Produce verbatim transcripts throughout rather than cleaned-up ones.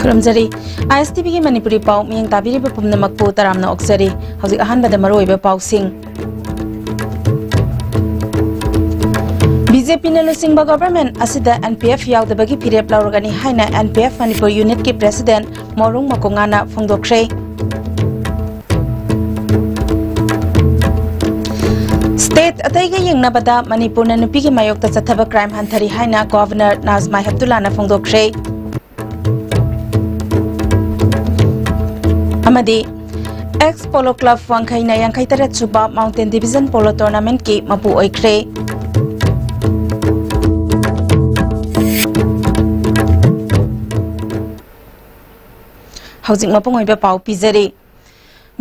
ꯈꯨꯔꯨꯝꯖꯔꯤ꯫ ꯑꯥꯏ ꯑꯦꯁ T ꯚꯤꯒꯤ ꯃꯅꯤꯄꯨꯔꯤ ꯄꯥꯎ ꯃꯤꯠꯌꯦꯡ ꯇꯥꯕꯤꯔꯤꯕ ꯄꯨꯝꯅꯃꯛꯄꯨ ꯇꯔꯥꯝꯅ ꯑꯣꯛꯆꯔꯤ꯫ ꯍꯧꯖꯤꯛ ꯑꯍꯥꯟꯕꯗ ꯃꯔꯨꯑꯣꯏꯕ ꯄꯥꯎꯁꯤꯡ꯫ ꯕꯤ ꯖꯦ ꯄꯤꯅ ꯂꯨꯆꯤꯡꯕ ꯒꯣꯚꯔꯟꯃꯦꯟꯠ ꯑꯁꯤꯗ ꯑꯦꯟ ꯄꯤ ꯑꯦꯐ ꯌꯥꯎꯗꯕꯒꯤ ꯐꯤꯔꯦꯞ ꯂꯧꯔꯒꯅꯤ ꯍꯥꯏꯅ ꯑꯦꯟ ꯄꯤ ꯑꯦꯐ ꯃꯅꯤꯄꯨꯔ ꯌꯨꯅꯤꯠꯀꯤ ꯄ꯭ꯔꯦꯁꯤꯗꯦꯟꯠ ꯃꯣꯔꯨꯡ ꯃꯀꯣꯉꯥꯅ ꯐꯣꯡꯗꯣꯛꯈ꯭ꯔꯦ꯫ ꯁ꯭ꯇꯦꯠ ꯑꯇꯩꯒ ꯌꯦꯡꯅꯕꯗ ꯃꯅꯤꯄꯨꯔꯅ ꯅꯨꯄꯤꯒꯤ ꯃꯥꯌꯣꯛꯇ ꯆꯠꯊꯕ ꯀ꯭ꯔꯥꯏꯝ ꯍꯟꯊꯔꯤ ꯍꯥꯏꯅ ꯒꯣꯚꯔꯅꯔ ꯅꯥꯖꯃꯥ ꯍꯦꯞꯇꯨꯂꯥꯅ ꯐꯣꯡꯗꯣꯛꯈ꯭ꯔꯦ꯫ ꯑꯃꯗꯤ ꯑꯦꯛꯁ ꯄꯣꯂꯣ ꯀ꯭ꯂꯕ ꯋꯥꯡꯈꯩꯅ ꯌꯥꯡꯈꯩ ꯇꯔꯦꯠ ꯁꯨꯕ ꯃꯥꯎꯟꯇꯦꯟ ꯗꯤꯕꯤꯖꯟ ꯄꯣꯂꯣ ꯇꯣꯔꯅꯥꯃꯦꯟꯠꯀꯤ ꯃꯄꯨ ꯑꯣꯏꯈ꯭ꯔꯦ꯫ ꯍꯧꯖꯤꯛ ꯃꯄꯨꯡ ꯑꯣꯏꯕ ꯄꯥꯎ ꯄꯤꯖꯔꯤ꯫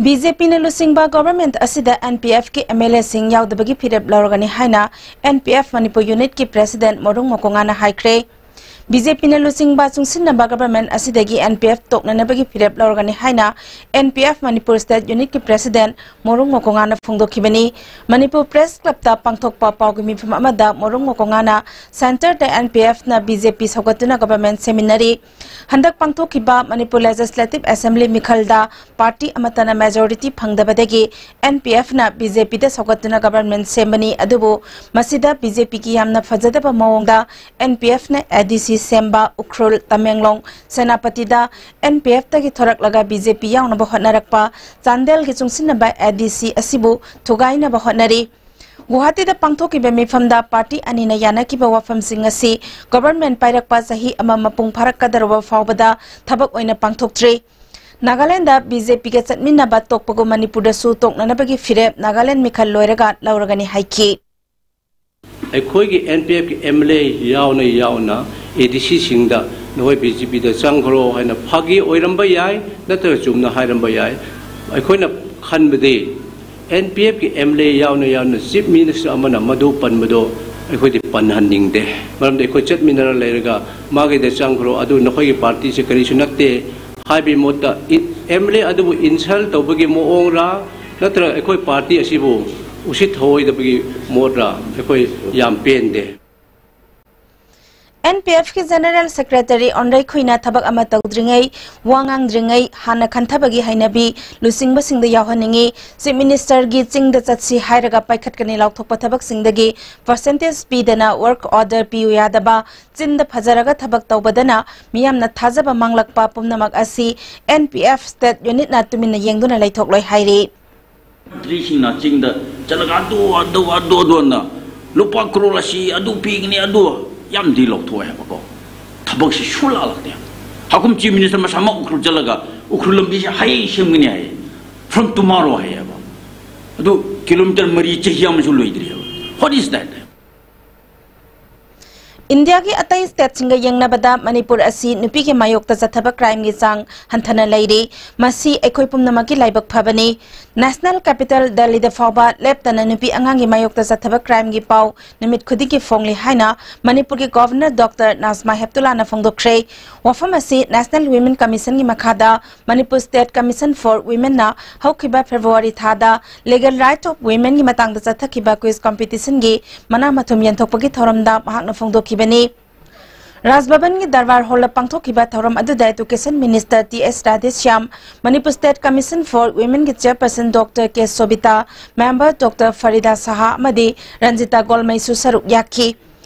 ꯕꯤ ꯖꯦ ꯄꯤꯅ ꯂꯨꯆꯤꯡꯕ ꯒꯣꯚꯔꯟꯃꯦꯟꯠ ꯑꯁꯤꯗ ꯑꯦꯟ ꯄꯤ ꯑꯦꯐꯀꯤ ꯑꯦꯝ ꯑꯦꯜ ꯑꯦꯁꯤꯡ ꯌꯥꯎꯗꯕꯒꯤ ꯐꯤꯔꯦꯞ ꯂꯧꯔꯒꯅꯤ ꯍꯥꯏꯅ ꯑꯦꯟ ꯄꯤ ꯑꯦꯐ ꯃꯅꯤꯄꯨꯔ ꯌꯨꯅꯤꯠꯀꯤ ꯄ꯭ꯔꯦꯁꯤꯗꯦꯟꯠ ꯃꯣꯔꯨꯡ ꯃꯀꯣꯉꯥꯅ ꯍꯥꯏꯈ꯭ꯔꯦ꯫ ꯕꯤ ꯖꯦ ꯄꯤꯅ ꯂꯨꯆꯤꯡꯕ ꯆꯨꯡꯁꯤꯟꯅꯕ ꯒꯣꯚꯔꯟꯃꯦꯟꯠ ꯑꯁꯤꯗꯒꯤ ꯑꯦꯟ ꯄꯤ ꯑꯦꯐ ꯇꯣꯛꯅꯅꯕꯒꯤ ꯐꯤꯔꯦꯞ ꯂꯧꯔꯒꯅꯤ ꯍꯥꯏꯅ N P F Manipur state ꯌꯨꯅꯤꯠꯀꯤ ꯄ꯭ꯔꯦꯁꯤꯗꯦꯟꯠ ꯃꯣꯔꯨꯡ ꯃꯀꯣꯉꯥꯅ ꯐꯣꯡꯗꯣꯛꯈꯤꯕꯅꯤ꯫ ꯃꯅꯤꯄꯨꯔ ꯄ꯭ꯔꯦꯁ ꯀ꯭ꯂꯕꯇ ꯄꯥꯡꯊꯣꯛꯄ ꯄꯥꯎꯒꯤ ꯃꯤꯐꯝ ꯑꯃꯗ ꯃꯣꯔꯨꯡ ꯃꯀꯣꯉꯥꯅ ꯁꯦꯟꯇꯔꯗ ꯑꯦꯟ ꯄꯤ ꯑꯦꯐꯅ ꯕꯤ ꯖꯦ ꯄꯤ ꯁꯧꯒꯠꯇꯨꯅ ꯒꯣꯚꯔꯟꯃꯦꯟꯠ ꯁꯦꯝꯃꯤꯟꯅꯔꯤ꯫ ꯍꯟꯗꯛ ꯄꯥꯡꯊꯣꯛꯈꯤꯕ ꯃꯅꯤꯄꯨꯔ ꯂꯦꯖꯤꯁꯂꯦꯇꯤꯚ ꯑꯦꯁꯦꯝꯕ꯭ꯂꯤ ꯃꯤꯈꯜꯗ ꯄꯥꯔꯇꯤ ꯑꯃꯠꯇꯅ ꯃꯦꯖꯣꯔꯤꯇꯤ ꯐꯪꯗꯕꯗꯒꯤ ꯑꯦꯟ ꯄꯤ ꯑꯦꯐꯅ ꯕꯤ ꯖꯦ ꯄꯤꯗ ꯁꯧꯒꯠꯇꯨꯅ ꯒꯣꯚꯔꯟꯃꯦꯟꯠ ꯁꯦꯝꯕꯅꯤ꯫ ꯑꯗꯨꯕꯨ ꯃꯁꯤꯗ ꯕꯤ ꯖꯦ ꯄꯤꯒꯤ ꯌꯥꯝꯅ ꯐꯖꯗꯕ ꯃꯑꯣꯡꯗ and P ꯑꯦꯐꯅ A D C ꯁꯦꯝꯕ ꯎꯈ꯭ꯔꯨꯜ, ꯇꯃꯦꯡꯂꯣꯡ, ꯁꯦꯅꯥꯄꯇꯤꯗ ꯑꯦꯟ ꯄꯤ ꯑꯦꯐꯇꯒꯤ ꯊꯣꯔꯛꯂꯒ ꯕꯤ ꯖꯦ ꯄꯤ ꯌꯥꯎꯅꯕ ꯍꯣꯠꯅꯔꯛꯄ ꯆꯥꯟꯗꯦꯜꯒꯤ ꯆꯨꯡꯁꯤꯟꯅꯕ ꯑꯦ ꯗꯤ ꯁꯤ ꯑꯁꯤꯕꯨ ꯊꯨꯒꯥꯏꯅꯕ ꯍꯣꯠꯅꯔꯤ꯫ ꯒꯨꯋꯥꯍꯥꯇꯤꯗ ꯄꯥꯡꯊꯣꯛꯈꯤꯕ ꯃꯤꯐꯝꯗ ꯄꯥꯔꯇꯤ ꯑꯅꯤꯅ ꯌꯥꯅꯈꯤꯕ ꯋꯥꯐꯝꯁꯤꯡ ꯑꯁꯤ ꯒꯣꯚꯔꯟꯃꯦꯟꯠ ꯄꯥꯏꯔꯛꯄ ꯆꯍꯤ ꯑꯃ ꯃꯄꯨꯡ ꯐꯥꯔꯛꯀꯗꯧꯔꯕ ꯐꯥꯎꯕꯗ ꯊꯕꯛ ꯑꯣꯏꯅ ꯄꯥꯡꯊꯣꯛꯇ꯭ꯔꯤ꯫ ꯅꯥꯒꯥꯂꯦꯟꯗ ꯕꯤ ꯖꯦ ꯄꯤꯒ ꯆꯠꯃꯤꯟꯅꯕ ꯇꯣꯛꯄꯒꯨꯝ ꯃꯅꯤꯄꯨꯔꯗꯁꯨ ꯇꯣꯛꯅꯅꯕꯒꯤ ꯐꯤꯔꯦꯞ ꯅꯥꯒꯥꯂꯦꯟ ꯃꯤꯈꯜ ꯂꯣꯏꯔꯒ ꯂꯧꯔꯒꯅꯤ ꯍꯥꯏꯈꯤ꯫ ꯑꯩꯈꯣꯏꯒꯤ ꯑꯦꯟ ꯄꯤ ꯑꯦꯐꯀꯤ ꯑꯦꯝ ꯑꯦꯜ ꯑꯦ ꯌꯥꯎꯅ ꯌꯥꯎꯅ ꯑꯦ ꯗꯤ ꯁꯤꯁꯤꯡꯗ ꯅꯈꯣꯏ ꯕꯤ ꯖꯦ ꯄꯤꯗ ꯆꯪꯈ꯭ꯔꯣ ꯍꯥꯏꯅ ꯐꯥꯒꯤ ꯑꯣꯏꯔꯝꯕ ꯌꯥꯏ, ꯅꯠꯇ꯭ꯔꯒ ꯆꯨꯝꯅ ꯍꯥꯏꯔꯝꯕ ꯌꯥꯏ꯫ ꯑꯩꯈꯣꯏꯅ ꯈꯟꯕꯗꯤ ꯑꯦꯟ ꯄꯤ ꯑꯦꯐꯀꯤ ꯑꯦꯝ ꯑꯦꯜ ꯑꯦ ꯌꯥꯎꯅ ꯌꯥꯎꯅ ꯆꯤꯐ ꯃꯤꯅꯤꯁꯇꯔ ꯑꯃꯅ ꯃꯗꯨ ꯄꯟꯕꯗꯣ ꯑꯩꯈꯣꯏꯗꯤ ꯄꯟꯍꯟꯅꯤꯡꯗꯦ꯫ ꯃꯔꯝꯗꯤ ꯑꯩꯈꯣꯏ ꯆꯠꯃꯤꯟꯅꯔ ꯂꯩꯔꯒ ꯃꯥꯒꯤꯗ ꯆꯪꯈ꯭ꯔꯣ, ꯑꯗꯨ ꯅꯈꯣꯏꯒꯤ ꯄꯥꯔꯇꯤꯁꯦ ꯀꯔꯤꯁꯨ ꯅꯠꯇꯦ ꯍꯥꯏꯕꯒꯤ ꯃꯍꯨꯠꯇ ꯏ-, ꯑꯦꯝ ꯑꯦꯜ ꯑꯦ ꯑꯗꯨꯕꯨ ꯏꯟꯁꯜ ꯇꯧꯕꯒꯤ ꯃꯑꯣꯡꯔꯥ, ꯅꯠꯇ꯭ꯔꯒ ꯑꯩꯈꯣꯏ ꯄꯥꯔꯇꯤ ꯑꯁꯤꯕꯨ ꯎꯁꯤꯠ ꯊꯑꯣꯏꯗꯕꯒꯤ ꯃꯑꯣꯡꯔꯥ, ꯑꯩꯈꯣꯏ ꯌꯥꯝ ꯄꯦꯟꯗꯦ꯫ ꯑꯦꯟ ꯄꯤ ꯑꯦꯐꯀꯤ ꯖꯦꯅꯔꯦꯜ ꯁꯦꯀ꯭ꯔꯦꯇꯔꯤ ꯑꯣꯟꯔꯩꯈꯨꯏꯅ ꯊꯕꯛ ꯑꯃ ꯇꯧꯗ꯭ꯔꯤꯉꯩ, ꯋꯥ ꯉꯥꯡꯗ꯭ꯔꯤꯉꯩ ꯍꯥꯟꯅ ꯈꯟꯊꯕꯒꯤ ꯍꯩꯅꯕꯤ ꯂꯨꯆꯤꯡꯕꯁꯤꯡꯗ ꯌꯥꯎꯍꯟꯅꯤꯡꯏ꯫ ꯆꯤꯐ ꯃꯤꯅꯤꯁꯇꯔꯒꯤ ꯆꯤꯡꯗ ꯆꯠꯁꯤ ꯍꯥꯏꯔꯒ ꯄꯥꯏꯈꯠꯀꯅꯤ ꯂꯥꯎꯊꯣꯛꯄ ꯊꯕꯛꯁꯤꯡꯗꯒꯤ ꯄꯔꯁꯦꯟꯇꯦꯖ ꯄꯤꯗꯅ ꯋꯔꯛ ꯑꯣꯔꯗꯔ ꯄꯤꯌꯨ ꯌꯥꯗꯕ, ꯆꯤꯟꯗ ꯐꯖꯔꯒ ꯊꯕꯛ ꯇꯧꯕꯗꯅ ꯃꯤꯌꯥꯝꯅ ꯊꯥꯖꯕ ꯃꯥꯡꯂꯛꯄ ꯄꯨꯝꯅꯃꯛ ꯑꯁꯤ ꯑꯦꯟ ꯄꯤ ꯑꯦꯐ ꯁ꯭ꯇꯦꯠ ꯌꯨꯅꯤꯠꯅ ꯇꯨꯃꯤꯟꯅ ꯌꯦꯡꯗꯨꯅ ꯂꯩꯊꯣꯛꯂꯣꯏ ꯍꯥꯏꯔꯤ꯫ ꯃꯟꯇ꯭ꯔꯤꯁꯤꯡꯅ ꯆꯤꯡꯗ ꯆꯠꯂꯒ ꯑꯗꯨ, ꯑꯗꯨ, ꯑꯗꯨ, ꯑꯗꯨꯅ ꯂꯨꯄꯥ ꯀ꯭ꯔꯣꯔ ꯑꯁꯤ ꯑꯗꯨ ꯄꯤꯒꯅꯤ, ꯑꯗꯨ ꯌꯥꯝꯗꯤ ꯂꯧꯊꯣꯛꯑꯦ ꯍꯥꯏꯕꯀꯣ꯫ ꯊꯕꯛꯁꯤ ꯁꯨꯡꯂꯥꯛ ꯂꯥꯛꯇꯦ꯫ ꯍꯥꯀꯨꯝ ꯆꯤꯐ ꯃꯤꯅꯤꯁꯇꯔ ꯃꯁꯥꯃꯛ ꯎꯈ꯭ꯔꯨꯜ ꯆꯠꯂꯒ ꯎꯈ꯭ꯔꯨꯜ ꯂꯝꯕꯤꯁꯤ ꯍꯌꯦꯡ ꯁꯦꯝꯒꯅꯤ ꯍꯥꯏꯌꯦ, from tomorrow ꯍꯥꯏꯌꯦꯕ꯫ ꯑꯗꯨ ꯀꯤꯂꯣꯃꯤꯇꯔ ꯃꯔꯤ ꯆꯍꯤ ꯑꯃꯁꯨ ꯂꯣꯏꯗ꯭ꯔꯤꯑꯕ꯫ What is that? ꯏꯟꯗꯤꯌꯥꯒꯤ ꯑꯇꯩ ꯁ꯭ꯇꯦꯠꯁꯤꯡꯒ ꯌꯦꯡꯅꯕꯗ ꯃꯅꯤꯄꯨꯔ ꯑꯁꯤ ꯅꯨꯄꯤꯒꯤ ꯃꯥꯌꯣꯛꯇ ꯆꯠꯊꯕ ꯀ꯭ꯔꯥꯏꯝꯒꯤ ꯆꯥꯡ ꯍꯟꯊꯅ ꯂꯩꯔꯤ꯫ ꯃꯁꯤ ꯑꯩꯈꯣꯏ ꯄꯨꯝꯅꯃꯛꯀꯤ ꯂꯥꯏꯕꯛ ꯐꯕꯅꯤ꯫ ꯅꯦꯁꯅꯦꯜ ꯀꯦꯄꯤꯇꯦꯜ ꯗꯦꯜꯂꯤꯗ ꯐꯥꯎꯕ ꯂꯦꯞꯇꯅ ꯅꯨꯄꯤ ꯑꯉꯥꯡꯒꯤ ꯃꯥꯌꯣꯛꯇ ꯆꯠꯊꯕ ꯀ꯭ꯔꯥꯏꯝꯒꯤ ꯄꯥꯎ ꯅꯨꯃꯤꯠ ꯈꯨꯗꯤꯡꯒꯤ ꯐꯣꯡꯂꯤ ꯍꯥꯏꯅ ꯃꯅꯤꯄꯨꯔꯒꯤ ꯒꯣꯚꯔꯅꯔ ꯗꯣꯛꯇꯔ ꯅꯥꯖꯃꯥ ꯍꯦꯞꯇꯨꯂꯥꯅ ꯐꯣꯡꯗꯣꯛꯈ꯭ꯔꯦ꯫ ꯋꯥꯐꯝ ꯑꯁꯤ ꯅꯦꯁꯅꯦꯜ ꯋꯤꯃꯦꯟ ꯀꯃꯤꯁꯟꯒꯤ ꯃꯈꯥꯗ ꯃꯅꯤꯄꯨꯔ ꯁ꯭ꯇꯦꯠ ꯀꯃꯤꯁꯟ ꯐꯣꯔ ꯋꯤꯃꯦꯟꯅ ꯍꯧꯈꯤꯕ ꯐꯦꯕ꯭ꯔꯨꯋꯥꯔꯤ ꯊꯥꯗ ꯂꯤꯒꯦꯜ ꯔꯥꯏꯠ ꯑꯣꯐ ꯋꯤꯃꯦꯟꯒꯤ ꯃꯇꯥꯡꯗ ꯆꯠꯊꯈꯤꯕ ꯀ꯭ꯋꯤꯖ ꯀꯝꯄꯤꯇꯤꯁꯟꯒꯤ ꯃꯅꯥ ꯃꯊꯨꯝ ꯌꯦꯟꯊꯣꯛꯄꯒꯤ ꯊꯧꯔꯝꯗ ꯃꯍꯥꯛꯅ ꯐꯣꯡꯗꯣꯛꯈꯤꯕꯅꯤ꯫ ꯔꯥꯖ ꯚꯕꯟꯒꯤ ꯗꯔꯕꯥꯔ ꯍꯣꯜꯗ ꯄꯥꯡꯊꯣꯛꯈꯤꯕ ꯊꯧꯔꯝ ꯑꯗꯨꯗ education minister T S Radheshyam, Manipur state commission for ꯋꯤꯃꯦꯟꯒꯤ chairperson doctor K Sobita, member doctor Farida Saha ꯑꯃꯗꯤ ꯔꯟꯖꯤꯇꯥ ꯒꯣꯜꯃꯩꯁꯨ ꯁꯔꯨꯛ ꯌꯥꯈꯤ꯫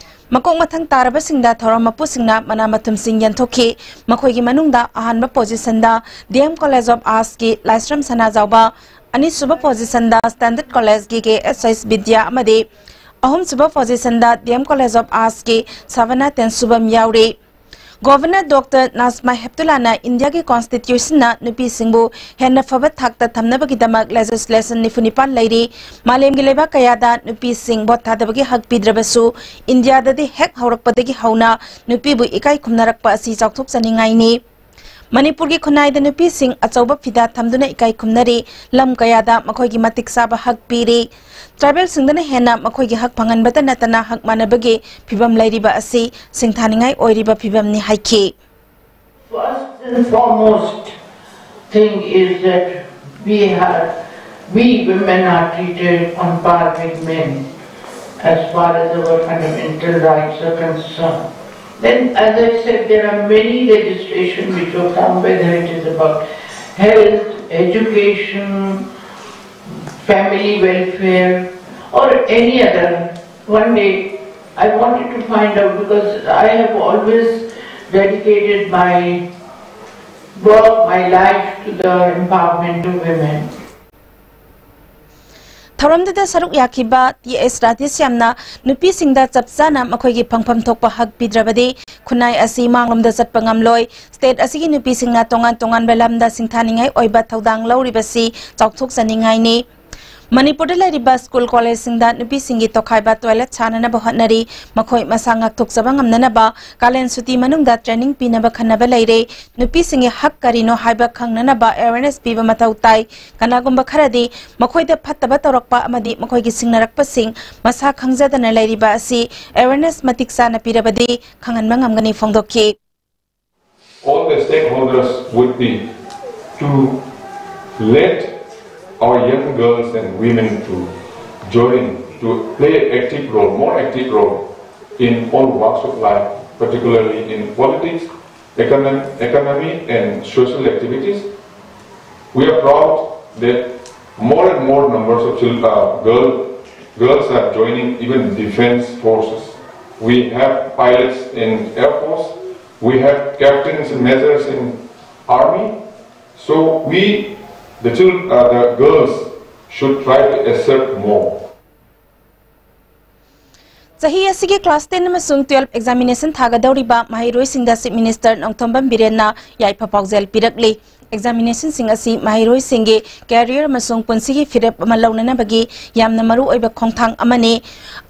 ꯃꯀꯣꯛ ꯃꯊꯪ ꯇꯥꯔꯕꯁꯤꯡꯗ ꯊꯧꯔꯝ ꯃꯄꯨꯁꯤꯡꯅ ꯃꯅꯥ ꯃꯊꯨꯝꯁꯤꯡ ꯌꯦꯟꯊꯣꯛꯈꯤ꯫ ꯃꯈꯣꯏꯒꯤ ꯃꯅꯨꯡꯗ ꯑꯍꯥꯟꯕ ꯄꯣꯖꯤꯁꯟꯗ ꯗꯤ ꯑꯦꯝ ꯀꯣꯂꯦꯖ ꯑꯣꯐ ꯑꯥꯔꯠꯁꯀꯤ ꯂꯥꯏꯁ꯭ꯔꯝ ꯁꯅꯥꯖꯥꯎꯕ, ꯑꯅꯤꯁꯨꯕ ꯄꯣꯖꯤꯁꯟꯗ ꯁ꯭ꯇꯦꯟꯗꯔꯗ ꯀꯣꯂꯦꯖꯀꯤ ꯀꯦ ꯑꯦꯁ ꯑꯩꯆ ꯕꯤꯗ꯭ꯌꯥ ꯑꯃꯗꯤ ꯑꯍꯨꯝꯁꯨꯕ ꯄꯣꯖꯤꯁꯟꯗ ꯗꯤ ꯑꯦꯝ ꯀꯣꯂꯦꯖ ꯑꯣꯐ ꯑꯥꯔꯠꯁꯀꯤ ꯁꯕꯅꯥ ꯇꯦꯟꯁꯨꯕꯝ ꯌꯥꯎꯔꯤ꯫ ꯒꯣꯚꯔꯅꯔ ꯗꯣꯛꯇꯔ ꯅꯥꯖꯃꯥ ꯍꯦꯞꯇꯨꯂꯥꯅ ꯏꯟꯗꯤꯌꯥꯒꯤ ꯀꯣꯟꯁꯇꯤꯇ꯭ꯌꯨꯁꯟꯅ ꯅꯨꯄꯤꯁꯤꯡꯕꯨ ꯍꯦꯟꯅ ꯐꯕ ꯊꯥꯛꯇ ꯊꯝꯅꯕꯒꯤꯗꯃꯛ ꯂꯦꯖꯤꯁꯂꯦꯁꯟ ꯅꯤꯐꯨ ꯅꯤꯄꯥꯟ ꯂꯩꯔꯤ꯫ ꯃꯥꯂꯦꯝꯒꯤ ꯂꯩꯕꯥꯛ ꯀꯌꯥꯗ ꯅꯨꯄꯤꯁꯤꯡ ꯚꯣꯠ ꯊꯥꯗꯕꯒꯤ ꯍꯛ ꯄꯤꯗ꯭ꯔꯕꯁꯨ, ꯏꯟꯗꯤꯌꯥꯗꯗꯤ ꯍꯦꯛ ꯍꯧꯔꯛꯄꯗꯒꯤ ꯍꯧꯅ ꯅꯨꯄꯤꯕꯨ ꯏꯀꯥꯏ ꯈꯨꯝꯅꯔꯛꯄ ꯑꯁꯤ ꯆꯥꯎꯊꯣꯛꯆꯅꯤꯡꯉꯥꯏꯅꯤ꯫ ꯃꯅꯤꯄꯨꯔꯒꯤ ꯈꯨꯟꯅꯥꯏꯗ ꯅꯨꯄꯤꯁꯤꯡ ꯑꯆꯧꯕ ꯐꯤꯗꯥ ꯊꯝꯗꯨꯅ ꯏꯀꯥꯏ ꯈꯨꯝꯅꯔꯤ, ꯂꯝ ꯀꯌꯥꯗ ꯃꯈꯣꯏꯒꯤ ꯃꯇꯤꯛ ꯆꯥꯕ ꯍꯛ ꯄꯤꯔꯤ꯫ ꯇ꯭ꯔꯥꯏꯕꯦꯜꯁꯤꯡꯗꯅ ꯍꯦꯟꯅ ꯃꯈꯣꯏꯒꯤ ꯍꯛ ꯐꯪꯍꯟꯕꯇ ꯅꯠꯇꯅ ꯍꯛ ꯃꯥꯟꯅꯕꯒꯤ ꯐꯤꯕꯝ ꯂꯩꯔꯤꯕ ꯑꯁꯤ ꯁꯤꯡꯊꯥꯅꯤꯡꯉꯥꯏ ꯑꯣꯏꯔꯤꯕ ꯐꯤꯕꯝꯅꯤ ꯍꯥꯏꯈꯤ꯫ First and foremost thing is that we have, we women are treated on par with men as far as our fundamental rights are concerned. Then, as I said, there are many legislation which will come, whether it is about health, education, family welfare, or any other. One day, I wanted to find out because I have always dedicated my work, my life to the empowerment of women. ꯊꯧꯔꯝꯗꯨꯗ ꯁꯔꯨꯛ ꯌꯥꯈꯤꯕ T ꯑꯦꯁ ꯔꯥꯙꯦꯁ꯭ꯌꯥꯝꯅ ꯅꯨꯄꯤꯁꯤꯡꯗ ꯆꯞ ꯆꯥꯅ ꯃꯈꯣꯏꯒꯤ ꯐꯪꯐꯝ ꯊꯣꯛꯄ ꯍꯛ ꯄꯤꯗ꯭ꯔꯕꯗꯤ ꯈꯨꯟꯅꯥꯏ ꯑꯁꯤ ꯃꯥꯡꯂꯣꯝꯗ ꯆꯠꯄ ꯉꯝꯂꯣꯏ꯫ ꯁ꯭ꯇꯦꯠ ꯑꯁꯤꯒꯤ ꯅꯨꯄꯤꯁꯤꯡꯅ ꯇꯣꯉꯥꯟ ꯇꯣꯉꯥꯟꯕ ꯂꯝꯗ ꯁꯤꯡꯊꯥꯅꯤꯡꯉꯥꯏ ꯑꯣꯏꯕ ꯊꯧꯗꯥꯡ ꯂꯧꯔꯤꯕꯁꯤ ꯆꯥꯎꯊꯣꯛꯆꯅꯤꯡꯉꯥꯏꯅꯤ꯫ ꯃꯅꯤꯄꯨꯔꯗ ꯂꯩꯔꯤꯕ ꯁ꯭ꯀꯨꯜ ꯀꯣꯂꯦꯖꯁꯤꯡꯗ ꯅꯨꯄꯤꯁꯤꯡꯒꯤ ꯇꯣꯈꯥꯏꯕ ꯇꯣꯏꯂꯦꯠ ꯁꯥꯅꯅꯕ ꯍꯣꯠꯅꯔꯤ꯫ ꯃꯈꯣꯏ ꯃꯁꯥ ꯉꯥꯛꯊꯣꯛꯆꯕ ꯉꯝꯅꯅꯕ ꯀꯥꯂꯦꯟ ꯁꯨꯇꯤ ꯃꯅꯨꯡꯗ ꯇ꯭ꯔꯦꯅꯤꯡ ꯄꯤꯅꯕ ꯈꯟꯅꯕ ꯂꯩꯔꯦ꯫ ꯅꯨꯄꯤꯁꯤꯡꯒꯤ ꯍꯛ ꯀꯔꯤꯅꯣ ꯍꯥꯏꯕ ꯈꯪꯅꯅꯕ ꯑꯦꯋꯦꯔꯅꯦꯁ ꯄꯤꯕ ꯃꯊꯧ ꯇꯥꯏ꯫ ꯀꯅꯥꯒꯨꯝꯕ ꯈꯔꯗꯤ ꯃꯈꯣꯏꯗ ꯐꯠꯇꯕ ꯇꯧꯔꯛꯄ ꯑꯃꯗꯤ ꯃꯈꯣꯏꯒꯤ ꯁꯤꯡꯅꯔꯛꯄꯁꯤꯡ ꯃꯁꯥ ꯈꯪꯖꯗꯅ ꯂꯩꯔꯤꯕ ꯑꯁꯤ ꯑꯦꯋꯦꯔꯅꯦꯁ ꯃꯇꯤꯛ ꯆꯥꯅ ꯄꯤꯔꯕꯗꯤ ꯈꯪꯍꯟꯕ ꯉꯝꯒꯅꯤ ꯐꯣꯡꯗꯣꯛꯈꯤ꯫ All the stakeholders would be to let our young girls and women to join, to play an active role, more active role in all walks of life, particularly in politics, economy, economy and social activities. We are proud that more and more numbers of chil- uh, girl, girls are joining even defense forces. We have pilots in Air Force, we have captains and majors in Army. So we, the children, uh, the girls should try to assert more. ꯆꯍꯤ ꯑꯁꯤꯒꯤ class ten ꯑꯃꯁꯨꯡ twelve examination ꯊꯥꯒꯗꯧꯔꯤꯕ ꯃꯍꯩꯔꯣꯏꯁꯤꯡꯗ Chief Minister Nongthombam ꯕꯤꯔꯦꯟꯅ ꯌꯥꯏꯐ ꯄꯥꯎꯖꯦꯜ ꯄꯤꯔꯛꯂꯤ꯫ Examinationꯁꯤꯡ ꯑꯁꯤ ꯃꯍꯩꯔꯣꯏꯁꯤꯡꯒꯤ career ꯑꯃꯁꯨꯡ ꯄꯨꯟꯁꯤꯒꯤ ꯐꯤꯔꯦꯞ ꯑꯃ ꯂꯧꯅꯅꯕꯒꯤ ꯌꯥꯝꯅ ꯃꯔꯨ ꯑꯣꯏꯕ ꯈꯣꯡꯊꯥꯡ ꯑꯃꯅꯤ꯫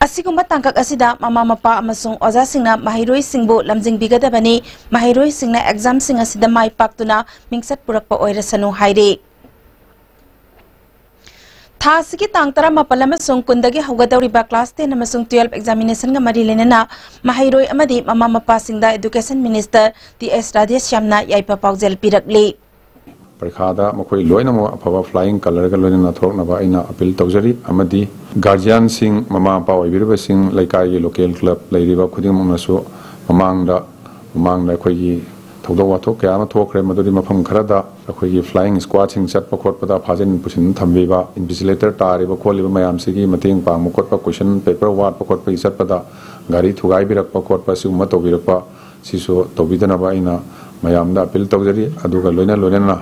ꯑꯁꯤꯒꯨꯝꯕ ꯇꯥꯡꯀꯛ ꯑꯁꯤꯗ ꯃꯃꯥ ꯃꯄꯥ ꯑꯃꯁꯨꯡ ꯑꯣꯖꯥꯁꯤꯡꯅ ꯃꯍꯩꯔꯣꯏꯁꯤꯡꯕꯨ ꯂꯝꯖꯤꯡꯕꯤꯒꯗꯕꯅꯤ꯫ ꯃꯍꯩꯔꯣꯏꯁꯤꯡꯅ examꯁꯤꯡ ꯑꯁꯤꯗ ꯃꯥꯏ ꯄꯥꯛꯇꯨꯅ ꯃꯤꯡꯆꯠ ꯄꯨꯔꯛꯄ ꯑꯣꯏꯔꯁꯅꯨ ꯍꯥꯏꯔꯤ꯫ ꯊꯥ ꯑꯁꯤꯒꯤ ꯇꯥꯡ ꯇꯔꯥꯃꯥꯄꯜ ꯑꯃꯁꯨꯡ ꯀꯨꯟꯗꯒꯤ ꯍꯧꯒꯗꯧꯔꯤꯕ class ten ꯑꯃꯁꯨꯡ twelve examinationꯒ ꯃꯔꯤ ꯂꯩꯅꯅ ꯃꯍꯩꯔꯣꯏ ꯑꯃꯗꯤ ꯃꯃꯥ ꯃꯄꯥꯁꯤꯡꯗ Education Minister ꯇꯤ ꯑꯦꯁ ꯔꯥꯙꯦꯁ꯭ꯌꯥꯝꯅ ꯌꯥꯏꯐ ꯄꯥꯎꯖꯦꯜ ꯄꯤꯔꯛꯂꯤ꯫ ꯄꯔꯤꯈꯥꯗ ꯃꯈꯣꯏ ꯂꯣꯏꯅꯃꯛ ꯑꯐꯕ flying colourꯒ ꯂꯣꯏꯅꯅ ꯊꯣꯔꯛꯅꯕ ꯑꯩꯅ appeal ꯇꯧꯖꯔꯤ, ꯑꯃꯗꯤ guardianꯁꯤꯡ, ꯃꯃꯥ ꯃꯄꯥ ꯑꯣꯏꯕꯤꯔꯤꯕꯁꯤꯡ, ꯂꯩꯀꯥꯏꯒꯤ local club ꯂꯩꯔꯤꯕ ꯈꯨꯗꯤꯡꯃꯛꯅꯁꯨ ꯃꯃꯥꯡꯗ ꯃꯃꯥꯡꯗ ꯑꯩꯈꯣꯏꯒꯤ ꯊꯧꯗꯣꯛ ꯋꯥꯊꯣꯛ ꯀꯌꯥ ꯑꯃ ꯊꯣꯛꯈ꯭ꯔꯦ꯫ ꯃꯗꯨꯗꯤ ꯃꯐꯝ ꯈꯔꯗ ꯑꯩꯈꯣꯏꯒꯤ flying squadꯁꯤꯡ ꯆꯠꯄ ꯈꯣꯠꯄꯗ ꯐꯥꯖꯤꯟ ꯄꯨꯁꯤꯟ ꯊꯝꯕꯤꯕ, invigilator ꯇꯥꯔꯤꯕ ꯈꯣꯠꯂꯤꯕ ꯃꯌꯥꯝꯁꯤꯒꯤ ꯃꯇꯦꯡ ꯄꯥꯡꯕ ꯈꯣꯠꯄ, question paper ꯋꯥꯠꯄ ꯈꯣꯠꯄꯒꯤ ꯆꯠꯄꯗ ꯒꯥꯔꯤ ꯊꯨꯒꯥꯏꯕꯤꯔꯛꯄ ꯈꯣꯠꯄ, ꯁꯤꯒꯨꯝꯕ ꯇꯧꯕꯤꯔꯛꯄ, ꯁꯤꯁꯨ ꯇꯧꯕꯤꯗꯅꯕ ꯑꯩꯅ ꯃꯌꯥꯝꯗ appeal ꯇꯧꯖꯔꯤ꯫ ꯑꯗꯨꯒ ꯂꯣꯏꯅ ꯂꯣꯏꯅꯅ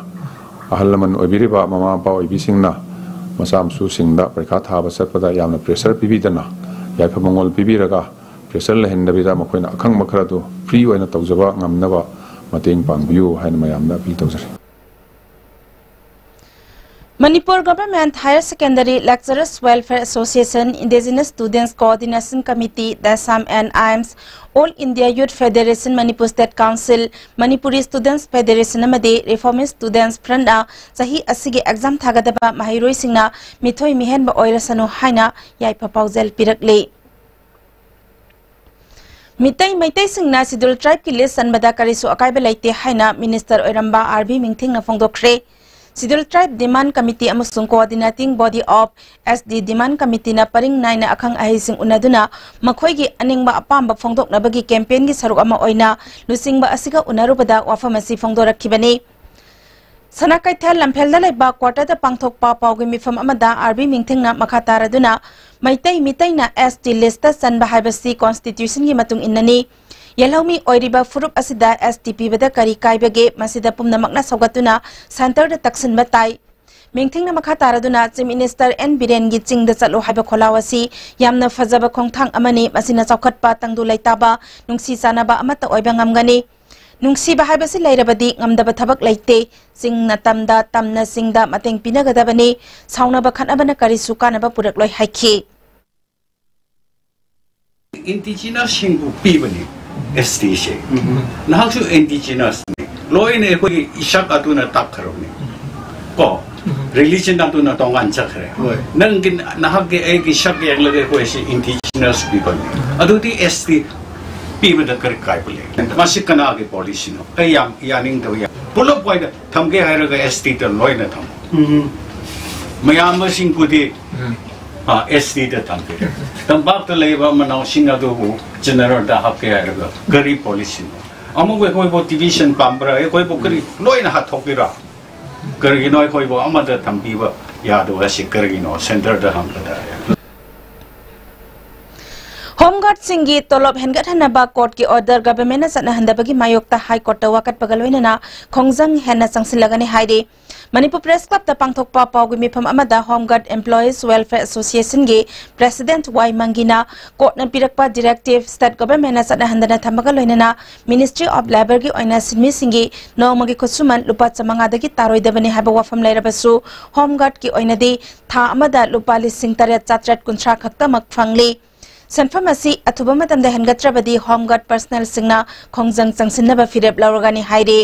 ꯑꯍꯜ ꯂꯃꯟ ꯑꯣꯏꯕꯤꯔꯤꯕ ꯃꯃꯥ ꯃꯄꯥ ꯑꯣꯏꯕꯤꯁꯤꯡꯅ ꯃꯆꯥ ꯃꯁꯨꯁꯤꯡꯗ ꯄꯔꯤꯈꯥ ꯊꯥꯕ ꯆꯠꯄꯗ ꯌꯥꯝꯅ pressure ꯄꯤꯕꯤꯗꯅ, ꯌꯥꯏꯐ ꯃꯉꯣꯜ ꯄꯤꯕꯤꯔꯒ, pressure ꯂꯩꯍꯟꯗꯕꯤꯗ ꯃꯈꯣꯏꯅ ꯑꯈꯪꯕ ꯈꯔ ꯑꯗꯨ free ꯑꯣꯏꯅ ꯇꯧꯖꯕ ꯉꯝꯅꯕ ꯃꯇꯦꯡ ꯄꯥꯡꯕꯤꯌꯨ ꯍꯥꯏꯅ ꯃꯌꯥꯝꯗ appeal ꯇꯧꯖꯔꯤ꯫ Manipur Government Higher Secondary Lecturers Welfare Association, Indigenous Students Coordination Committee, DESAM and AIMS, All India Youth Federation, Manipur State Council, Manipuri Students Federation ꯑꯃꯗꯤ Reformist Students Front ꯅ ꯆꯍꯤ ꯑꯁꯤꯒꯤ exam ꯊꯥꯒꯗꯕ ꯃꯍꯩꯔꯣꯏꯁꯤꯡꯅ ꯃꯤꯊꯣꯏ ꯃꯤꯍꯦꯟꯕ ꯑꯣꯏꯔꯁꯅꯨ ꯍꯥꯏꯅ ꯌꯥꯏꯐ ꯄꯥꯎꯖꯦꯜ ꯄꯤꯔꯛꯂꯤ꯫ ꯃꯤꯇꯩ ꯃꯩꯇꯩꯁꯤꯡꯅ Scheduled Tribe ꯀꯤ list ꯆꯟꯕꯗ ꯀꯔꯤꯁꯨ ꯑꯀꯥꯏꯕ ꯂꯩꯇꯦ ꯍꯥꯏꯅ Minister ꯑꯣꯏꯔꯝꯕ ꯑꯥꯔ ꯕꯤ ꯃꯤꯡꯊꯤꯡꯅ ꯐꯣꯡꯗꯣꯛꯈ꯭ꯔꯦ꯫ Scheduled Tribe Demand Committee ꯑꯃꯁꯨꯡ Coordinating Body of S T Demand Committee ꯅ ꯄꯔꯤꯡ ꯅꯥꯏꯅ ꯑꯈꯪ ꯑꯍꯩꯁꯤꯡ ꯎꯅꯗꯨꯅ ꯃꯈꯣꯏꯒꯤ ꯑꯅꯤꯡꯕ ꯑꯄꯥꯝꯕ ꯐꯣꯡꯗꯣꯛꯅꯕꯒꯤ campaign ꯒꯤ ꯁꯔꯨꯛ ꯑꯃ ꯑꯣꯏꯅ ꯂꯨꯆꯤꯡꯕ ꯑꯁꯤꯒ ꯎꯅꯔꯨꯕꯗ ꯋꯥꯐꯝ ꯑꯁꯤ ꯐꯣꯡꯗꯣꯔꯛꯈꯤꯕꯅꯤ꯫ ꯁꯅꯥ ꯀꯩꯊꯦꯜ ꯂꯝꯐꯦꯜꯗ ꯂꯩꯕ quarter ꯗ ꯄꯥꯡꯊꯣꯛꯄ ꯄꯥꯎꯒꯤ ꯃꯤꯐꯝ ꯑꯃꯗ ꯑꯥꯔ ꯕꯤ ꯃꯤꯡꯊꯤꯡꯅ ꯃꯈꯥ ꯇꯥꯔꯗꯨꯅ, ꯃꯩꯇꯩ ꯃꯤꯇꯩꯅ S T list ꯇ ꯆꯟꯕ ꯍꯥꯏꯕꯁꯤ constitution ꯒꯤ ꯃꯇꯨꯡ ꯏꯟꯅꯅꯤ꯫ ꯌꯦꯜꯍꯧꯃꯤ ꯑꯣꯏꯔꯤꯕ ꯐꯨꯔꯨꯞ ꯑꯁꯤꯗ S T ꯄꯤꯕꯗ ꯀꯔꯤ ꯀꯥꯏꯕꯒꯦ? ꯃꯁꯤꯗ ꯄꯨꯝꯅꯃꯛꯅ ꯁꯧꯒꯠꯇꯨꯅ centre ꯗ ꯇꯛꯁꯤꯟꯕ ꯇꯥꯏ꯫ ꯃꯤꯡꯊꯤꯡꯅ ꯃꯈꯥ ꯇꯥꯔꯗꯨꯅ Chief Minister N ꯕꯤꯔꯦꯟꯒꯤ ꯆꯤꯡꯗ ꯆꯠꯂꯨ ꯍꯥꯏꯕ ꯈꯣꯜꯂꯥꯎ ꯑꯁꯤ ꯌꯥꯝꯅ ꯐꯖꯕ ꯈꯣꯡꯊꯥꯡ ꯑꯃꯅꯤ꯫ ꯃꯁꯤꯅ ꯆꯥꯎꯈꯠꯄ, ꯇꯪꯗꯨ ꯂꯩꯇꯥꯕ, ꯅꯨꯡꯁꯤ ꯆꯥꯟꯅꯕ ꯑꯃꯠꯇ ꯑꯣꯏꯕ ꯉꯝꯒꯅꯤ꯫ ꯅꯨꯡꯁꯤꯕ ꯍꯥꯏꯕꯁꯤ ꯂꯩꯔꯕꯗꯤ ꯉꯝꯗꯕ ꯊꯕꯛ ꯂꯩꯇꯦ꯫ ꯆꯤꯡꯅ ꯇꯝꯗ, ꯇꯝꯅ ꯆꯤꯡꯗ ꯃꯇꯦꯡ ꯄꯤꯅꯒꯗꯕꯅꯤ꯫ ꯁꯥꯎꯅꯕ ꯈꯠꯅꯕꯅ ꯀꯔꯤꯁꯨ ꯀꯥꯟꯅꯕ ꯄꯨꯔꯛꯂꯣꯏ ꯍꯥꯏꯈꯤ꯫ Indigenous ꯁꯤꯡꯕꯨ ꯄꯤꯕꯅꯤ S T ꯁꯦ꯫ ꯅꯍꯥꯛꯁꯨ indigenous ꯅꯤ꯫ ꯂꯣꯏꯅ ꯑꯩꯈꯣꯏꯒꯤ ꯏꯁꯛ ꯑꯗꯨꯅ ꯇꯥꯛꯈ꯭ꯔꯕꯅꯤ꯫ ꯀꯣ, religion ꯑꯗꯨꯅ ꯇꯣꯉꯥꯟ ꯆꯠꯈ꯭ꯔꯦ꯫ ꯍꯣꯏ꯫ ꯅꯪꯒꯤ, ꯅꯍꯥꯛꯀꯤ, ꯑꯩꯒꯤ ꯁꯛ ꯌꯦꯡꯂꯒ ꯑꯩꯈꯣꯏꯁꯤ indigenous people ꯅꯤ꯫ ꯑꯗꯨꯗꯤ S T ꯄꯤꯕꯗ ꯀꯔꯤ ꯀꯥꯏꯕ ꯂꯩ? ꯃꯁꯤ ꯀꯅꯥꯒꯤ policy ꯅꯣ? ꯑꯩ ꯌꯥꯝ ꯌꯥꯅꯤꯡꯗꯕ ꯌꯥꯝ꯫ ꯄꯨꯂꯞ ꯑꯣꯏꯅ ꯊꯝꯒꯦ ꯍꯥꯏꯔꯒ S T ꯗ ꯂꯣꯏꯅ ꯊꯝꯃꯨ꯫ ꯃꯌꯥꯝꯕꯁꯤꯡꯕꯨꯗꯤ ꯑꯦꯁ ꯇꯤꯗ ꯊꯝꯕꯤꯔꯦ꯫ ꯇꯝꯄꯥꯛꯇ ꯂꯩꯕ ꯃꯅꯥꯎꯁꯤꯡ ꯑꯗꯨꯕꯨ ꯖꯦꯅꯔꯦꯜꯗ ꯍꯥꯞꯀꯦ ꯍꯥꯏꯔꯒ ꯀꯔꯤ ꯄꯣꯂꯤꯁꯤꯅꯣ? ꯑꯃꯨꯛ ꯑꯩꯈꯣꯏꯕꯨ ꯗꯤꯚꯤꯖꯟ ꯄꯥꯝꯕ꯭ꯔꯥ? ꯑꯩꯈꯣꯏꯕꯨ ꯀꯔꯤ ꯂꯣꯏꯅ ꯍꯥꯠꯇꯣꯛꯄꯤꯔꯥ? ꯀꯔꯤꯒꯤꯅꯣ ꯑꯩꯈꯣꯏꯕꯨ ꯑꯃꯗ ꯊꯝꯕꯤꯕ ꯌꯥꯗꯕ ꯑꯁꯤ ꯀꯔꯤꯒꯤꯅꯣ? ꯁꯦꯟꯇꯔꯗ ꯍꯪꯕ ꯇꯥꯔꯦ꯫ ꯍꯣꯝ ꯒꯥꯔꯗꯁꯤꯡꯒꯤ ꯇꯣꯂꯣꯞ ꯍꯦꯟꯒꯠꯍꯟꯅꯕ ꯀꯣꯔꯠꯀꯤ ꯑꯣꯔꯗꯔ ꯒꯚꯔꯟꯃꯦꯟꯠꯅ ꯆꯠꯅꯍꯟꯗꯕꯒꯤ ꯃꯥꯌꯣꯛꯇ ꯍꯥꯏ ꯀꯣꯔꯠꯇ ꯋꯥꯀꯠꯄꯒ ꯂꯣꯏꯅꯅ ꯈꯣꯡꯖꯪ ꯍꯦꯟꯅ ꯆꯪꯁꯤꯜꯂꯒꯅꯤ ꯍꯥꯏꯔꯤ꯫ ꯃꯅꯤꯄꯨꯔ ꯄ꯭ꯔꯦꯁ ꯀ꯭ꯂꯕꯇ ꯄꯥꯡꯊꯣꯛꯄ ꯄꯥꯎꯒꯤ ꯃꯤꯐꯝ ꯑꯃꯗ ꯍꯣꯝ ꯒꯥꯔꯗ ꯑꯦꯝꯄ꯭ꯂꯣꯌꯤꯁ ꯋꯦꯜꯐꯤꯌꯔ ꯑꯦꯁꯣꯁꯤꯌꯦꯁꯟꯒꯤ ꯄ꯭ꯔꯦꯁꯤꯗꯦꯟꯠ ꯋꯥꯏ ꯃꯪꯒꯤꯅ ꯀꯣꯔꯠꯅ ꯄꯤꯔꯛꯄ ꯗꯤꯔꯦꯛꯇꯤꯚ ꯁ꯭ꯇꯦꯠ ꯒꯚꯔꯟꯃꯦꯟꯠꯅ ꯆꯠꯅꯍꯟꯗꯅ ꯊꯝꯕꯒ ꯂꯣꯏꯅꯅ ꯃꯤꯅꯤꯁꯇ꯭ꯔꯤ ꯑꯣꯐ ꯂꯦꯕꯔꯒꯤ ꯑꯣꯏꯅ ꯁꯤꯟꯃꯤꯁꯤꯡꯒꯤ ꯅꯣꯡꯃꯒꯤ ꯈꯨꯠꯁꯨꯃꯟ ꯂꯨꯄꯥ ꯆꯥꯃꯉꯥꯗꯒꯤ ꯇꯥꯔꯣꯏꯗꯕꯅꯤ ꯍꯥꯏꯕ ꯋꯥꯐꯝ ꯂꯩꯔꯕꯁꯨ, ꯍꯣꯝ ꯒꯥꯔꯗꯀꯤ ꯑꯣꯏꯅꯗꯤ ꯊꯥ ꯑꯃꯗ ꯂꯨꯄꯥ ꯂꯤꯁꯤꯡ ꯇꯔꯦꯠ ꯆꯥꯇ꯭ꯔꯦꯠ ꯀꯨꯟꯊ꯭ꯔꯥ ꯈꯛꯇꯃꯛ ꯐꯪꯂꯤ꯫ ꯁꯦꯟꯐꯝ ꯑꯁꯤ ꯑꯊꯨꯕ ꯃꯇꯝꯗ ꯍꯦꯟꯒꯠꯇ꯭ꯔꯕꯗꯤ ꯍꯣꯝ ꯒꯥꯔꯗ ꯄꯔꯁꯅꯦꯜꯁꯤꯡꯅ ꯈꯣꯡꯖꯪ ꯆꯪꯁꯤꯟꯅꯕ ꯐꯤꯔꯦꯞ ꯂꯧꯔꯒꯅꯤ ꯍꯥꯏꯔꯤ꯫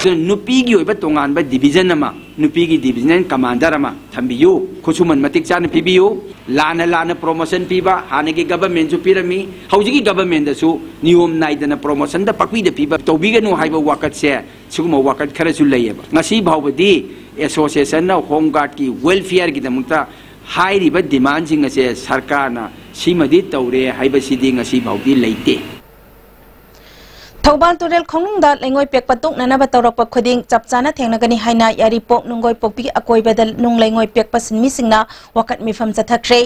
ꯑꯗꯨꯅ ꯅꯨꯄꯤꯒꯤ ꯑꯣꯏꯕ ꯇꯣꯉꯥꯟꯕ ꯗꯤꯚꯤꯖꯟ ꯑꯃ, ꯅꯨꯄꯤꯒꯤ ꯗꯤꯚꯤꯖꯅꯦꯜ ꯀꯃꯥꯟꯗꯔ ꯑꯃ ꯊꯝꯕꯤꯌꯨ, ꯈꯨꯠꯁꯨꯃꯟ ꯃꯇꯤꯛ ꯆꯥꯅ ꯄꯤꯕꯤꯌꯨ꯫ ꯂꯥꯟꯅ ꯂꯥꯟꯅ ꯄ꯭ꯔꯣꯃꯣꯁꯟ ꯄꯤꯕ, ꯍꯥꯟꯅꯒꯤ ꯒꯚꯔꯟꯃꯦꯟꯠꯁꯨ ꯄꯤꯔꯝꯃꯤ, ꯍꯧꯖꯤꯛꯀꯤ ꯒꯚꯔꯟꯃꯦꯟꯠꯇꯁꯨ ꯅꯤꯌꯣꯝ ꯅꯥꯏꯗꯅ ꯄ꯭ꯔꯣꯃꯣꯁꯟꯗ ꯄꯥꯛꯄꯤꯗ ꯄꯤꯕ ꯇꯧꯕꯤꯒꯅꯨ ꯍꯥꯏꯕ ꯋꯥꯀꯠꯁꯦ, ꯁꯤꯒꯨꯝꯕ ꯋꯥꯀꯠ ꯈꯔꯁꯨ ꯂꯩꯌꯦꯕ꯫ ꯉꯁꯤ ꯐꯥꯎꯕꯗꯤ ꯑꯦꯁꯣꯁꯤꯌꯦꯁꯟꯅ ꯍꯣꯝ ꯒꯥꯔꯗꯀꯤ ꯋꯦꯜꯐꯤꯌꯔꯒꯤꯗꯃꯛꯇ ꯍꯥꯏꯔꯤꯕ ꯗꯤꯃꯥꯟꯁꯤꯡ ꯑꯁꯦ ꯁꯔꯀꯥꯔꯅ ꯁꯤꯃꯗꯤ ꯇꯧꯔꯦ ꯍꯥꯏꯕꯁꯤꯗꯤ ꯉꯁꯤ ꯐꯥꯎꯗꯤ ꯂꯩꯇꯦ꯫ ꯊꯧꯕꯥꯜ ꯇꯨꯔꯦꯜ ꯈꯣꯡꯅꯨꯡꯗ ꯂꯩꯉꯣꯏ ꯄꯦꯛꯄ ꯇꯣꯛꯅꯅꯕ ꯇꯧꯔꯛꯄ ꯈꯨꯗꯤꯡ ꯆꯞ ꯆꯥꯅ ꯊꯦꯡꯅꯒꯅꯤ ꯍꯥꯏꯅ ꯌꯥꯏꯔꯤꯄꯣꯛ ꯅꯨꯡꯒꯣꯏꯄꯣꯛꯄꯤ ꯑꯀꯣꯏꯕꯗ ꯅꯨꯡ ꯂꯩꯉꯣꯏ ꯄꯦꯛꯄ ꯁꯤꯟꯃꯤꯁꯤꯡꯅ ꯋꯥꯀꯠ ꯃꯤꯐꯝ ꯆꯠꯊꯈ꯭ꯔꯦ꯫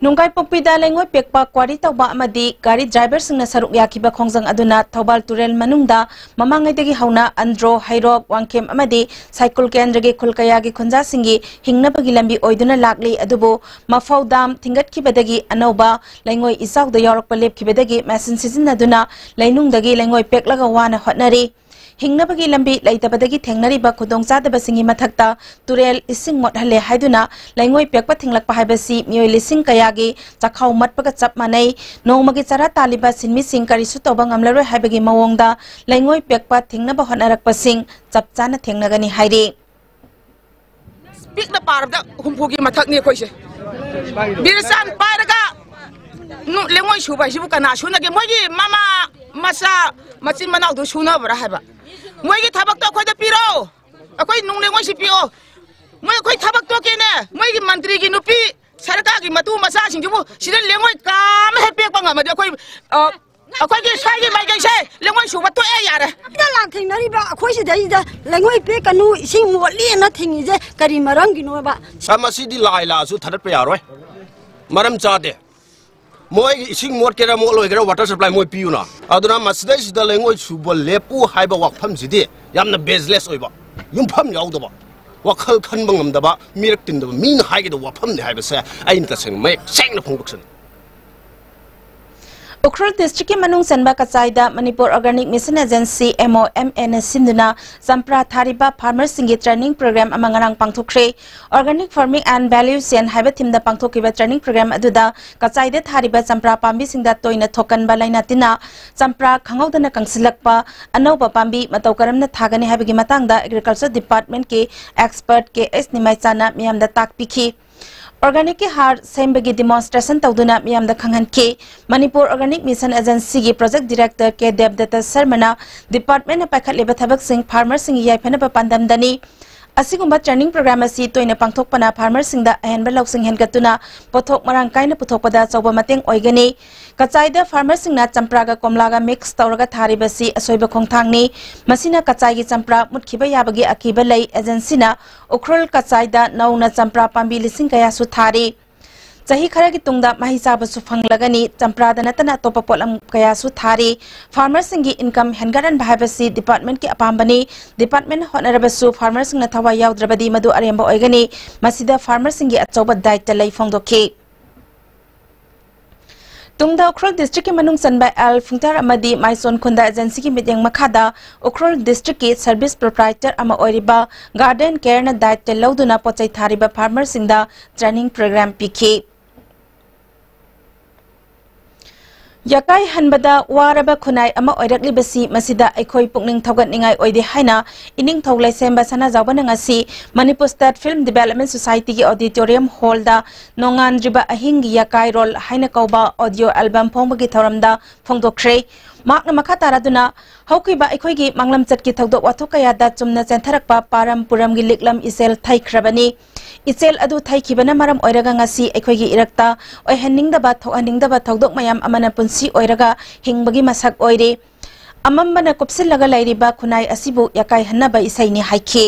ꯅꯨꯡꯒꯥꯏꯄꯣꯛꯄꯤꯗ ꯂꯩꯉꯣꯏ ꯄꯦꯛꯄ, ꯀ꯭ꯋꯥꯔꯤ ꯇꯧꯕ ꯑꯃꯗꯤ ꯒꯥꯔꯤ ꯗ꯭ꯔꯥꯏꯚꯔꯁꯤꯡꯅ ꯁꯔꯨꯛ ꯌꯥꯈꯤꯕ ꯈꯣꯡꯖꯪ ꯑꯗꯨꯅ ꯊꯧꯕꯥꯜ ꯇꯨꯔꯦꯜ ꯃꯅꯨꯡꯗ ꯃꯃꯥꯡꯉꯩꯗꯒꯤ ꯍꯧꯅ ꯑꯟꯗ꯭ꯔꯣ, ꯍꯩꯔꯣꯛ, ꯋꯥꯡꯈꯦꯝ ꯑꯃꯗꯤ ꯁꯥꯏꯀꯨꯜ ꯀꯦꯟꯗ꯭ꯔꯒꯤ ꯈꯨꯜ ꯀꯌꯥꯒꯤ ꯈꯨꯟꯖꯥꯁꯤꯡꯒꯤ ꯍꯤꯡꯅꯕꯒꯤ ꯂꯝꯕꯤ ꯑꯣꯏꯗꯨꯅ ꯂꯥꯛꯂꯤ꯫ ꯑꯗꯨꯕꯨ ꯃꯐꯧ ꯗꯥꯝ ꯊꯤꯡꯒꯠꯈꯤꯕꯗꯒꯤ ꯑꯅꯧꯕ ꯂꯩꯉꯣꯏ ꯏꯆꯥꯎꯗ ꯌꯥꯎꯔꯛꯄ ꯂꯦꯞꯈꯤꯕꯗꯒꯤ ꯃꯦꯁꯤꯟ ꯁꯤꯖꯤꯟꯅꯗꯨꯅ ꯂꯩꯅꯨꯡꯗꯒꯤ ꯂꯩꯉꯣꯏ ꯄꯦꯛꯂꯒ ꯋꯥꯅ ꯍꯣꯠꯅꯔꯤ꯫ ꯍꯤꯡꯅꯕꯒꯤ ꯂꯝꯕꯤ ꯂꯩꯇꯕꯗꯒꯤ ꯊꯦꯡꯅꯔꯤꯕ ꯈꯨꯗꯣꯡꯆꯥꯗꯕꯁꯤꯡꯒꯤ ꯃꯊꯛꯇ ꯇꯨꯔꯦꯜ ꯏꯁꯤꯡ ꯃꯣꯠꯍꯜꯂꯦ ꯍꯥꯏꯗꯨꯅ ꯂꯩꯉꯣꯏ ꯄꯦꯛꯄ ꯊꯤꯡꯂꯛꯄ ꯍꯥꯏꯕꯁꯤ ꯃꯤꯑꯣꯏ ꯂꯤꯁꯤꯡ ꯀꯌꯥꯒꯤ ꯆꯥꯛꯈꯥꯎ ꯃꯠꯄꯒ ꯆꯞ ꯃꯥꯟꯅꯩ꯫ ꯅꯣꯡꯃꯒꯤ ꯆꯔꯥ ꯇꯥꯜꯂꯤꯕ ꯁꯤꯟꯃꯤꯁꯤꯡ ꯀꯔꯤꯁꯨ ꯇꯧꯕ ꯉꯝꯂꯔꯣꯏ ꯍꯥꯏꯕꯒꯤ ꯃꯑꯣꯡꯗ ꯂꯩꯉꯣꯏ ꯄꯦꯛꯄ ꯊꯤꯡꯅꯕ ꯍꯣꯠꯅꯔꯛꯄꯁꯤꯡ ꯆꯞ ꯆꯥꯅ ꯊꯦꯡꯅꯒꯅꯤ ꯍꯥꯏꯔꯤ꯫ ꯄꯤꯛꯅ ꯄꯥꯔꯕꯗ ꯍꯨꯝꯐꯨꯒꯤ ꯃꯊꯛꯅꯤ ꯑꯩꯈꯣꯏꯁꯦ꯫ ꯕꯤꯔꯆꯥꯟ ꯄꯥꯏꯔꯒ ꯅꯨ- ꯂꯩꯉꯣꯏ ꯁꯨꯕ ꯍꯥꯏꯁꯤꯕꯨ ꯀꯅꯥ ꯁꯨꯅꯒꯦ? ꯃꯣꯏꯒꯤ ꯃꯃꯥ, ꯃꯆꯥ, ꯃꯆꯤꯟ ꯃꯅꯥꯎꯗꯨ ꯁꯨꯅꯕ꯭ꯔꯥ ꯍꯥꯏꯕ? ꯃꯣꯏꯒꯤ ꯊꯕꯛꯇꯣ ꯑꯩꯈꯣꯏꯗ ꯄꯤꯔꯛꯑꯣ꯫ ꯑꯩꯈꯣꯏ ꯅꯨꯡ ꯂꯩꯉꯣꯏꯁꯤ ꯄꯤꯔꯛꯑꯣ꯫ ꯃꯣꯏ ꯑꯩꯈꯣꯏ ꯊꯕꯛ ꯇꯣꯛꯀꯦꯅꯦ, ꯃꯣꯏꯒꯤ ꯃꯟꯇ꯭ꯔꯤꯒꯤ ꯅꯨꯄꯤ ꯁꯔꯀꯥꯔꯒꯤ ꯃꯇꯨ ꯃꯆꯥꯁꯤꯡꯁꯤꯕꯨ ꯁꯤꯗ ꯂꯦꯡꯉꯣꯏ ꯀꯥ ꯑꯃ ꯍꯦꯛ ꯄꯦꯛꯄ ꯉꯝꯃꯗꯤ ꯑꯩꯈꯣꯏ, ꯑ, ꯑꯩꯈꯣꯏꯒꯤ ꯁ꯭ꯋꯥꯏꯒꯤ ꯃꯥꯏꯀꯩꯁꯦ ꯂꯦꯡꯉꯣꯏ ꯁꯨꯕ ꯇꯣꯛꯑꯦ ꯌꯥꯔꯦ꯫ ꯁꯤꯗ ꯂꯥꯟ ꯊꯦꯡꯅꯔꯤꯕ ꯑꯩꯈꯣꯏ ꯁꯤꯗꯩꯁꯤꯗ ꯂꯩꯉꯣꯏ ꯄꯦꯛꯀꯅꯨ, ꯏꯁꯤꯡ ꯃꯣꯠꯂꯤꯅ ꯊꯤꯡꯉꯤꯁꯦ ꯀꯔꯤ ꯃꯔꯝꯒꯤꯅꯣꯕ? ꯁꯥ, ꯃꯁꯤꯗꯤ ꯂꯥꯏ ꯂꯥꯛꯑꯁꯨ ꯊꯥꯗꯠꯄ ꯌꯥꯔꯣꯏ, ꯃꯔꯝ ꯆꯥꯗꯦ꯫ ꯃꯣꯏꯒꯤ ꯏꯁꯤꯡ ꯃꯣꯠꯀꯦꯔꯥ ꯃꯣꯠꯂꯣꯏꯒꯦꯔꯥ, ꯋꯥꯇꯔ ꯁꯄ꯭ꯂꯥꯏ ꯃꯣꯏ ꯄꯤꯌꯨꯅ꯫ ꯑꯗꯨꯅ ꯃꯁꯤꯗꯩꯁꯤꯗ ꯂꯩꯉꯣꯏ ꯁꯨꯕ ꯂꯦꯞꯄꯨ ꯍꯥꯏꯕ ꯋꯥꯐꯝꯁꯤꯗꯤ ꯌꯥꯝꯅ ꯕꯦꯖꯂꯦꯁ ꯑꯣꯏꯕ, ꯌꯨꯝꯐꯝ ꯌꯥꯎꯗꯕ, ꯋꯥꯈꯜ ꯈꯟꯕ ꯉꯝꯗꯕ, ꯃꯤꯔꯛ ꯇꯤꯟꯗꯕ ꯃꯤꯅ ꯍꯥꯏꯒꯗꯕ ꯋꯥꯐꯝꯅꯤ ꯍꯥꯏꯕꯁꯦ ꯑꯩꯅ ꯇꯁꯦꯡꯅ ꯃꯌꯦꯛ ꯁꯦꯡꯅ ꯐꯣꯡꯗꯣꯛꯆꯅꯤꯡꯏ꯫ ꯎꯈ꯭ꯔꯨꯜ ꯗꯤꯁꯇ꯭ꯔꯤꯛꯀꯤ ꯃꯅꯨꯡ ꯆꯟꯕ ꯀꯆꯥꯏꯗ Manipur organic mission agency, M O M A, ꯅ ꯁꯤꯟꯗꯨꯅ ꯆꯝꯄ꯭ꯔꯥ ꯊꯥꯔꯤꯕ ꯐꯥꯔꯃꯔꯁꯤꯡꯒꯤ ꯇ꯭ꯔꯦꯅꯤꯡ ꯄ꯭ꯔꯣꯒ꯭ꯔꯥꯝ ꯑꯃ ꯉꯔꯥꯡ ꯄꯥꯡꯊꯣꯛꯈ꯭ꯔꯦ꯫ Organic Farming and Value Chain ꯍꯥꯏꯕ ꯊꯤꯝꯗ ꯄꯥꯡꯊꯣꯛꯈꯤꯕ ꯇ꯭ꯔꯦꯅꯤꯡ ꯄ꯭ꯔꯣꯒ꯭ꯔꯥꯝ ꯑꯗꯨꯗ ꯀꯆꯥꯏꯗ ꯊꯥꯔꯤꯕ ꯆꯝꯄ꯭ꯔꯥ ꯄꯥꯝꯕꯤꯁꯤꯡꯗ ꯇꯣꯏꯅ ꯊꯣꯛꯀꯟꯕ ꯂꯥꯏꯅꯥ ꯇꯤꯟꯅ ꯆꯝꯄ꯭ꯔꯥ ꯈꯪꯍꯧꯗꯅ ꯀꯪꯁꯤꯜꯂꯛꯄ, ꯑꯅꯧꯕ ꯄꯥꯝꯕꯤ ꯃꯇꯧ ꯀꯔꯝꯅ ꯊꯥꯒꯅꯤ ꯍꯥꯏꯕꯒꯤ ꯃꯇꯥꯡꯗ Agriculture Department ꯀꯤ expert K S ꯅꯤꯃꯥꯏꯆꯥꯅ ꯃꯤꯌꯥꯝꯗ ꯇꯥꯛꯄꯤꯈꯤ꯫ Organic ꯀꯤ ꯍꯥꯔ ꯁꯦꯝꯕꯒꯤ demonstration ꯇꯧꯗꯨꯅ ꯃꯤꯌꯥꯝꯗ ꯈꯪꯍꯟꯈꯤ꯫ ꯃꯅꯤꯄꯨꯔ ꯑꯣꯔꯒꯥꯅꯤꯛ ꯃꯤꯁꯟ ꯑꯦꯖꯦꯟꯁꯤꯒꯤ ꯄ꯭ꯔꯣꯖꯦꯛ ꯗꯤꯔꯦꯛꯇꯔ ꯀꯦ ꯗꯦꯕꯗꯠꯇ ꯁꯔꯃꯅ ꯗꯤꯄꯥꯔꯠꯃꯦꯟꯅ ꯄꯥꯏꯈꯠꯂꯤꯕ ꯊꯕꯛꯁꯤꯡ ꯐꯥꯔꯃꯔꯁꯤꯡꯒꯤ ꯌꯥꯏꯐꯅꯕ ꯄꯥꯟꯗꯝꯗꯅꯤ꯫ ꯑꯁꯤꯒꯨꯝꯕ ꯇ꯭ꯔꯦꯅꯤꯡ ꯄ꯭ꯔꯣꯒ꯭ꯔꯥꯝ ꯑꯁꯤ ꯇꯣꯏꯅ ꯄꯥꯡꯊꯣꯛꯄꯅ ꯐꯥꯔꯃꯔꯁꯤꯡꯗ ꯑꯍꯦꯟꯕ ꯂꯧꯁꯤꯡ ꯍꯦꯟꯒꯠꯇꯨꯅ ꯄꯣꯠꯊꯣꯛ ꯃꯔꯥꯡ ꯀꯥꯏꯅ ꯄꯨꯊꯣꯛꯄꯗ ꯑꯆꯧꯕ ꯃꯇꯦꯡ ꯑꯣꯏꯒꯅꯤ꯫ ꯀꯆꯥꯏꯗ ꯐꯥꯔꯃꯔꯁꯤꯡꯅ ꯆꯝꯄ꯭ꯔꯥꯒ ꯀꯣꯝꯂꯥꯒ ꯃꯤꯛꯁ ꯇꯧꯔꯒ ꯊꯥꯔꯤꯕꯁꯤ ꯑꯁꯣꯏꯕ ꯈꯣꯡꯊꯥꯡꯅꯤ꯫ ꯃꯁꯤꯅ ꯀꯆꯥꯏꯒꯤ ꯆꯝꯄ꯭ꯔꯥ ꯃꯨꯠꯈꯤꯕ ꯌꯥꯕꯒꯤ ꯑꯀꯤꯕ ꯂꯩ꯫ ꯑꯦꯖꯦꯟꯁꯤꯅ ꯎꯈ꯭ꯔꯨꯜ ꯀꯆꯥꯏꯗ ꯅꯧꯅ ꯆꯝꯄ꯭ꯔꯥ ꯄꯥꯝꯕꯤ ꯂꯤꯁꯤꯡ ꯀꯌꯥꯁꯨ ꯊꯥꯔꯤ꯫ ꯆꯍꯤ ꯈꯔꯒꯤ ꯇꯨꯡꯗ ꯃꯍꯩ ꯆꯥꯕꯁꯨ ꯐꯪꯂꯒꯅꯤ꯫ ꯆꯝꯄ꯭ꯔꯥꯗ ꯅꯠꯇꯅ ꯑꯇꯣꯞꯄ ꯄꯣꯠꯂꯝ ꯀꯌꯥꯁꯨ ꯊꯥꯔꯤ꯫ ꯐꯥꯔꯃꯔꯁꯤꯡꯒꯤ ꯏꯟꯀꯝ ꯍꯦꯟꯒꯠꯍꯟꯕ ꯍꯥꯏꯕꯁꯤ ꯗꯤꯄꯥꯔꯠꯃꯦꯟꯠꯀꯤ ꯑꯄꯥꯝꯕꯅꯤ꯫ ꯗꯤꯄꯥꯔꯠꯃꯦꯟꯠꯅ ꯍꯣꯠꯅꯔꯕꯁꯨ ꯐꯥꯔꯃꯔꯁꯤꯡꯅ ꯊꯋꯥꯏ ꯌꯥꯎꯗ꯭ꯔꯕꯗꯤ ꯃꯗꯨ ꯑꯔꯦꯝꯕ ꯑꯣꯏꯒꯅꯤ꯫ ꯃꯁꯤꯗ ꯐꯥꯔꯃꯔꯁꯤꯡꯒꯤ ꯑꯆꯧꯕ ꯗꯥꯏꯇ ꯂꯩ ꯐꯣꯡꯗꯣꯛꯈꯤ꯫ ꯇꯨꯡꯗ ꯎꯈ꯭ꯔꯨꯜ ꯗꯤꯁꯇ꯭ꯔꯤꯛꯀꯤ ꯃꯅꯨꯡ ꯆꯟꯕ ꯑꯦꯜ ꯐꯨꯡꯇꯔ ꯑꯃꯗꯤ ꯃꯥꯏꯁꯣꯟ ꯈꯨꯟꯗ ꯑꯦꯖꯦꯟꯁꯤꯒꯤ ꯃꯤꯠꯌꯦꯡ ꯃꯈꯥꯗ ꯎꯈ꯭ꯔꯨꯜ ꯗꯤꯁꯇ꯭ꯔꯤꯛꯀꯤ ꯁꯔꯚꯤꯁ ꯄ꯭ꯔꯣꯄ꯭ꯔꯥꯏꯇꯔ ꯑꯃ ꯑꯣꯏꯔꯤꯕ ꯒꯥꯔꯗꯦꯟ ꯀꯦꯌꯔꯅ ꯗꯥꯏꯇ ꯂꯧꯗꯨꯅ ꯄꯣꯠꯆꯩ ꯊꯥꯔꯤꯕ ꯐꯥꯔꯃꯔꯁꯤꯡꯗ ꯇ꯭ꯔꯦꯅꯤꯡ ꯄ꯭ꯔꯣꯒ꯭ꯔꯥꯝ ꯄꯤꯈꯤ꯫ ꯌꯥꯀꯥꯏ ꯍꯟꯕꯗ ꯋꯥꯔꯕ ꯈꯨꯟꯅꯥꯏ ꯑꯃ ꯑꯣꯏꯔꯛꯂꯤꯕꯁꯤ ꯃꯁꯤꯗ ꯑꯩꯈꯣꯏ ꯄꯨꯛꯅꯤꯡ ꯊꯧꯒꯠꯅꯤꯡꯉꯥꯏ ꯑꯣꯏꯗꯦ ꯍꯥꯏꯅ ꯏꯅꯤꯡꯊꯧ ꯂꯩꯁꯦꯝꯕ ꯁꯅꯥꯖꯥꯎꯕꯅ ꯉꯁꯤ ꯃꯅꯤꯄꯨꯔ ꯁ꯭ꯇꯦꯠ ꯐꯤꯜꯝ ꯗꯤꯕꯦꯂꯞꯃꯦꯟ ꯁꯣꯁꯥꯏꯇꯤꯒꯤ ꯑꯣꯗꯤꯇꯣꯔꯤꯌꯝ ꯍꯣꯜꯗ ꯅꯣꯡꯉꯥꯟꯗ꯭ꯔꯤꯕ ꯑꯍꯤꯡꯒꯤ ꯌꯥꯀꯥꯏꯔꯣꯜ ꯍꯥꯏꯅ ꯀꯧꯕ ꯑꯣꯗꯤꯑꯣ ꯑꯦꯜꯕꯝ ꯐꯣꯡꯕꯒꯤ ꯊꯧꯔꯝꯗ ꯐꯣꯡꯗꯣꯛꯈ꯭ꯔꯦ꯫ ꯃꯍꯥꯛꯅ ꯃꯈꯥ ꯇꯥꯔꯗꯨꯅ, ꯍꯧꯈꯤꯕ ꯑꯩꯈꯣꯏꯒꯤ ꯃꯥꯡꯂꯝꯆꯠꯀꯤ ꯊꯧꯗꯣꯛ ꯋꯥꯊꯣꯛ ꯀꯌꯥꯗ ꯆꯨꯝꯅ ꯆꯦꯟꯊꯔꯛꯄ ꯄꯥꯔꯝ ꯄꯨꯔꯝꯒꯤ ꯂꯤꯛꯂꯝ ꯏꯆꯦꯜ ꯊꯩꯈ꯭ꯔꯕꯅꯤ꯫ ꯏꯆꯦꯜ ꯑꯗꯨ ꯊꯩꯈꯤꯕꯅ ꯃꯔꯝ ꯑꯣꯏꯔꯒ ꯉꯁꯤ ꯑꯩꯈꯣꯏꯒꯤ ꯏꯔꯛꯇ ꯑꯣꯏꯍꯟꯅꯤꯡꯗꯕ, ꯊꯣꯛꯍꯟꯅꯤꯡꯗꯕ ꯊꯧꯗꯣꯛ ꯃꯌꯥꯝ ꯑꯃꯅ ꯄꯨꯟꯁꯤ ꯑꯣꯏꯔꯒ ꯍꯤꯡꯕꯒꯤ ꯃꯁꯛ ꯑꯣꯏꯔꯤ꯫ ꯑꯃꯝꯕꯅ ꯀꯨꯞꯁꯤꯜꯂꯒ ꯂꯩꯔꯤꯕ ꯈꯨꯟꯅꯥꯏ ꯑꯁꯤꯕꯨ ꯌꯥꯀꯥꯏꯍꯟꯅꯕ ꯏꯁꯩꯅꯤ ꯍꯥꯏꯈꯤ꯫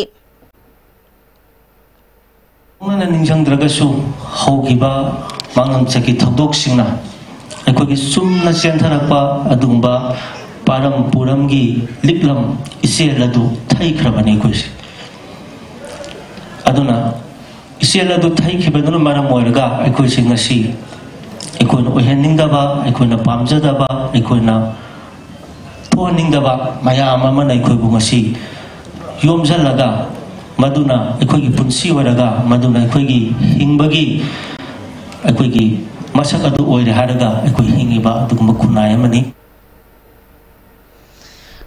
ꯃꯥꯅ ꯅꯤꯡꯁꯤꯡꯗ꯭ꯔꯒꯁꯨ ꯍꯧꯈꯤꯕ ꯃꯥꯡꯂꯝꯆꯠꯀꯤ ꯊꯧꯗꯣꯛꯁꯤꯡꯅ ꯑꯩꯈꯣꯏꯒꯤ ꯆꯨꯝꯅ ꯆꯦꯟꯊꯔꯛꯄ ꯑꯗꯨꯒꯨꯝꯕ ꯄꯥꯔꯝ ꯄꯨꯔꯝꯒꯤ ꯂꯤꯛꯂꯝ ꯏꯆꯦꯜ ꯑꯗꯨ ꯊꯩꯈ꯭ꯔꯕꯅꯤ ꯑꯩꯈꯣꯏꯁꯦ꯫ ꯑꯗꯨꯅ ꯏꯆꯦꯜ ꯑꯗꯨ ꯊꯩꯈꯤꯕꯗꯨꯅ ꯃꯔꯝ ꯑꯣꯏꯔꯒ ꯑꯩꯈꯣꯏꯁꯤ ꯉꯁꯤ ꯑꯩꯈꯣꯏꯅ ꯑꯣꯏꯍꯟꯅꯤꯡꯗꯕ, ꯑꯩꯈꯣꯏꯅ ꯄꯥꯝꯖꯗꯕ, ꯑꯩꯈꯣꯏꯅ ꯊꯣꯛꯍꯟꯅꯤꯡꯗꯕ ꯃꯌꯥꯝ ꯑꯃꯅ ꯑꯩꯈꯣꯏꯕꯨ ꯉꯁꯤ ꯌꯣꯝꯁꯤꯜꯂꯒ, ꯃꯗꯨꯅ ꯑꯩꯈꯣꯏꯒꯤ ꯄꯨꯟꯁꯤ ꯑꯣꯏꯔꯒ, ꯃꯗꯨꯅ ꯑꯩꯈꯣꯏꯒꯤ ꯍꯤꯡꯕꯒꯤ ꯑꯩꯈꯣꯏꯒꯤ ꯃꯁꯛ ꯑꯗꯨ ꯑꯣꯏꯔꯦ ꯍꯥꯏꯔꯒ ꯑꯩꯈꯣꯏ ꯍꯤꯡꯉꯤꯕ ꯑꯗꯨꯒꯨꯝꯕ ꯈꯨꯟꯅꯥꯏ ꯑꯃꯅꯤ꯫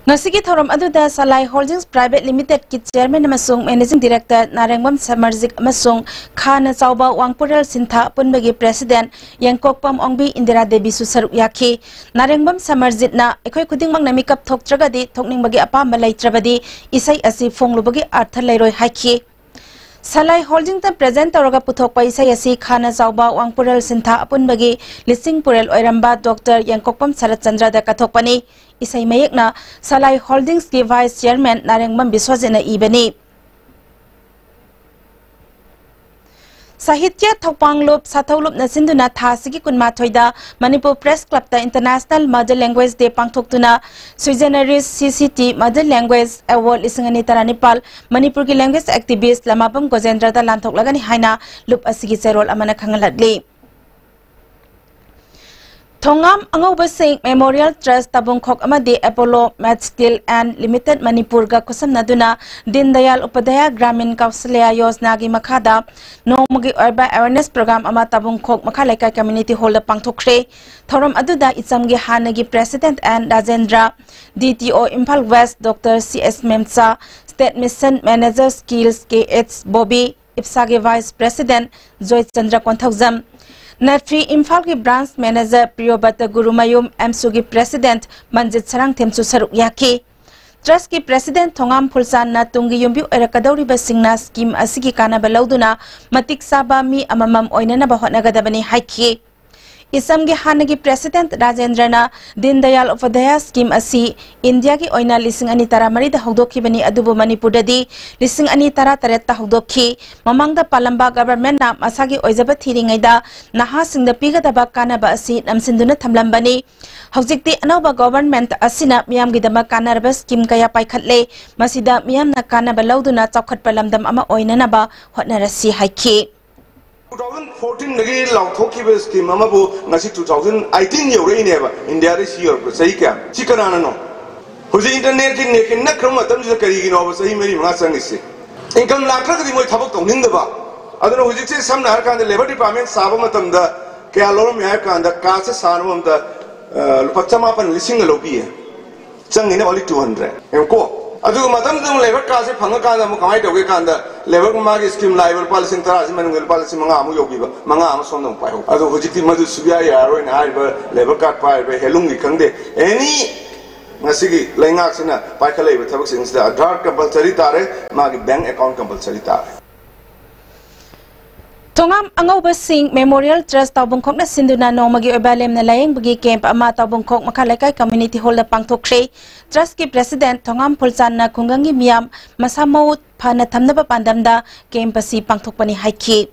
ꯉꯁꯤꯒꯤ ꯊꯧꯔꯝ ꯑꯗꯨꯗ ꯁꯂꯥꯏ ꯍꯣꯜꯗꯤꯡꯁ ꯄ꯭ꯔꯥꯏꯚꯦꯠ ꯂꯤꯃꯤꯇꯦꯗꯀꯤ ꯆꯤꯌꯔꯃꯦꯟ ꯑꯃꯁꯨꯡ ꯃꯦꯅꯦꯖꯤꯡ ꯗꯤꯔꯦꯛꯇꯔ ꯅꯥꯔꯦꯡꯕꯝ ꯁꯃꯔꯖꯤꯠ ꯑꯃꯁꯨꯡ ꯈꯥꯅ ꯆꯥꯎꯕ ꯋꯥꯡꯄꯨꯔꯦꯜ ꯁꯤꯟꯊꯥ ꯑꯄꯨꯟꯕꯒꯤ ꯄ꯭ꯔꯦꯁꯤꯗꯦꯟꯠ ꯌꯦꯡꯀꯣꯛꯄꯝ ꯑꯣꯡꯕꯤ ꯏꯟꯗꯤꯔꯥ ꯗꯦꯕꯤꯁꯨ ꯁꯔꯨꯛ ꯌꯥꯈꯤ꯫ ꯅꯥꯔꯦꯡꯕꯝ ꯁꯃꯔꯖꯤꯠꯅ ꯑꯩꯈꯣꯏ ꯈꯨꯗꯤꯡꯃꯛꯅ ꯃꯤꯀꯞ ꯊꯣꯛꯇ꯭ꯔꯒꯗꯤ ꯊꯣꯛꯅꯤꯡꯕꯒꯤ ꯑꯄꯥꯝꯕ ꯂꯩꯇ꯭ꯔꯕꯗꯤ ꯏꯁꯩ ꯑꯁꯤ ꯐꯣꯡꯂꯨꯕꯒꯤ ꯑꯔꯊ ꯂꯩꯔꯣꯏ ꯍꯥꯏꯈꯤ꯫ ꯁꯂꯥꯏ ꯍꯣꯜꯗꯤꯡꯁꯅ ꯄ꯭ꯔꯦꯖꯦꯟꯠ ꯇꯧꯔꯒ ꯄꯨꯊꯣꯛꯄ ꯏꯁꯩ ꯑꯁꯤ ꯈꯥꯅ ꯆꯥꯎꯕ ꯋꯥꯡꯄꯨꯔꯦꯜ ꯁꯤꯟꯊꯥ ꯑꯄꯨꯟꯕꯒꯤ ꯂꯤꯁꯤꯡ ꯄꯨꯔꯦꯜ ꯑꯣꯏꯔꯝꯕ ꯗꯣꯛꯇꯔ ꯌꯦꯡꯀꯣꯛꯄꯝ ꯁꯔꯠ ꯆꯟꯗ꯭ꯔꯗ ꯀꯠꯊꯣꯛꯄꯅꯤ꯫ ꯏꯁꯩ ꯃꯌꯦꯛꯅ ꯁꯂꯥꯏ ꯍꯣꯜꯗꯤꯡꯁꯀꯤ ꯚꯥꯏꯁ ꯆꯤꯌꯔꯃꯦꯟ ꯅꯥꯔꯦꯡꯕꯝ ꯕꯤꯁ꯭ꯋꯖꯤꯠꯅ ꯏꯕꯅꯤ꯫ ꯁꯥꯍꯤꯇ꯭ꯌ ꯊꯧꯄꯥꯡꯂꯨꯞ ꯁꯥꯊꯧꯂꯨꯞꯅ ꯁꯤꯟꯗꯨꯅ ꯊꯥ ꯑꯁꯤꯒꯤ ꯀꯨꯟꯃꯥꯊꯣꯏꯗ ꯃꯅꯤꯄꯨꯔ ꯄ꯭ꯔꯦꯁ ꯀ꯭ꯂꯕꯇ ꯏꯟꯇꯔꯅꯦꯁꯅꯦꯜ ꯃꯗꯔ ꯂꯦꯡꯒ꯭ꯋꯦꯖ ꯗꯦ ꯄꯥꯡꯊꯣꯛꯇꯨꯅ ꯁ꯭ꯋꯤꯖꯅꯔꯤꯁ ꯁꯤ C T mother language award ꯂꯤꯁꯤꯡ ꯑꯅꯤ ꯇꯔꯥꯅꯤꯄꯥꯜ ꯃꯅꯤꯄꯨꯔꯒꯤ ꯂꯦꯡꯒ꯭ꯋꯦꯖ ꯑꯦꯛꯇꯤꯚꯤꯁ꯭ꯠ ꯂꯃꯥꯕꯝ ꯒꯣꯖꯦꯟꯗ꯭ꯔꯗ ꯂꯥꯟꯊꯣꯛꯂꯒꯅꯤ ꯍꯥꯏꯅ ꯂꯨꯞ ꯑꯁꯤꯒꯤ ꯆꯦꯔꯣꯜ ꯑꯃꯅ ꯈꯪꯍꯜꯂꯛꯂꯤ꯫ ꯊꯣꯉꯥꯝ ꯑꯉꯧꯕꯁꯤꯡ ꯃꯦꯃꯣꯔꯤꯌꯦꯜ ꯇ꯭ꯔꯁꯠ ꯇꯥꯕꯨꯡꯈꯣꯛ ꯑꯃꯗꯤ Apollo med skill and limited ꯃꯅꯤꯄꯨꯔꯒ ꯈꯨꯠꯁꯝꯅꯗꯨꯅ ꯗꯤꯟ ꯗꯌꯥꯜ ꯎꯄꯥꯙ꯭ꯌꯥꯌ ꯒ꯭ꯔꯥꯃꯤꯟ ꯀꯧꯁꯜꯌꯥ ꯌꯣꯖꯅꯥꯒꯤ ꯃꯈꯥꯗ ꯅꯣꯡꯃꯒꯤ ꯑꯣꯏꯕ ꯑꯦꯋꯦꯔꯅꯦꯁ ꯄ꯭ꯔꯣꯒ꯭ꯔꯥꯝ ꯑꯃ ꯇꯥꯕꯨꯡꯈꯣꯛ ꯃꯈꯥ ꯂꯩꯀꯥꯏ ꯀꯝꯃ꯭ꯌꯨꯅꯤꯇꯤ ꯍꯣꯜꯗ ꯄꯥꯡꯊꯣꯛꯈ꯭ꯔꯦ꯫ ꯊꯧꯔꯝ ꯑꯗꯨꯗ ꯏꯆꯝꯒꯤ ꯍꯥꯟꯅꯒꯤ president N Rajendra, D T O Imphal west doctor C S Memcha, state mission manager skills K H Bobby, ꯏꯞꯁꯥꯒꯤ ꯚꯥꯏꯁ ꯄ꯭ꯔꯦꯁꯤꯗꯦꯟꯠ ꯖꯣꯏꯆꯟꯗ꯭ꯔ ꯀꯣꯟꯊꯧꯖꯝ, ꯅꯠꯐꯤ ꯏꯝꯐꯥꯜꯒꯤ branch manager ꯄ꯭ꯔꯤꯌꯣꯕꯇ ꯒꯨꯔꯨꯃꯌꯨꯝ, ꯑꯦꯝꯁꯨꯒꯤ president ꯃꯟꯖꯤꯠ ꯁꯔꯥꯡꯊꯦꯝꯁꯨ ꯁꯔꯨꯛ ꯌꯥꯈꯤ꯫ Trustꯀꯤ president ꯊꯣꯉꯥꯝ ꯐꯨꯜꯆꯥꯟꯅ ꯇꯨꯡꯒꯤ ꯌꯨꯝꯕꯤ ꯑꯣꯏꯔꯛꯀꯗꯧꯔꯤꯕꯁꯤꯡꯅ scheme ꯑꯁꯤꯒꯤ ꯀꯥꯟꯅꯕ ꯂꯧꯗꯨꯅ ꯃꯇꯤꯛ ꯆꯥꯕ ꯃꯤ ꯑꯃꯃꯝ ꯑꯣꯏꯅꯅꯕ ꯍꯣꯠꯅꯒꯗꯕꯅꯤ ꯍꯥꯏꯈꯤ꯫ ꯏꯁꯝꯒꯤ ꯍꯥꯟꯅꯒꯤ president ꯔꯥꯖꯦꯟꯗ꯭ꯔꯅ ꯗꯤꯟ ꯗꯌꯥꯜ ꯎꯄꯥꯙ꯭ꯌꯥꯌ scheme ꯑꯁꯤ ꯏꯟꯗꯤꯌꯥꯒꯤ ꯑꯣꯏꯅ ꯂꯤꯁꯤꯡ ꯑꯅꯤ ꯇꯔꯥꯃꯔꯤꯗ ꯍꯧꯗꯣꯛꯈꯤꯕꯅꯤ, ꯑꯗꯨꯕꯨ ꯃꯅꯤꯄꯨꯔꯗꯗꯤ ꯂꯤꯁꯤꯡ ꯑꯅꯤ ꯇꯔꯥꯇꯔꯦꯠꯇ ꯍꯧꯗꯣꯛꯈꯤ꯫ ꯃꯃꯥꯡꯗ ꯄꯥꯜꯂꯝꯕ governmentꯅ ꯃꯁꯥꯒꯤ ꯑꯣꯏꯖꯕ ꯊꯤꯔꯤꯉꯩꯗ ꯅꯍꯥꯁꯤꯡꯗ ꯄꯤꯒꯗꯕ ꯀꯥꯟꯅꯕ ꯑꯁꯤ ꯅꯝꯁꯤꯟꯗꯨꯅ ꯊꯝꯂꯝꯕꯅꯤ꯫ ꯍꯧꯖꯤꯛꯇꯤ ꯑꯅꯧꯕ government ꯑꯁꯤꯅ ꯃꯤꯌꯥꯝꯒꯤꯗꯃꯛ ꯀꯥꯟꯅꯔꯕ scheme ꯀꯌꯥ ꯄꯥꯏꯈꯠꯂꯦ꯫ ꯃꯁꯤꯗ ꯃꯤꯌꯥꯝꯅ ꯀꯥꯟꯅꯕ ꯂꯧꯗꯨꯅ ꯆꯥꯎꯈꯠꯄ ꯂꯝꯗꯝ ꯑꯃ ꯑꯣꯏꯅꯅꯕ ꯍꯣꯠꯅꯔꯁꯤ ꯍꯥꯏꯈꯤ꯫ Two thousand fourteenꯗꯒꯤ ꯂꯥꯎꯊꯣꯛꯈꯤꯕ scheme ꯑꯃꯕꯨ ꯉꯁꯤ two thousand eighteen ꯌꯧꯔꯛꯏꯅꯦꯕ꯫ ꯏꯟꯗꯤꯌꯥꯗ ꯁꯤ ꯌꯧꯔꯛꯄ ꯆꯍꯤ ꯀꯌꯥ? ꯁꯤ ꯀꯅꯥꯅꯅꯣ? ꯍꯧꯖꯤꯛ internetꯀꯤ netꯀꯤ ꯅꯛꯈ꯭ꯔꯕ ꯃꯇꯝꯁꯤꯗ ꯀꯔꯤꯒꯤꯅꯣꯕ ꯆꯍꯤ ꯃꯔꯤ ꯃꯉꯥ ꯆꯪꯉꯤꯁꯤ? Income ꯂꯥꯛꯇ꯭ꯔꯒꯗꯤ ꯃꯣꯏ ꯊꯕꯛ ꯇꯧꯅꯤꯡꯗꯕ꯫ ꯑꯗꯨꯅ ꯍꯧꯖꯤꯛꯁꯦ ꯁꯝꯅ ꯍꯥꯏꯔꯀꯥꯟꯗ labour department ꯁꯥꯕ ꯃꯇꯝꯗ ꯀꯌꯥ ꯂꯧꯔꯝꯃꯤ ꯍꯥꯏꯔ ꯀꯥꯟꯗ, cardꯁꯦ ꯁꯥꯅꯕ ꯃꯇꯝꯗ, ꯑ, ꯂꯨꯄꯥ ꯆꯃꯥꯄꯟ, ꯂꯤꯁꯤꯡꯒ ꯂꯧꯕꯤꯌꯦ꯫ ꯆꯪꯉꯤꯅ only two hundred꯫ ꯌꯦꯡꯉꯨꯀꯣ꯫ ꯑꯗꯨꯒ ꯃꯊꯪꯗ ꯑꯃꯨꯛ labour cardꯁꯦ ꯐꯪꯉꯀꯥꯟꯗ ꯑꯃꯨꯛ ꯀꯃꯥꯏꯅ ꯇꯧꯒꯦ ꯀꯥꯟꯗ, labour ꯃꯥꯒꯤ scheme ꯂꯥꯛꯏꯕ ꯂꯨꯄꯥ ꯂꯤꯁꯤꯡ ꯇꯔꯥꯁꯤ ꯃꯅꯨꯡꯗ ꯂꯨꯄꯥ ꯂꯤꯁꯤꯡ ꯃꯉꯥ ꯑꯃꯨꯛ ꯌꯧꯕꯤꯕ, ꯃꯉꯥ ꯑꯃ ꯁꯣꯝꯗ ꯑꯃꯨꯛ ꯄꯥꯏꯍꯧꯕ꯫ ꯑꯗꯣ ꯍꯧꯖꯤꯛꯇꯤ ꯃꯗꯨ ꯁꯨꯛꯌꯥ ꯌꯥꯔꯔꯣꯏꯅ ꯍꯥꯏꯔꯤꯕ labour card ꯄꯥꯏꯔꯤꯕ handloomꯒꯤ ꯈꯪꯗꯦ, any ꯉꯁꯤꯒꯤ ꯂꯩꯉꯥꯛꯁꯤꯅ ꯄꯥꯏꯈꯠꯂꯛꯏꯕ ꯊꯕꯛꯁꯤꯡꯁꯤꯗ Aadhaar compulsory ꯇꯥꯔꯦ, ꯃꯥꯒꯤ bank account compulsory ꯇꯥꯔꯦ꯫ ꯊꯣꯉꯥꯝ ꯑꯉꯧꯕꯁꯤꯡ Memorial Trust ꯇꯥꯎꯕꯨꯡꯈꯣꯛꯅ ꯁꯤꯟꯗꯨꯅ ꯅꯣꯡꯃꯒꯤ ꯑꯣꯏꯕ ꯂꯦꯝꯅ ꯂꯥꯌꯦꯡꯕꯒꯤ camp ꯑꯃ ꯇꯥꯎꯕꯨꯡꯈꯣꯛ ꯃꯈꯥ ꯂꯩꯀꯥꯏ community hallꯗ ꯄꯥꯡꯊꯣꯛꯈ꯭ꯔꯦ꯫ Trustꯀꯤ president ꯊꯣꯉꯥꯝ ꯐꯨꯜꯆꯥꯟꯅ ꯈꯨꯡꯒꯪꯒꯤ ꯃꯤꯌꯥꯝ ꯃꯁꯥ ꯃꯎ ꯐꯅ ꯊꯝꯅꯕ ꯄꯥꯟꯗꯝꯗ camp ꯑꯁꯤ ꯄꯥꯡꯊꯣꯛꯄꯅꯤ ꯍꯥꯏꯈꯤ꯫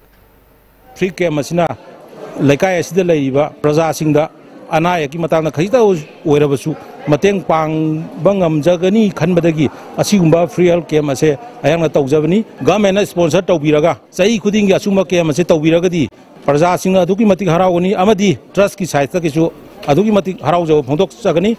Free camp ꯑꯁꯤꯅ ꯂꯩꯀꯥꯏ ꯑꯁꯤꯗ ꯂꯩꯔꯤꯕ ꯄ꯭ꯔꯖꯥꯁꯤꯡꯗ ꯑꯅꯥ ꯑꯌꯦꯛꯀꯤ ꯃꯇꯥꯡꯗ ꯈꯖꯤꯛꯇ ꯑꯣꯏꯔꯕꯁꯨ ꯃꯇꯦꯡ ꯄꯥꯡꯕ ꯉꯝꯖꯒꯅꯤ ꯈꯟꯕꯗꯒꯤ ꯑꯁꯤꯒꯨꯝꯕ free health camp ꯑꯁꯦ ꯑꯩꯍꯥꯛꯅ ꯇꯧꯖꯕꯅꯤ꯫ Governmentꯅ sponsor ꯇꯧꯕꯤꯔꯒ ꯆꯍꯤ ꯈꯨꯗꯤꯡꯒꯤ ꯑꯁꯨꯝꯕ camp ꯑꯁꯦ ꯇꯧꯕꯤꯔꯒꯗꯤ ꯄ꯭ꯔꯖꯥꯁꯤꯡꯅ ꯑꯗꯨꯛꯀꯤ ꯃꯇꯤꯛ ꯍꯔꯥꯎꯒꯅꯤ ꯑꯃꯗꯤ trustꯀꯤ sideꯇꯒꯤꯁꯨ ꯑꯗꯨꯛꯀꯤ ꯃꯇꯤꯛ ꯍꯔꯥꯎꯖꯕ ꯐꯣꯡꯗꯣꯛꯆꯒꯅꯤ꯫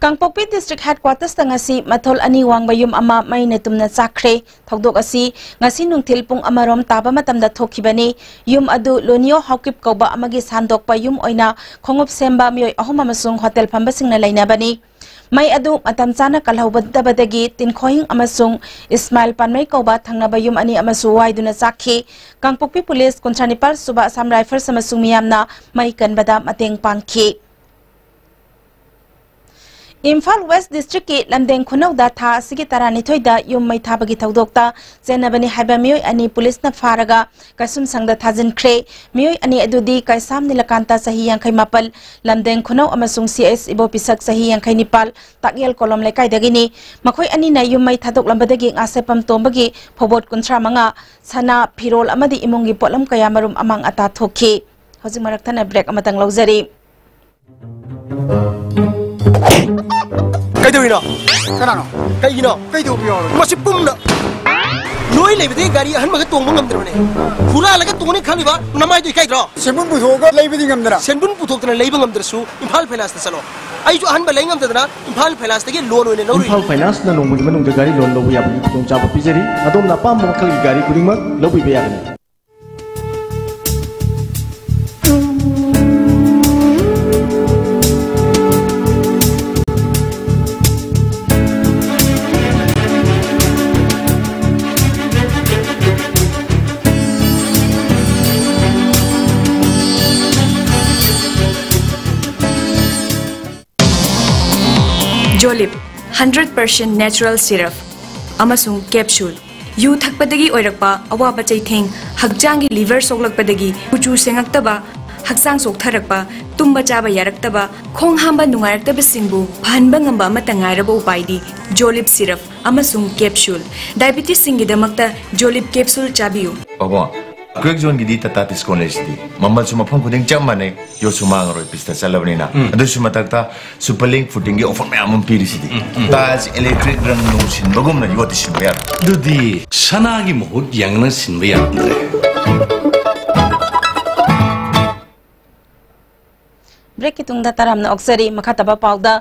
ꯀꯥꯡꯄꯣꯛꯄꯤ district headquartersꯇ ꯉꯁꯤ ꯃꯊꯣꯜ ꯑꯅꯤ ꯋꯥꯡꯕ ꯌꯨꯝ ꯑꯃ ꯃꯩꯅ ꯇꯨꯝꯅ ꯆꯥꯛꯈ꯭ꯔꯦ꯫ ꯊꯧꯗꯣꯛ ꯑꯁꯤ ꯉꯁꯤ ꯅꯨꯡꯊꯤꯜ ꯄꯨꯡ ꯑꯃꯔꯣꯝ ꯇꯥꯕ ꯃꯇꯝꯗ ꯊꯣꯛꯈꯤꯕꯅꯤ꯫ ꯌꯨꯝ ꯑꯗꯨ ꯂꯣꯅꯤꯌꯣ ꯍꯥꯎꯀꯤꯞ ꯀꯧꯕ ꯑꯃꯒꯤ ꯁꯥꯟꯗꯣꯛꯄ ꯌꯨꯝ ꯑꯣꯏꯅ ꯈꯣꯡꯎꯞ ꯁꯦꯝꯕ ꯃꯤꯑꯣꯏ ꯑꯍꯨꯝ ꯑꯃꯁꯨꯡ hotel ꯐꯝꯕꯁꯤꯡꯅ ꯂꯩꯅꯕꯅꯤ꯫ ꯃꯩ ꯑꯗꯨ ꯃꯇꯝ ꯆꯥꯅ ꯀꯜꯍꯧꯗꯕꯗꯒꯤ ꯇꯤꯟꯈꯣꯏꯍꯤꯡ ꯑꯃꯁꯨꯡ ꯏꯁꯃꯥꯏꯜ ꯄꯥꯟꯃꯩ ꯀꯧꯕ ꯊꯪꯅꯕ ꯌꯨꯝ ꯑꯅꯤ ꯑꯃꯁꯨ ꯋꯥꯏꯗꯨꯅ ꯆꯥꯛꯈꯤ꯫ ꯀꯥꯡꯄꯣꯛꯄꯤ ꯄꯨꯂꯤꯁ, ꯀꯨꯟꯊ꯭ꯔꯥ ꯅꯤꯄꯥꯜ ꯁꯨꯕ ꯑꯁꯥꯝ ꯔꯥꯏꯐꯜꯁ ꯑꯃꯁꯨꯡ ꯃꯤꯌꯥꯝꯅ ꯃꯩ ꯀꯟꯕꯗ ꯃꯇꯦꯡ ꯄꯥꯡꯈꯤ꯫ ꯏꯝꯐꯥꯜ ꯋꯦꯁ ꯗꯤꯁꯇ꯭ꯔꯤꯛꯀꯤ ꯂꯝꯗꯦꯡ ꯈꯨꯅꯧꯗ ꯊꯥ ꯑꯁꯤꯒꯤ ꯇꯔꯥꯅꯤꯊꯣꯏꯗ ꯌꯨꯝ ꯃꯩ ꯊꯥꯕꯒꯤ ꯊꯧꯗꯣꯛꯇ ꯆꯦꯟꯅꯕꯅꯤ ꯍꯥꯏꯕ ꯃꯤꯑꯣꯏ ꯑꯅꯤ ꯄꯨꯂꯤꯁꯅ ꯐꯥꯔꯒ ꯀꯩꯁꯨꯝꯁꯪꯗ ꯊꯥꯖꯤꯟꯈ꯭ꯔꯦ꯫ ꯃꯤꯑꯣꯏ ꯑꯅꯤ ꯑꯗꯨꯗꯤ ꯀꯩꯁꯥꯝ ꯅꯤꯂꯀꯥꯟꯇ, ꯆꯍꯤ ꯌꯥꯡꯈꯩ ꯃꯥꯄꯜ, ꯂꯝꯗꯦꯡ ꯈꯨꯅꯧ, ꯑꯃꯁꯨꯡ ꯁꯤ ꯑꯦꯁ ꯏꯕꯣꯄꯤꯁꯛ, ꯆꯍꯤ ꯌꯥꯡꯈꯩ ꯅꯤꯄꯥꯜ, ꯇꯥꯛꯌꯦꯜ ꯀꯣꯂꯣꯝ ꯂꯩꯀꯥꯏꯗꯒꯤꯅꯤ꯫ ꯃꯈꯣꯏ ꯑꯅꯤꯅ ꯌꯨꯝ ꯃꯩ ꯊꯥꯗꯣꯛꯂꯝꯕꯗꯒꯤ ꯉꯥꯁꯦꯞꯄꯝ ꯇꯣꯝꯕꯒꯤ ꯐꯧꯕꯣꯠ ꯀꯨꯟꯊ꯭ꯔꯥ ꯃꯉꯥ, ꯁꯅꯥ, ꯐꯤꯔꯣꯜ ꯑꯃꯗꯤ ꯏꯃꯨꯡꯒꯤ ꯄꯣꯠꯂꯝ ꯀꯌꯥ ꯃꯔꯨꯝ ꯑꯃꯥꯡ ꯑꯇꯥ ꯊꯣꯛꯈꯤ꯫ ꯍꯧꯖꯤꯛ ꯃꯔꯛ ꯊꯠꯅ ꯕ꯭ꯔꯦꯛ ꯑꯃꯇꯪ ꯂꯧꯖꯔꯤ꯫ ꯀꯩꯗꯧꯔꯤꯅꯣ? ꯀꯅꯥꯅꯣ? ꯀꯩꯒꯤꯅꯣ? ꯀꯩꯗꯧꯕ ꯌꯥꯎꯔꯒꯦ? ꯃꯁꯤ ꯄꯨꯝꯅ ꯅꯣꯏ ꯂꯩꯕꯗꯒꯤ ꯒꯥꯔꯤ ꯑꯍꯟꯕꯒ ꯇꯣꯡꯕ ꯉꯝꯗ꯭ꯔꯕꯅꯦ꯫ ꯍꯨꯔꯥꯜꯂꯒ ꯇꯣꯡꯅꯤ ꯈꯜꯂꯤꯕ ꯅꯃꯥꯏꯗꯣ ꯏꯀꯥꯏꯗ꯭ꯔꯣ? ꯁꯦꯟꯕꯨꯟ ꯄꯨꯊꯣꯛꯑꯒ ꯂꯩꯕꯗꯤ ꯉꯝꯗꯅ꯫ ꯁꯦꯟꯕꯨꯟ ꯄꯨꯊꯣꯛꯇꯅ ꯂꯩꯕ ꯉꯝꯗ꯭ꯔꯁꯨ ꯏꯝꯐꯥꯜ ꯐꯥꯏꯅꯥꯟꯁꯇ ꯆꯠꯂꯣ꯫ ꯑꯩꯁꯨ ꯑꯍꯟꯕ ꯂꯩ ꯉꯝꯗꯗꯅ ꯏꯝꯐꯥꯜ ꯐꯥꯏꯅꯥꯟꯁꯇꯒꯤ ꯂꯣꯟ ꯑꯣꯏꯅ ꯂꯧꯔꯨꯏ꯫ ꯏꯝꯐꯥꯜ ꯐꯥꯏꯅꯥꯟꯁꯅ ꯅꯣꯡꯃꯒꯤ ꯃꯅꯨꯡꯗ ꯒꯥꯔꯤ ꯂꯣꯟ ꯂꯧꯕ ꯌꯥꯕꯒꯤ ꯈꯨꯗꯣꯡꯆꯥꯕ ꯄꯤꯖꯔꯤ꯫ ꯑꯗꯣꯝꯅ ꯑꯄꯥꯝꯕ ꯃꯈꯜꯒꯤ ꯒꯥꯔꯤ ꯈꯨꯗꯤꯡꯃꯛ ꯂꯧꯕꯤꯕ ꯌꯥꯒꯅꯤ꯫ ꯖꯣꯂꯤꯞ, ꯍꯟꯗ꯭ꯔꯦꯠ ꯄꯥꯔꯁꯦꯟ ꯅꯦꯆꯔꯦꯜ ꯁꯤꯔꯞ ꯑꯃꯁꯨꯡ ꯀꯦꯞꯁꯨꯜ꯫ ꯌꯨ ꯊꯛꯄꯗꯒꯤ ꯑꯣꯏꯔꯛꯄ ꯑꯋꯥꯕ ꯆꯩꯊꯦꯡ, ꯍꯛꯆꯥꯡꯒꯤ ꯂꯤꯚꯔ ꯁꯣꯛꯂꯛꯄꯗꯒꯤ ꯀꯨꯆꯨ ꯁꯦꯡꯉꯛꯇꯕ, ꯍꯛꯆꯥꯡ ꯆꯣꯛꯊꯔꯛꯄ, ꯇꯨꯝꯕ ꯆꯥꯕ ꯌꯥꯔꯛꯇꯕ, ꯈꯣꯡ ꯍꯥꯝꯕ ꯅꯨꯡꯉꯥꯏꯔꯛꯇꯕꯁꯤꯡꯕꯨ ꯐꯍꯟꯕ ꯉꯝꯕ ꯑꯃꯠꯇ ꯉꯥꯏꯔꯕ ꯎꯄꯥꯏꯗꯤ ꯖꯣꯂꯤꯞ ꯁꯤꯔꯞ ꯑꯃꯁꯨꯡ ꯀꯦꯞꯁꯨꯜ꯫ ꯗꯥꯏꯕꯤꯇꯤꯁꯁꯤꯡꯒꯤꯗꯃꯛꯇ ꯖꯣꯂꯤꯞ ꯀꯦꯞꯁꯨꯜ ꯆꯥꯕꯤꯌꯨ꯫ ꯄꯥꯕꯨꯡ, ꯀ꯭ꯋꯦꯛ ꯖꯣꯟꯒꯤꯗꯤ ꯇꯥꯇꯥ ꯗꯤꯁꯀꯥꯎꯟ ꯂꯩꯁꯤꯗꯤ꯫ ꯃꯃꯜꯁꯨ ꯃꯐꯝ ꯈꯨꯗꯤꯡ ꯆꯞ ꯃꯥꯟꯅꯩ, ꯌꯣꯠꯁꯨ ꯃꯥꯡꯉꯔꯣꯏ, ꯄꯤꯁꯇ ꯆꯠꯂꯕꯅꯤꯅ꯫ ꯎꯝ꯫ ꯑꯗꯨꯁꯨ ꯃꯊꯛꯇ ꯁꯨꯄꯔ ꯂꯤꯡ ꯐꯨꯗꯤꯡꯒꯤ ꯑꯣꯐꯔ ꯃꯌꯥꯝ ꯑꯃ ꯄꯤꯔꯤꯁꯤꯗꯤ꯫ ꯎꯝ, ꯎꯝ꯫ ꯇꯥꯏꯜꯁ ꯏꯂꯦꯛꯇ꯭ꯔꯤꯛ ꯔꯪ ꯅꯨꯡ ꯁꯤꯟꯕꯒꯨꯝꯅ ꯌꯣꯠꯇꯤ ꯁꯤꯟꯕ ꯌꯥꯔꯣꯏ꯫ ꯑꯗꯨꯗꯤ ꯁꯅꯥꯒꯤ ꯃꯍꯨꯠ ꯌꯥꯡꯅ ꯁꯤꯟꯕ ꯌꯥꯔꯝꯗ꯭ꯔꯦ꯫ ꯕ꯭ꯔꯦꯛꯀꯤ ꯇꯨꯡꯗ ꯇꯔꯥꯝꯅ ꯑꯣꯛꯆꯔꯤ꯫ ꯃꯈꯥ ꯇꯥꯕ ꯄꯥꯎꯗ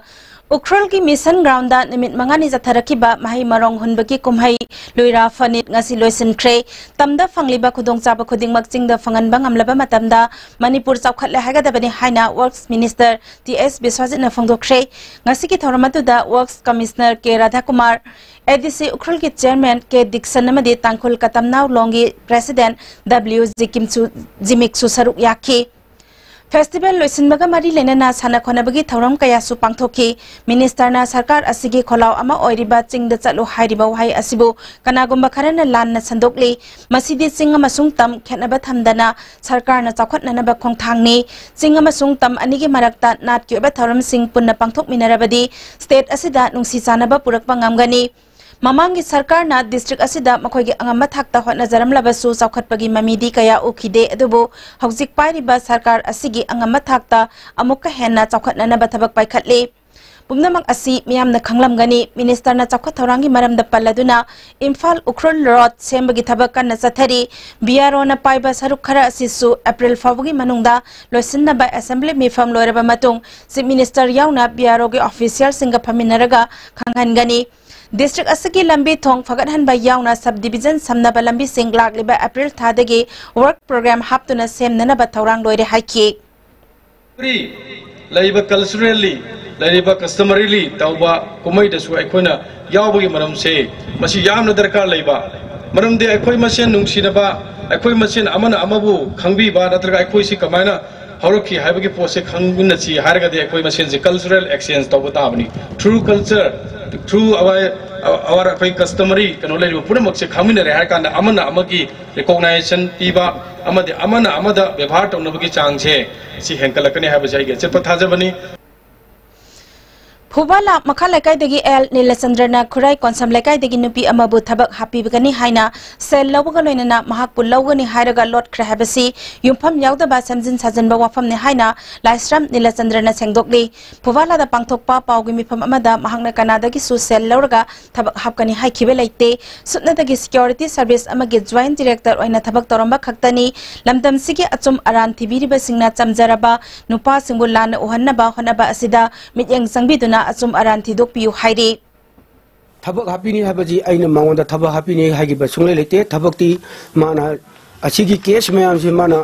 ꯎꯈ꯭ꯔꯨꯜꯒꯤ ꯃꯤꯁꯟ ꯒ꯭ꯔꯥꯎꯟꯗ ꯅꯨꯃꯤꯠ ꯃꯉꯥꯅꯤ ꯆꯠꯊꯔꯛꯈꯤꯕ ꯃꯍꯩ ꯃꯔꯣꯡ ꯍꯨꯟꯕꯒꯤ ꯀꯨꯝꯍꯩ ꯂꯨꯏꯔꯥ ꯐꯅꯤꯠ ꯉꯁꯤ ꯂꯣꯏꯁꯤꯟꯈ꯭ꯔꯦ꯫ ꯇꯝꯗ ꯐꯪꯂꯤꯕ ꯈꯨꯗꯣꯡꯆꯥꯕ ꯈꯨꯗꯤꯡꯃꯛ ꯆꯤꯡꯗ ꯐꯪꯍꯟꯕ ꯉꯝꯂꯕ ꯃꯇꯝꯗ ꯃꯅꯤꯄꯨꯔ ꯆꯥꯎꯈꯠꯂꯦ ꯍꯥꯏꯒꯗꯕꯅꯤ ꯍꯥꯏꯅ ꯋꯔꯛꯁ ꯃꯤꯅꯤꯁꯇꯔ ꯇꯤ ꯑꯦꯁ ꯕꯤꯁ꯭ꯋꯥꯖꯤꯠꯅ ꯐꯣꯡꯗꯣꯛꯈ꯭ꯔꯦ꯫ ꯉꯁꯤꯒꯤ ꯊꯧꯔꯝ ꯑꯗꯨꯗ ꯋꯔꯛꯁ ꯀꯃꯤꯁꯅꯔ ꯀꯦ ꯔꯥꯙꯥꯀꯨꯃꯥꯔ, ꯑꯦ ꯗꯤ ꯁꯤ ꯎꯈ꯭ꯔꯨꯜꯒꯤ ꯆꯤꯌꯔꯃꯦꯟ ꯀꯦ ꯗꯤꯛꯁꯟ ꯑꯃꯗꯤ ꯇꯥꯡꯈꯨꯜ ꯀꯇꯝꯅꯥꯎ ꯂꯣꯡꯒꯤ ꯄ꯭ꯔꯦꯁꯤꯗꯦꯟꯠ ꯗꯕ꯭ꯂꯤꯌꯨ ꯖꯤꯀꯤꯝꯁꯨ, ꯖꯤꯃꯤꯛꯁꯨ ꯁꯔꯨꯛ ꯌꯥꯈꯤ꯫ ꯐꯦꯁꯇꯤꯚꯦꯜ ꯂꯣꯏꯁꯤꯟꯕꯒ ꯃꯔꯤ ꯂꯩꯅꯅ ꯁꯥꯟꯅ ꯈꯣꯠꯅꯕꯒꯤ ꯊꯧꯔꯝ ꯀꯌꯥꯁꯨ ꯄꯥꯡꯊꯣꯛꯈꯤ꯫ ꯃꯤꯅꯤꯁꯇꯔꯅ ꯁꯔꯀꯥꯔ ꯑꯁꯤꯒꯤ ꯈꯣꯜꯂꯥꯎ ꯑꯃ ꯑꯣꯏꯔꯤꯕ "ꯆꯤꯡꯗ ꯆꯠꯂꯨ" ꯍꯥꯏꯔꯤꯕ ꯋꯥꯍꯩ ꯑꯁꯤꯕꯨ ꯀꯅꯥꯒꯨꯝꯕ ꯈꯔꯅ ꯂꯥꯟꯅ ꯁꯟꯗꯣꯛꯂꯤ꯫ ꯃꯁꯤꯗꯤ ꯆꯤꯡ ꯑꯃꯁꯨꯡ ꯇꯝ ꯈꯦꯠꯅꯕ ꯊꯝꯗꯅ ꯁꯔꯀꯥꯔꯅ ꯆꯥꯎꯈꯠꯅꯅꯕ ꯈꯣꯡꯊꯥꯡꯅꯤ꯫ ꯆꯤꯡ ꯑꯃꯁꯨꯡ ꯇꯝ ꯑꯅꯤꯒꯤ ꯃꯔꯛꯇ ꯅꯥꯠꯀꯤ ꯑꯣꯏꯕ ꯊꯧꯔꯝꯁꯤꯡ ꯄꯨꯟꯅ ꯄꯥꯡꯊꯣꯛꯃꯤꯟꯅꯔꯕꯗꯤ ꯁ꯭ꯇꯦꯠ ꯑꯁꯤꯗ ꯅꯨꯡꯁꯤ ꯆꯥꯟꯅꯕ ꯄꯨꯔꯛꯄ ꯉꯝꯒꯅꯤ꯫ ꯃꯃꯥꯡꯒꯤ ꯁꯔꯀꯥꯔꯅ ꯗꯤꯁꯇ꯭ꯔꯤꯛ ꯑꯁꯤꯗ ꯃꯈꯣꯏꯒꯤ ꯑꯉꯝꯕ ꯊꯥꯛꯇ ꯍꯣꯠꯅꯖꯔꯝꯂꯕꯁꯨ ꯆꯥꯎꯈꯠꯄꯒꯤ ꯃꯃꯤꯗꯤ ꯀꯌꯥ ꯎꯈꯤꯗꯦ꯫ ꯑꯗꯨꯕꯨ ꯍꯧꯖꯤꯛ ꯄꯥꯏꯔꯤꯕ ꯁꯔꯀꯥꯔ ꯑꯁꯤꯒꯤ ꯑꯉꯝꯕ ꯊꯥꯛꯇ ꯑꯃꯨꯛꯀ ꯍꯦꯟꯅ ꯆꯥꯎꯈꯠꯅꯅꯕ ꯊꯕꯛ ꯄꯥꯏꯈꯠꯂꯤ꯫ ꯄꯨꯝꯅꯃꯛ ꯑꯁꯤ ꯃꯤꯌꯥꯝꯅ ꯈꯪꯂꯝꯒꯅꯤ꯫ ꯃꯤꯅꯤꯁꯇꯔꯅ ꯆꯥꯎꯈꯠ ꯊꯧꯔꯥꯡꯒꯤ ꯃꯔꯝꯗ ꯄꯜꯂꯗꯨꯅ ꯏꯝꯐꯥꯜ ꯎꯈ꯭ꯔꯨꯜ ꯔꯣꯗ ꯁꯦꯝꯕꯒꯤ ꯊꯕꯛ ꯀꯟꯅ ꯆꯠꯊꯔꯤ꯫ ꯕꯤ ꯑꯥꯔ ꯑꯣꯅ ꯄꯥꯏꯕ ꯁꯔꯨꯛ ꯈꯔ ꯑꯁꯤꯁꯨ ꯑꯦꯄ꯭ꯔꯤꯜ ꯐꯥꯎꯕꯒꯤ ꯃꯅꯨꯡꯗ ꯂꯣꯏꯁꯤꯟꯅꯕ ꯑꯦꯁꯦꯝꯕ꯭ꯂꯤ ꯃꯤꯐꯝ ꯂꯣꯏꯔꯕ ꯃꯇꯨꯡ ꯆꯤꯐ ꯃꯤꯅꯤꯁꯇꯔ ꯌꯥꯎꯅ ꯕꯤ ꯑꯥꯔ ꯑꯣꯒꯤ ꯑꯣꯐꯤꯁꯤꯌꯦꯜꯁꯤꯡꯒ ꯐꯝꯃꯤꯟꯅꯔꯒ ꯈꯪꯍꯟꯒꯅꯤ꯫ ꯗꯤꯁꯇ꯭ꯔꯤꯛ ꯑꯁꯤꯒꯤ ꯂꯝꯕꯤ ꯊꯣꯡ ꯐꯒꯠꯍꯟꯕ ꯌꯥꯎꯅ ꯁꯕ ꯗꯤꯕꯤꯖꯟ ꯁꯝꯅꯕ ꯂꯝꯕꯤꯁꯤꯡ ꯂꯥꯛꯂꯤꯕ ꯑꯦꯄ꯭ꯔꯤꯜ ꯊꯥꯗꯒꯤ ꯋꯔꯛ ꯄ꯭ꯔꯣꯒ꯭ꯔꯥꯝ ꯍꯥꯞꯇꯨꯅ ꯁꯦꯝꯅꯅꯕ ꯊꯧꯔꯥꯡ ꯂꯣꯏꯔꯦ ꯍꯥꯏꯈꯤ꯫ ꯂꯩꯔꯤꯕ ꯀꯜꯆꯔꯦꯜꯂꯤ, ꯂꯩꯔꯤꯕ ꯀꯁꯇꯃꯔꯤꯂꯤ ꯇꯧꯕ ꯀꯨꯝꯍꯩꯗꯁꯨ ꯑꯩꯈꯣꯏꯅ ꯌꯥꯎꯕꯒꯤ ꯃꯔꯝꯁꯦ ꯃꯁꯤ ꯌꯥꯝꯅ ꯗꯔꯀꯥꯔ ꯂꯩꯕ꯫ ꯃꯔꯝꯗꯤ ꯑꯩꯈꯣꯏ ꯃꯁꯦꯟ ꯅꯨꯡꯁꯤꯅꯕ, ꯑꯩꯈꯣꯏ ꯃꯁꯦꯟ ꯑꯃꯅ ꯑꯃꯕꯨ ꯈꯪꯕꯤꯕ, ꯅꯠꯇ꯭ꯔꯒ ꯑꯩꯈꯣꯏꯁꯤ ꯀꯃꯥꯏꯅ ꯍꯧꯔꯛꯈꯤ ꯍꯥꯏꯕꯒꯤ ꯄꯣꯠꯁꯦ ꯈꯪꯃꯤꯟꯅꯁꯤ ꯍꯥꯏꯔꯒꯗꯤ ꯑꯩꯈꯣꯏ ꯃꯁꯦꯟꯁꯦ ꯀꯜꯆꯔꯦꯜ ꯑꯦꯛꯁꯆꯦꯟꯖ ꯇꯧꯕ ꯇꯥꯕꯅꯤ꯫ Through culture, through our, our ꯑꯩꯈꯣꯏ ꯀꯁꯇꯃꯔꯤ ꯀꯩꯅꯣ ꯂꯩꯔꯤꯕ ꯄꯨꯝꯅꯃꯛꯁꯦ ꯈꯪꯃꯤꯟꯅꯔꯦ ꯍꯥꯏꯔ ꯀꯥꯟꯗ ꯑꯃꯅ ꯑꯃꯒꯤ ꯔꯤꯀꯣꯛꯅꯥꯏꯖꯦꯁꯟ ꯄꯤꯕ ꯑꯃꯗꯤ ꯑꯃꯅ ꯑꯃꯗ ꯕꯦꯕꯥꯔ ꯇꯧꯅꯕꯒꯤ ꯆꯥꯡꯁꯦ ꯁꯤ ꯍꯦꯟꯒꯠꯂꯛꯀꯅꯤ ꯍꯥꯏꯕꯁꯦ ꯑꯩꯒꯤ ꯑꯆꯦꯠꯄ ꯊꯥꯖꯕꯅꯤ꯫ ꯐꯨꯕꯥꯂꯥ ꯃꯈꯥ ꯂꯩꯀꯥꯏꯗꯒꯤ ꯑꯦꯜ ꯅꯤꯂꯆꯟꯗ꯭ꯔꯅ ꯈꯨꯔꯥꯏ ꯀꯣꯟꯁꯝ ꯂꯩꯀꯥꯏꯗꯒꯤ ꯅꯨꯄꯤ ꯑꯃꯕꯨ ꯊꯕꯛ ꯍꯥꯞꯄꯤꯕꯒꯅꯤ ꯍꯥꯏꯅ ꯁꯦꯜ ꯂꯧꯕꯒ ꯂꯣꯏꯅꯅ ꯃꯍꯥꯛꯄꯨ ꯂꯧꯒꯅꯤ ꯍꯥꯏꯔꯒ ꯂꯣꯠꯈ꯭ꯔꯦ ꯍꯥꯏꯕꯁꯤ ꯌꯨꯝꯐꯝ ꯌꯥꯎꯗꯕ ꯁꯦꯝꯖꯤꯟ ꯁꯥꯖꯤꯟꯕ ꯋꯥꯐꯝꯅꯤ ꯍꯥꯏꯅ ꯂꯥꯏꯁ꯭ꯔꯝ ꯅꯤꯂꯆꯟꯗ꯭ꯔꯅ ꯁꯦꯡꯗꯣꯛꯂꯤ꯫ ꯐꯨꯕꯥꯂꯥꯗ ꯄꯥꯡꯊꯣꯛꯄ ꯄꯥꯎꯒꯤ ꯃꯤꯐꯝ ꯑꯃꯗ ꯃꯍꯥꯛꯅ ꯀꯅꯥꯗꯒꯤꯁꯨ ꯁꯦꯜ ꯂꯧꯔꯒ ꯊꯕꯛ ꯍꯥꯞꯀꯅꯤ ꯍꯥꯏꯈꯤꯕ ꯂꯩꯇꯦ꯫ ꯁꯨꯞꯅꯇꯒꯤ ꯁꯦꯀ꯭ꯌꯨꯔꯤꯇꯤ ꯁꯔꯚꯤꯁ ꯑꯃꯒꯤ ꯖꯣꯏꯟꯠ ꯗꯤꯔꯦꯛꯇꯔ ꯑꯣꯏꯅ ꯊꯕꯛ ꯇꯧꯔꯝꯕ ꯈꯛꯇꯅꯤ꯫ ꯂꯝꯗꯝꯁꯤꯒꯤ ꯑꯆꯨꯝ ꯑꯔꯥꯟ ꯊꯤꯕꯤꯔꯤꯕꯁꯤꯡꯅ ꯆꯝꯖꯔꯕ ꯅꯨꯄꯥꯁꯤꯡꯕꯨ ꯂꯥꯟꯅ ꯎꯍꯟꯅꯕ ꯍꯣꯠꯅꯕ ꯑꯁꯤꯗ ꯃꯤꯠꯌꯦꯡ ꯆꯪꯕꯤꯗꯨꯅ ꯑꯆꯨꯝ ꯑꯔꯥꯟ ꯊꯤꯗꯣꯛꯄꯤꯌꯨ ꯍꯥꯏꯔꯤ꯫ ꯊꯕꯛ ꯍꯥꯞꯄꯤꯅꯤ ꯍꯥꯏꯕꯁꯤ ꯑꯩꯅ ꯃꯉꯣꯟꯗ ꯊꯕꯛ ꯍꯥꯞꯄꯤꯅꯤ ꯍꯥꯏꯈꯤꯕ ꯁꯨꯡꯂꯩ ꯂꯩꯇꯦ꯫ ꯊꯕꯛꯇꯤ ꯃꯥꯅ ꯑꯁꯤꯒꯤ ꯀꯦꯁ ꯃꯌꯥꯝꯁꯤ ꯃꯥꯅ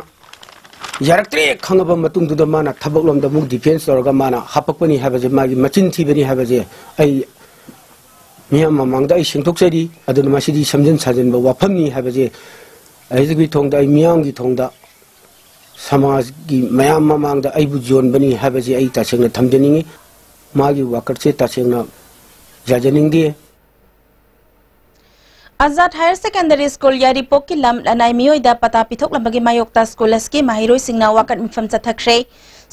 ꯌꯥꯔꯛꯇ꯭ꯔꯦ ꯈꯪꯉꯕ ꯃꯇꯨꯡꯗꯨꯗ ꯃꯥꯅ ꯊꯕꯛ ꯂꯣꯝꯗ ꯑꯃꯨꯛ ꯗꯤꯐꯦꯟꯁ ꯇꯧꯔꯒ ꯃꯥꯅ ꯍꯥꯄꯛꯄꯅꯤ ꯍꯥꯏꯕꯁꯦ, ꯃꯥꯒꯤ ꯃꯆꯤꯟ ꯊꯤꯕꯅꯤ ꯍꯥꯏꯕꯁꯦ ꯑꯩ ꯃꯤꯌꯥꯝ ꯃꯃꯥꯡꯗ ꯑꯩ ꯁꯦꯡꯗꯣꯛꯆꯔꯤ꯫ ꯑꯗꯨꯅ ꯃꯁꯤꯗꯤ ꯁꯦꯝꯖꯤꯟ ꯁꯥꯖꯤꯟꯕ ꯋꯥꯐꯝꯅꯤ ꯍꯥꯏꯕꯁꯦ ꯑꯩꯒꯤ ꯊꯣꯡꯗ, ꯑꯩ ꯃꯤꯌꯥꯝꯒꯤ ꯊꯣꯡꯗ, ꯁꯃꯥꯖꯒꯤ ꯃꯌꯥꯝ ꯃꯃꯥꯡꯗ ꯑꯩꯕꯨ ꯌꯣꯟꯕꯅꯤ ꯍꯥꯏꯕꯁꯦ ꯑꯩ ꯇꯁꯦꯡꯅ ꯊꯝꯖꯅꯤꯡꯉꯤ꯫ ꯃꯥꯒꯤ ꯋꯥꯀꯠꯁꯦ ꯇꯁꯦꯡꯅ ꯌꯥꯖꯅꯤꯡꯗꯦ꯫ ꯑꯖꯥꯗ ꯍꯥꯌꯔ ꯁꯦꯀꯦꯟꯗꯔꯤ ꯁ꯭ꯀꯨꯜ ꯌꯥꯏꯔꯤꯄꯣꯛꯀꯤ ꯂꯝ ꯂꯅꯥꯏ ꯃꯤꯑꯣꯏꯗ ꯄꯇꯥ ꯄꯤꯊꯣꯛꯂꯝꯕꯒꯤ ꯃꯥꯌꯣꯛꯇ ꯁ꯭ꯀꯨꯜ ꯑꯁꯤꯒꯤ ꯃꯍꯩꯔꯣꯏꯁꯤꯡꯅ ꯋꯥꯀꯠ ꯃꯤꯐꯝ ꯆꯠꯊꯈ꯭ꯔꯦ꯫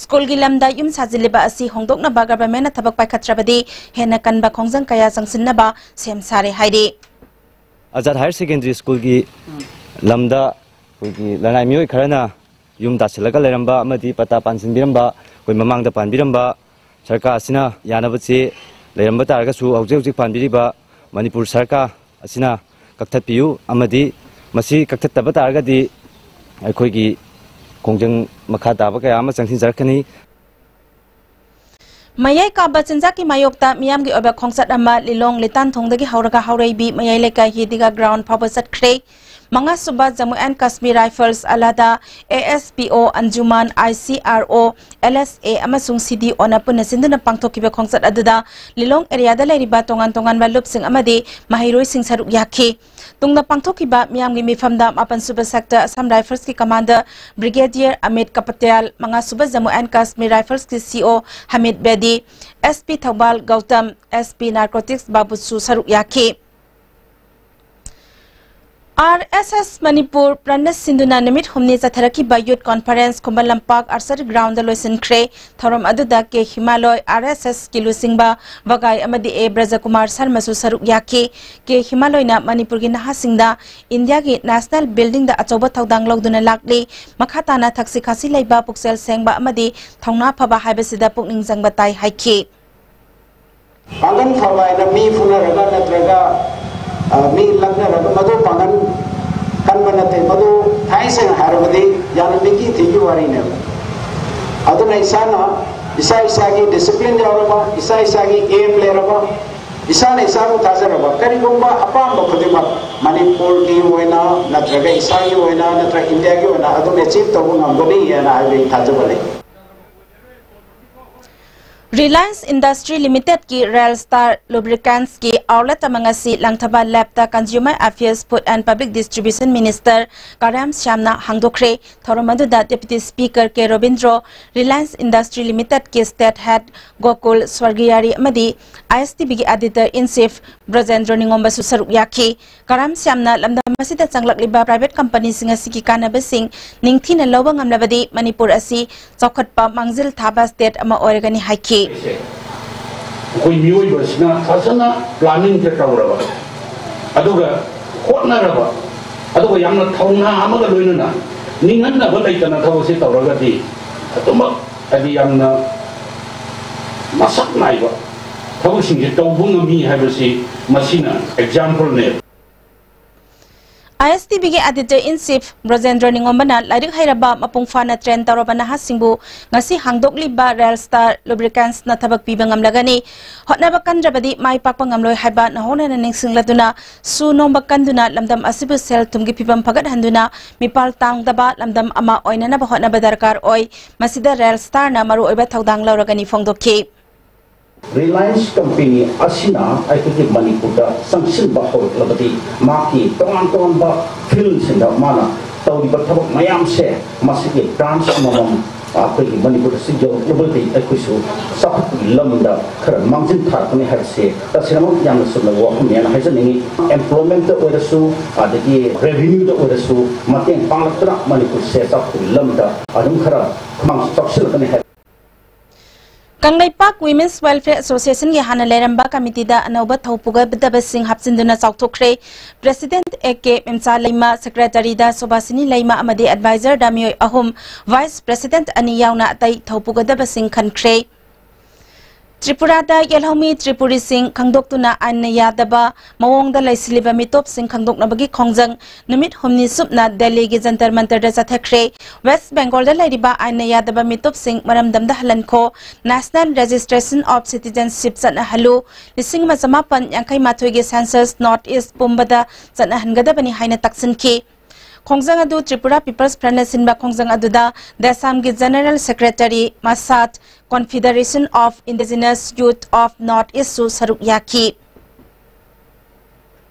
ꯁ꯭ꯀꯨꯜꯒꯤ ꯂꯝꯗ ꯌꯨꯝ ꯁꯥꯖꯤꯜꯂꯤꯕ ꯑꯁꯤ ꯍꯣꯡꯗꯣꯛꯅꯕ ꯒꯚꯔꯟꯃꯦꯟꯠꯅ ꯊꯕꯛ ꯄꯥꯏꯈꯠꯇ꯭ꯔꯕꯗꯤ ꯍꯦꯟꯅ ꯀꯟꯕ ꯈꯣꯡꯖꯪ ꯀꯌꯥ ꯆꯪꯁꯤꯟꯅꯕ ꯁꯦꯝ ꯁꯥꯔꯦ ꯍꯥꯏꯔꯤ꯫ ꯑꯖꯥꯗ ꯍꯥꯌꯔ ꯁꯦꯀꯦꯟꯗꯔꯤ ꯁ꯭ꯀꯨꯜꯒꯤ ꯂꯝꯗ ꯑꯩꯈꯣꯏꯒꯤ ꯂꯅꯥꯏ ꯃꯤꯑꯣꯏ ꯈꯔꯅ ꯌꯨꯝ ꯇꯥꯁꯤꯜꯂꯒ ꯂꯩꯔꯝꯕ ꯑꯃꯗꯤ ꯄꯇꯥ ꯄꯥꯟꯁꯤꯟꯕꯤꯔꯝꯕ, ꯑꯩꯈꯣꯏ ꯃꯃꯥꯡꯗ ꯄꯥꯟꯕꯤꯔꯝꯕ ꯁꯔꯀꯥꯔ ꯑꯁꯤꯅ ꯌꯥꯅꯕ ꯆꯦ ꯂꯩꯔꯝꯕ ꯇꯥꯔꯒꯁꯨ, ꯍꯧꯖꯤꯛ ꯍꯧꯖꯤꯛ ꯄꯥꯟꯕꯤꯔꯤꯕ ꯃꯅꯤꯄꯨꯔ ꯁꯔꯀꯥꯔ ꯑꯁꯤꯅ ꯀꯛꯊꯠꯄꯤꯌꯨ, ꯑꯃꯗꯤ ꯃꯁꯤ ꯀꯛꯊꯠꯇꯕ ꯇꯥꯔꯒꯗꯤ ꯑꯩꯈꯣꯏꯒꯤ ꯈꯣꯡꯖꯪ ꯃꯈꯥ ꯇꯥꯕ ꯀꯌꯥ ꯑꯃ ꯆꯪꯁꯤꯟꯖꯔꯛꯀꯅꯤ꯫ ꯃꯌꯥꯏ ꯀꯥꯕ ꯆꯤꯟꯖꯥꯛꯀꯤ ꯃꯥꯌꯣꯛꯇ ꯃꯤꯌꯥꯝꯒꯤ ꯑꯣꯏꯕ ꯈꯣꯡꯆꯠ ꯑꯃ ꯂꯤꯂꯣꯡ ꯂꯤꯇꯥꯟꯊꯣꯡꯗꯒꯤ ꯍꯧꯔꯒ ꯍꯥꯎꯔꯩꯕꯤ ꯃꯌꯥꯏ ꯂꯩꯀꯥꯏ ꯍꯤꯗꯤꯒꯥ ꯒ꯭ꯔꯥꯎꯟ ꯐꯥꯎꯕ ꯆꯠꯈ꯭ꯔꯦ꯫ ꯃꯉꯥꯁꯨꯕ ꯖꯝꯃꯨ ꯑꯦꯟ ꯀꯥꯁꯃꯤꯔ ꯔꯥꯏꯐꯜꯁ, ꯑꯂꯥꯗꯥ, A S P O, Anjuman, I C R ꯑꯣ, ꯑꯦꯜ ꯑꯦꯁ ꯑꯦ ꯑꯃꯁꯨꯡ ꯁꯤ ꯗꯤ ꯑꯣꯅ ꯄꯨꯟꯅ ꯁꯤꯟꯗꯨꯅ ꯄꯥꯡꯊꯣꯛꯈꯤꯕ ꯈꯣꯡꯆꯠ ꯑꯗꯨꯗ ꯂꯤꯂꯣꯡ ꯑꯦꯔꯤꯌꯥꯗ ꯂꯩꯔꯤꯕ ꯇꯣꯉꯥꯟ ꯇꯣꯉꯥꯟꯕ ꯂꯨꯞꯁꯤꯡ ꯑꯃꯗꯤ ꯃꯍꯩꯔꯣꯏꯁꯤꯡ ꯁꯔꯨꯛ ꯌꯥꯈꯤ꯫ ꯇꯨꯡꯗ ꯄꯥꯡꯊꯣꯛꯈꯤꯕ ꯃꯤꯌꯥꯝꯒꯤ ꯃꯤꯐꯝꯗ ꯃꯥꯄꯟ ꯁꯨꯕ ꯁꯦꯛꯇꯔ ꯑꯁꯥꯝ ꯔꯥꯏꯐꯜꯁꯀꯤ ꯀꯃꯥꯟꯗꯔ ꯕ꯭ꯔꯤꯒꯦꯗꯤꯌꯔ ꯑꯃꯤꯠ ꯀꯄꯇꯤꯌꯥꯜ, ꯃꯉꯥꯁꯨꯕ ꯖꯝꯃꯨ ꯑꯦꯟ ꯀꯥꯁꯃꯤꯔ ꯔꯥꯏꯐꯜꯁꯀꯤ C E O Hamid Bedi, S P Thoubal Gautam, S P narcotics ꯕꯥꯕꯨꯁꯨ ꯁꯔꯨꯛ ꯌꯥꯈꯤ꯫ ꯑꯥꯔ ꯑꯦꯁ ꯑꯦꯁ ꯃꯅꯤꯄꯨꯔ ꯄ꯭ꯔꯟꯅ ꯁꯤꯟꯗꯨꯅ ꯅꯨꯃꯤꯠ ꯍꯨꯝꯅꯤ ꯆꯠꯊꯔꯛꯈꯤꯕ ꯌꯨꯠ conference Khuman Lampak archery ground ꯂꯣꯏꯁꯤꯟꯈ꯭ꯔꯦ꯫ ꯊꯧꯔꯝ ꯑꯗꯨꯗ ꯀꯦ ꯍꯤꯃꯥꯂꯣꯏ, ꯑꯥꯔ ꯑꯦꯁ ꯑꯦꯁꯀꯤ ꯂꯨꯆꯤꯡꯕ ꯕꯒꯥꯏ ꯑꯃꯗꯤ ꯑꯦ ꯕ꯭ꯔꯖꯀꯨꯃꯥꯔ ꯁꯔꯃꯁꯨ ꯁꯔꯨꯛ ꯌꯥꯈꯤ꯫ ꯀꯦ ꯍꯤꯃꯥꯂꯣꯏꯅ ꯃꯅꯤꯄꯨꯔꯒꯤ ꯅꯍꯥꯁꯤꯡꯗ ꯏꯟꯗꯤꯌꯥꯒꯤ ꯅꯦꯁꯅꯦꯜ ꯕꯤꯜꯗꯤꯡꯗ ꯑꯆꯧꯕ ꯊꯧꯗꯥꯡ ꯂꯧꯗꯨꯅ ꯂꯥꯛꯂꯤ꯫ ꯃꯈꯥ ꯇꯥꯅ ꯊꯛꯁꯤ ꯈꯥꯁꯤ ꯂꯩꯕ, ꯄꯨꯛꯆꯦꯜ ꯁꯦꯡꯕ ꯑꯃꯗꯤ ꯊꯧꯅꯥ ꯐꯕ ꯍꯥꯏꯕꯁꯤꯗ ꯄꯨꯛꯅꯤꯡ ꯆꯪꯕ ꯇꯥꯏ ꯍꯥꯏꯈꯤ꯫ ꯄꯥꯡꯒꯜ ꯐꯕ ꯍꯥꯏꯅ ꯃꯤ ꯐꯨꯅꯔꯒ ꯅꯠꯇ꯭ꯔꯒ, ꯑ, ꯃꯤ ꯂꯛꯅꯔꯒ ꯃꯗꯨ ꯄꯥꯡꯒꯜ ꯀꯟꯕ ꯅꯠꯇꯦ꯫ ꯃꯗꯨ ꯊꯥꯏꯅ ꯁꯦꯡꯅ ꯍꯥꯏꯔꯕꯗꯤ ꯌꯥꯝꯅ ꯃꯤꯀꯤ ꯊꯤꯒꯤ ꯋꯥꯔꯤꯅꯦꯕ꯫ ꯑꯗꯨꯅ ꯏꯁꯥꯅ ꯏꯁꯥ ꯏꯁꯥꯒꯤ ꯗꯤꯁꯤꯄ꯭ꯂꯤꯟ ꯌꯥꯎꯔꯕ, ꯏꯁꯥ ꯏꯁꯥꯒꯤ ꯑꯦꯝ ꯂꯩꯔꯕ, ꯏꯁꯥꯅ ꯏꯁꯥꯕꯨ ꯊꯥꯖꯔꯕ, ꯀꯔꯤꯒꯨꯝꯕ ꯑꯄꯥꯝꯕ ꯈꯨꯗꯤꯡꯃꯛ ꯃꯅꯤꯄꯨꯔꯒꯤ ꯑꯣꯏꯅ ꯅꯠꯇ꯭ꯔꯒ ꯏꯁꯥꯒꯤ ꯑꯣꯏꯅ ꯅꯠꯇ꯭ꯔꯒ ꯏꯟꯗꯤꯌꯥꯒꯤ ꯑꯣꯏꯅ ꯑꯗꯨꯝ ꯑꯦꯆꯤꯚ ꯇꯧꯕ ꯉꯝꯒꯅꯤ ꯍꯥꯏꯅ ꯍꯥꯏꯕꯒꯤ ꯊꯥꯖꯕ ꯂꯩ꯫ Reliance Industry Limited ꯀꯤ Rail Star Lubricants ꯀꯤ outlet ꯑꯃ ꯉꯁꯤ Langthabal ꯂꯦꯞꯇ Consumer Affairs, Food and Public Distribution Minister ꯀꯔꯥꯝ ꯁ꯭ꯌꯥꯝꯅ ꯍꯥꯡꯗꯣꯛꯈ꯭ꯔꯦ꯫ ꯊꯧꯔꯝ ꯑꯗꯨꯗ Deputy Speaker ꯀꯦ ꯔꯣꯕꯤꯟꯗ꯭ꯔꯣ, Reliance Industry Limited ꯀꯤ State Head ꯒꯣꯀꯨꯜ ꯁ꯭ꯋꯔꯒꯤꯌꯥꯔꯤ ꯑꯃꯗꯤ ISTB ꯒꯤ Editor in Chief ꯕ꯭ꯔꯖꯦꯟꯗ꯭ꯔꯣ ꯅꯤꯉꯣꯝꯕꯁꯨ ꯁꯔꯨꯛ ꯌꯥꯈꯤ꯫ ꯀꯔꯥꯝ ꯁ꯭ꯌꯥꯝꯅ ꯂꯝꯗꯝ ꯑꯁꯤꯗ ꯆꯪꯂꯛꯂꯤꯕ private company ꯁꯤꯡ ꯑꯁꯤꯒꯤ ꯀꯥꯟꯅꯕꯁꯤꯡ ꯅꯤꯡꯊꯤꯅ ꯂꯧꯕ ꯉꯝꯂꯕꯗꯤ ꯃꯅꯤꯄꯨꯔ ꯑꯁꯤ ꯆꯥꯎꯈꯠꯄ ꯃꯥꯡꯖꯤꯜ ꯊꯥꯕ state ꯑꯃ ꯑꯣꯏꯔꯒꯅꯤ ꯍꯥꯏꯈꯤ꯫ ꯑꯩꯈꯣꯏ ꯃꯤꯑꯣꯏꯕꯁꯤꯅ ꯐꯖꯅ planning ꯁꯦ ꯇꯧꯔꯕ, ꯑꯗꯨꯒ ꯍꯣꯠꯅꯔꯕ, ꯑꯗꯨꯒ ꯌꯥꯝꯅ ꯊꯧꯅꯥ ꯑꯃꯒ ꯂꯣꯏꯅꯅ ꯅꯤꯡꯍꯟꯅꯕ ꯂꯩꯇꯅ ꯊꯕꯛꯁꯦ ꯇꯧꯔꯒꯗꯤ ꯑꯗꯨꯃꯛ ꯍꯥꯏꯗꯤ ꯌꯥꯝꯅ ꯃꯁꯛ ꯅꯥꯏꯕ ꯊꯕꯛꯁꯤꯡꯁꯦ ꯇꯧꯕ ꯉꯝꯃꯤ ꯍꯥꯏꯕꯁꯤ ꯃꯁꯤꯅ example ꯅꯦ꯫ ISTB ꯒꯤ Editor in Chief ꯕ꯭ꯔꯖꯦꯟꯗ꯭ꯔ ꯅꯤꯉꯣꯝꯕꯅ ꯂꯥꯏꯔꯤꯛ ꯍꯩꯔꯕ, ꯃꯄꯨꯡ ꯐꯥꯅ train ꯇꯧꯔꯕ ꯅꯍꯥꯁꯤꯡꯕꯨ ꯉꯁꯤ ꯍꯥꯡꯗꯣꯛꯂꯤꯕ Rail Star Lubricants ꯅ ꯊꯕꯛ ꯄꯤꯕ ꯉꯝꯂꯒꯅꯤ꯫ ꯍꯣꯠꯅꯕ ꯀꯟꯗ꯭ꯔꯕꯗꯤ ꯃꯥꯏ ꯄꯥꯛꯄ ꯉꯝꯂꯣꯏ ꯍꯥꯏꯕ ꯅꯧꯍꯧꯅꯅ ꯅꯤꯡꯁꯤꯡꯂꯗꯨꯅ, ꯁꯨ ꯅꯣꯝꯕ ꯀꯟꯗꯨꯅ ꯂꯝꯗꯝ ꯑꯁꯤꯕꯨ ꯁꯦꯜ ꯊꯨꯝꯒꯤ ꯐꯤꯕꯝ ꯐꯒꯠꯍꯟꯗꯨꯅ ꯃꯤꯄꯥꯜ ꯇꯥꯡꯗꯕ ꯂꯝꯗꯝ ꯑꯃ ꯑꯣꯏꯅꯅꯕ ꯍꯣꯠꯅꯕ ꯗꯔꯀꯥꯔ ꯑꯣꯏ꯫ ꯃꯁꯤꯗ Rail Star ꯅ ꯃꯔꯨꯑꯣꯏꯕ ꯊꯧꯗꯥꯡ ꯂꯧꯔꯒꯅꯤ ꯐꯣꯡꯗꯣꯛꯈꯤ꯫ Reliance company ꯑꯁꯤꯅ ꯑꯩꯈꯣꯏꯒꯤ ꯃꯅꯤꯄꯨꯔꯗ ꯆꯪꯁꯤꯟꯕ ꯍꯧꯔꯛꯂꯕꯗꯤ ꯃꯍꯥꯛꯀꯤ ꯇꯣꯉꯥꯟ ꯇꯣꯉꯥꯟꯕ field ꯁꯤꯡꯗ ꯃꯥꯅ ꯇꯧꯔꯤꯕ ꯊꯕꯛ ꯃꯌꯥꯝꯁꯦ ꯃꯁꯤꯒꯤ branch ꯑꯃꯃꯝ ꯑꯩꯈꯣꯏꯒꯤ ꯃꯅꯤꯄꯨꯔꯗꯁꯨ ꯌꯧꯔꯛꯂꯕꯗꯤ ꯑꯩꯈꯣꯏꯁꯨ ꯆꯥꯎꯈꯠꯄꯒꯤ ꯂꯝꯗ ꯈꯔ ꯃꯥꯡꯖꯤꯟ ꯊꯥꯔꯛꯀꯅꯤ ꯍꯥꯏꯕꯁꯦ ꯇꯁꯦꯡꯅꯃꯛ ꯌꯥꯝꯅ ꯆꯨꯝꯂꯕ ꯋꯥꯐꯝꯅꯦꯅ ꯍꯥꯏꯖꯅꯤꯡꯉꯤ꯫ Employment ꯇ ꯑꯣꯏꯔꯁꯨ ꯑꯗꯒꯤ revenue ꯗ ꯑꯣꯏꯔꯁꯨ ꯃꯇꯦꯡ ꯄꯥꯡꯂꯛꯇꯨꯅ ꯃꯅꯤꯄꯨꯔꯁꯦ ꯆꯥꯎꯈꯠꯄꯒꯤ ꯂꯝꯗ ꯑꯗꯨꯝ ꯈꯔ ꯈꯨꯃꯥꯡ ꯆꯥꯎꯁꯤꯜꯂꯛꯀꯅꯤ ꯍꯥꯏꯕ ꯀꯪꯂꯩꯄꯥꯛ Women's Welfare Association ꯒꯤ ꯍꯥꯟꯅ ꯂꯩꯔꯝꯕ committee ꯗ ꯑꯅꯧꯕ ꯊꯧ ꯄꯨꯒꯗꯕꯁꯤꯡ ꯍꯥꯞꯆꯤꯟꯗꯨꯅ ꯆꯥꯎꯊꯣꯛꯈ꯭ꯔꯦ꯫ President A K ꯃꯦꯝꯆꯥ Leima, Secretary ꯗ ꯁꯣꯚꯥꯁꯤꯅꯤ ꯂꯩꯃ ꯑꯃꯗꯤ Advisor ꯗ ꯃꯤꯑꯣꯏ ꯑꯍꯨꯝ, Vice President ꯑꯅꯤ ꯌꯥꯎꯅ ꯑꯇꯩ ꯊꯧ ꯄꯨꯒꯗꯕꯁꯤꯡ ꯈꯟꯈ꯭ꯔꯦ꯫ ꯇ꯭ꯔꯤꯄꯨꯔꯥꯗ ꯌꯦꯜꯍꯧꯃꯤ ꯇ꯭ꯔꯤꯄꯨꯔꯤꯁꯤꯡ ꯈꯪꯗꯣꯛꯇꯨꯅ ꯑꯥꯏꯟꯅ ꯌꯥꯗꯕ ꯃꯑꯣꯡꯗ ꯂꯩꯁꯤꯜꯂꯤꯕ ꯃꯤꯇꯣꯞꯁꯤꯡ ꯈꯪꯗꯣꯛꯅꯕꯒꯤ ꯈꯣꯡꯖꯪ ꯅꯨꯃꯤꯠ ꯍꯨꯝꯅꯤ ꯆꯨꯞꯅ ꯗꯦꯜꯂꯤꯒꯤ ꯖꯟꯇꯔ ꯃꯟꯇꯔꯗ ꯆꯠꯊꯈ꯭ꯔꯦ꯫ ꯋꯦꯁ꯭ꯠ ꯕꯦꯡꯒꯣꯜꯗ ꯂꯩꯔꯤꯕ ꯑꯥꯏꯟꯅ ꯌꯥꯗꯕ ꯃꯤꯇꯣꯞꯁꯤꯡ ꯃꯔꯝꯗꯝꯗ ꯍꯜꯍꯟꯈꯣ, National Registration of Citizenship ꯆꯠꯅꯍꯜꯂꯨ, ꯂꯤꯁꯤꯡ ꯑꯃ ꯆꯃꯥꯄꯟ ꯌꯥꯡꯈꯩ ꯃꯥꯊꯣꯏꯒꯤ census North East ꯄꯨꯝꯕꯗ ꯆꯠꯅꯍꯟꯒꯗꯕꯅꯤ ꯍꯥꯏꯅ ꯇꯛꯁꯤꯟꯈꯤ꯫ ꯈꯣꯡꯖꯪ ꯑꯗꯨ ꯇ꯭ꯔꯤꯄꯨꯔꯥ People's Frontꯅ ꯁꯤꯟꯕ ꯈꯣꯡꯖꯪ ꯑꯗꯨꯗ ꯗꯦꯁꯥꯝꯒꯤ General Secretary ꯃꯁꯥꯠ, Confederation of Indigenous Youth of North Eastꯁꯨ ꯁꯔꯨꯛ ꯌꯥꯈꯤ꯫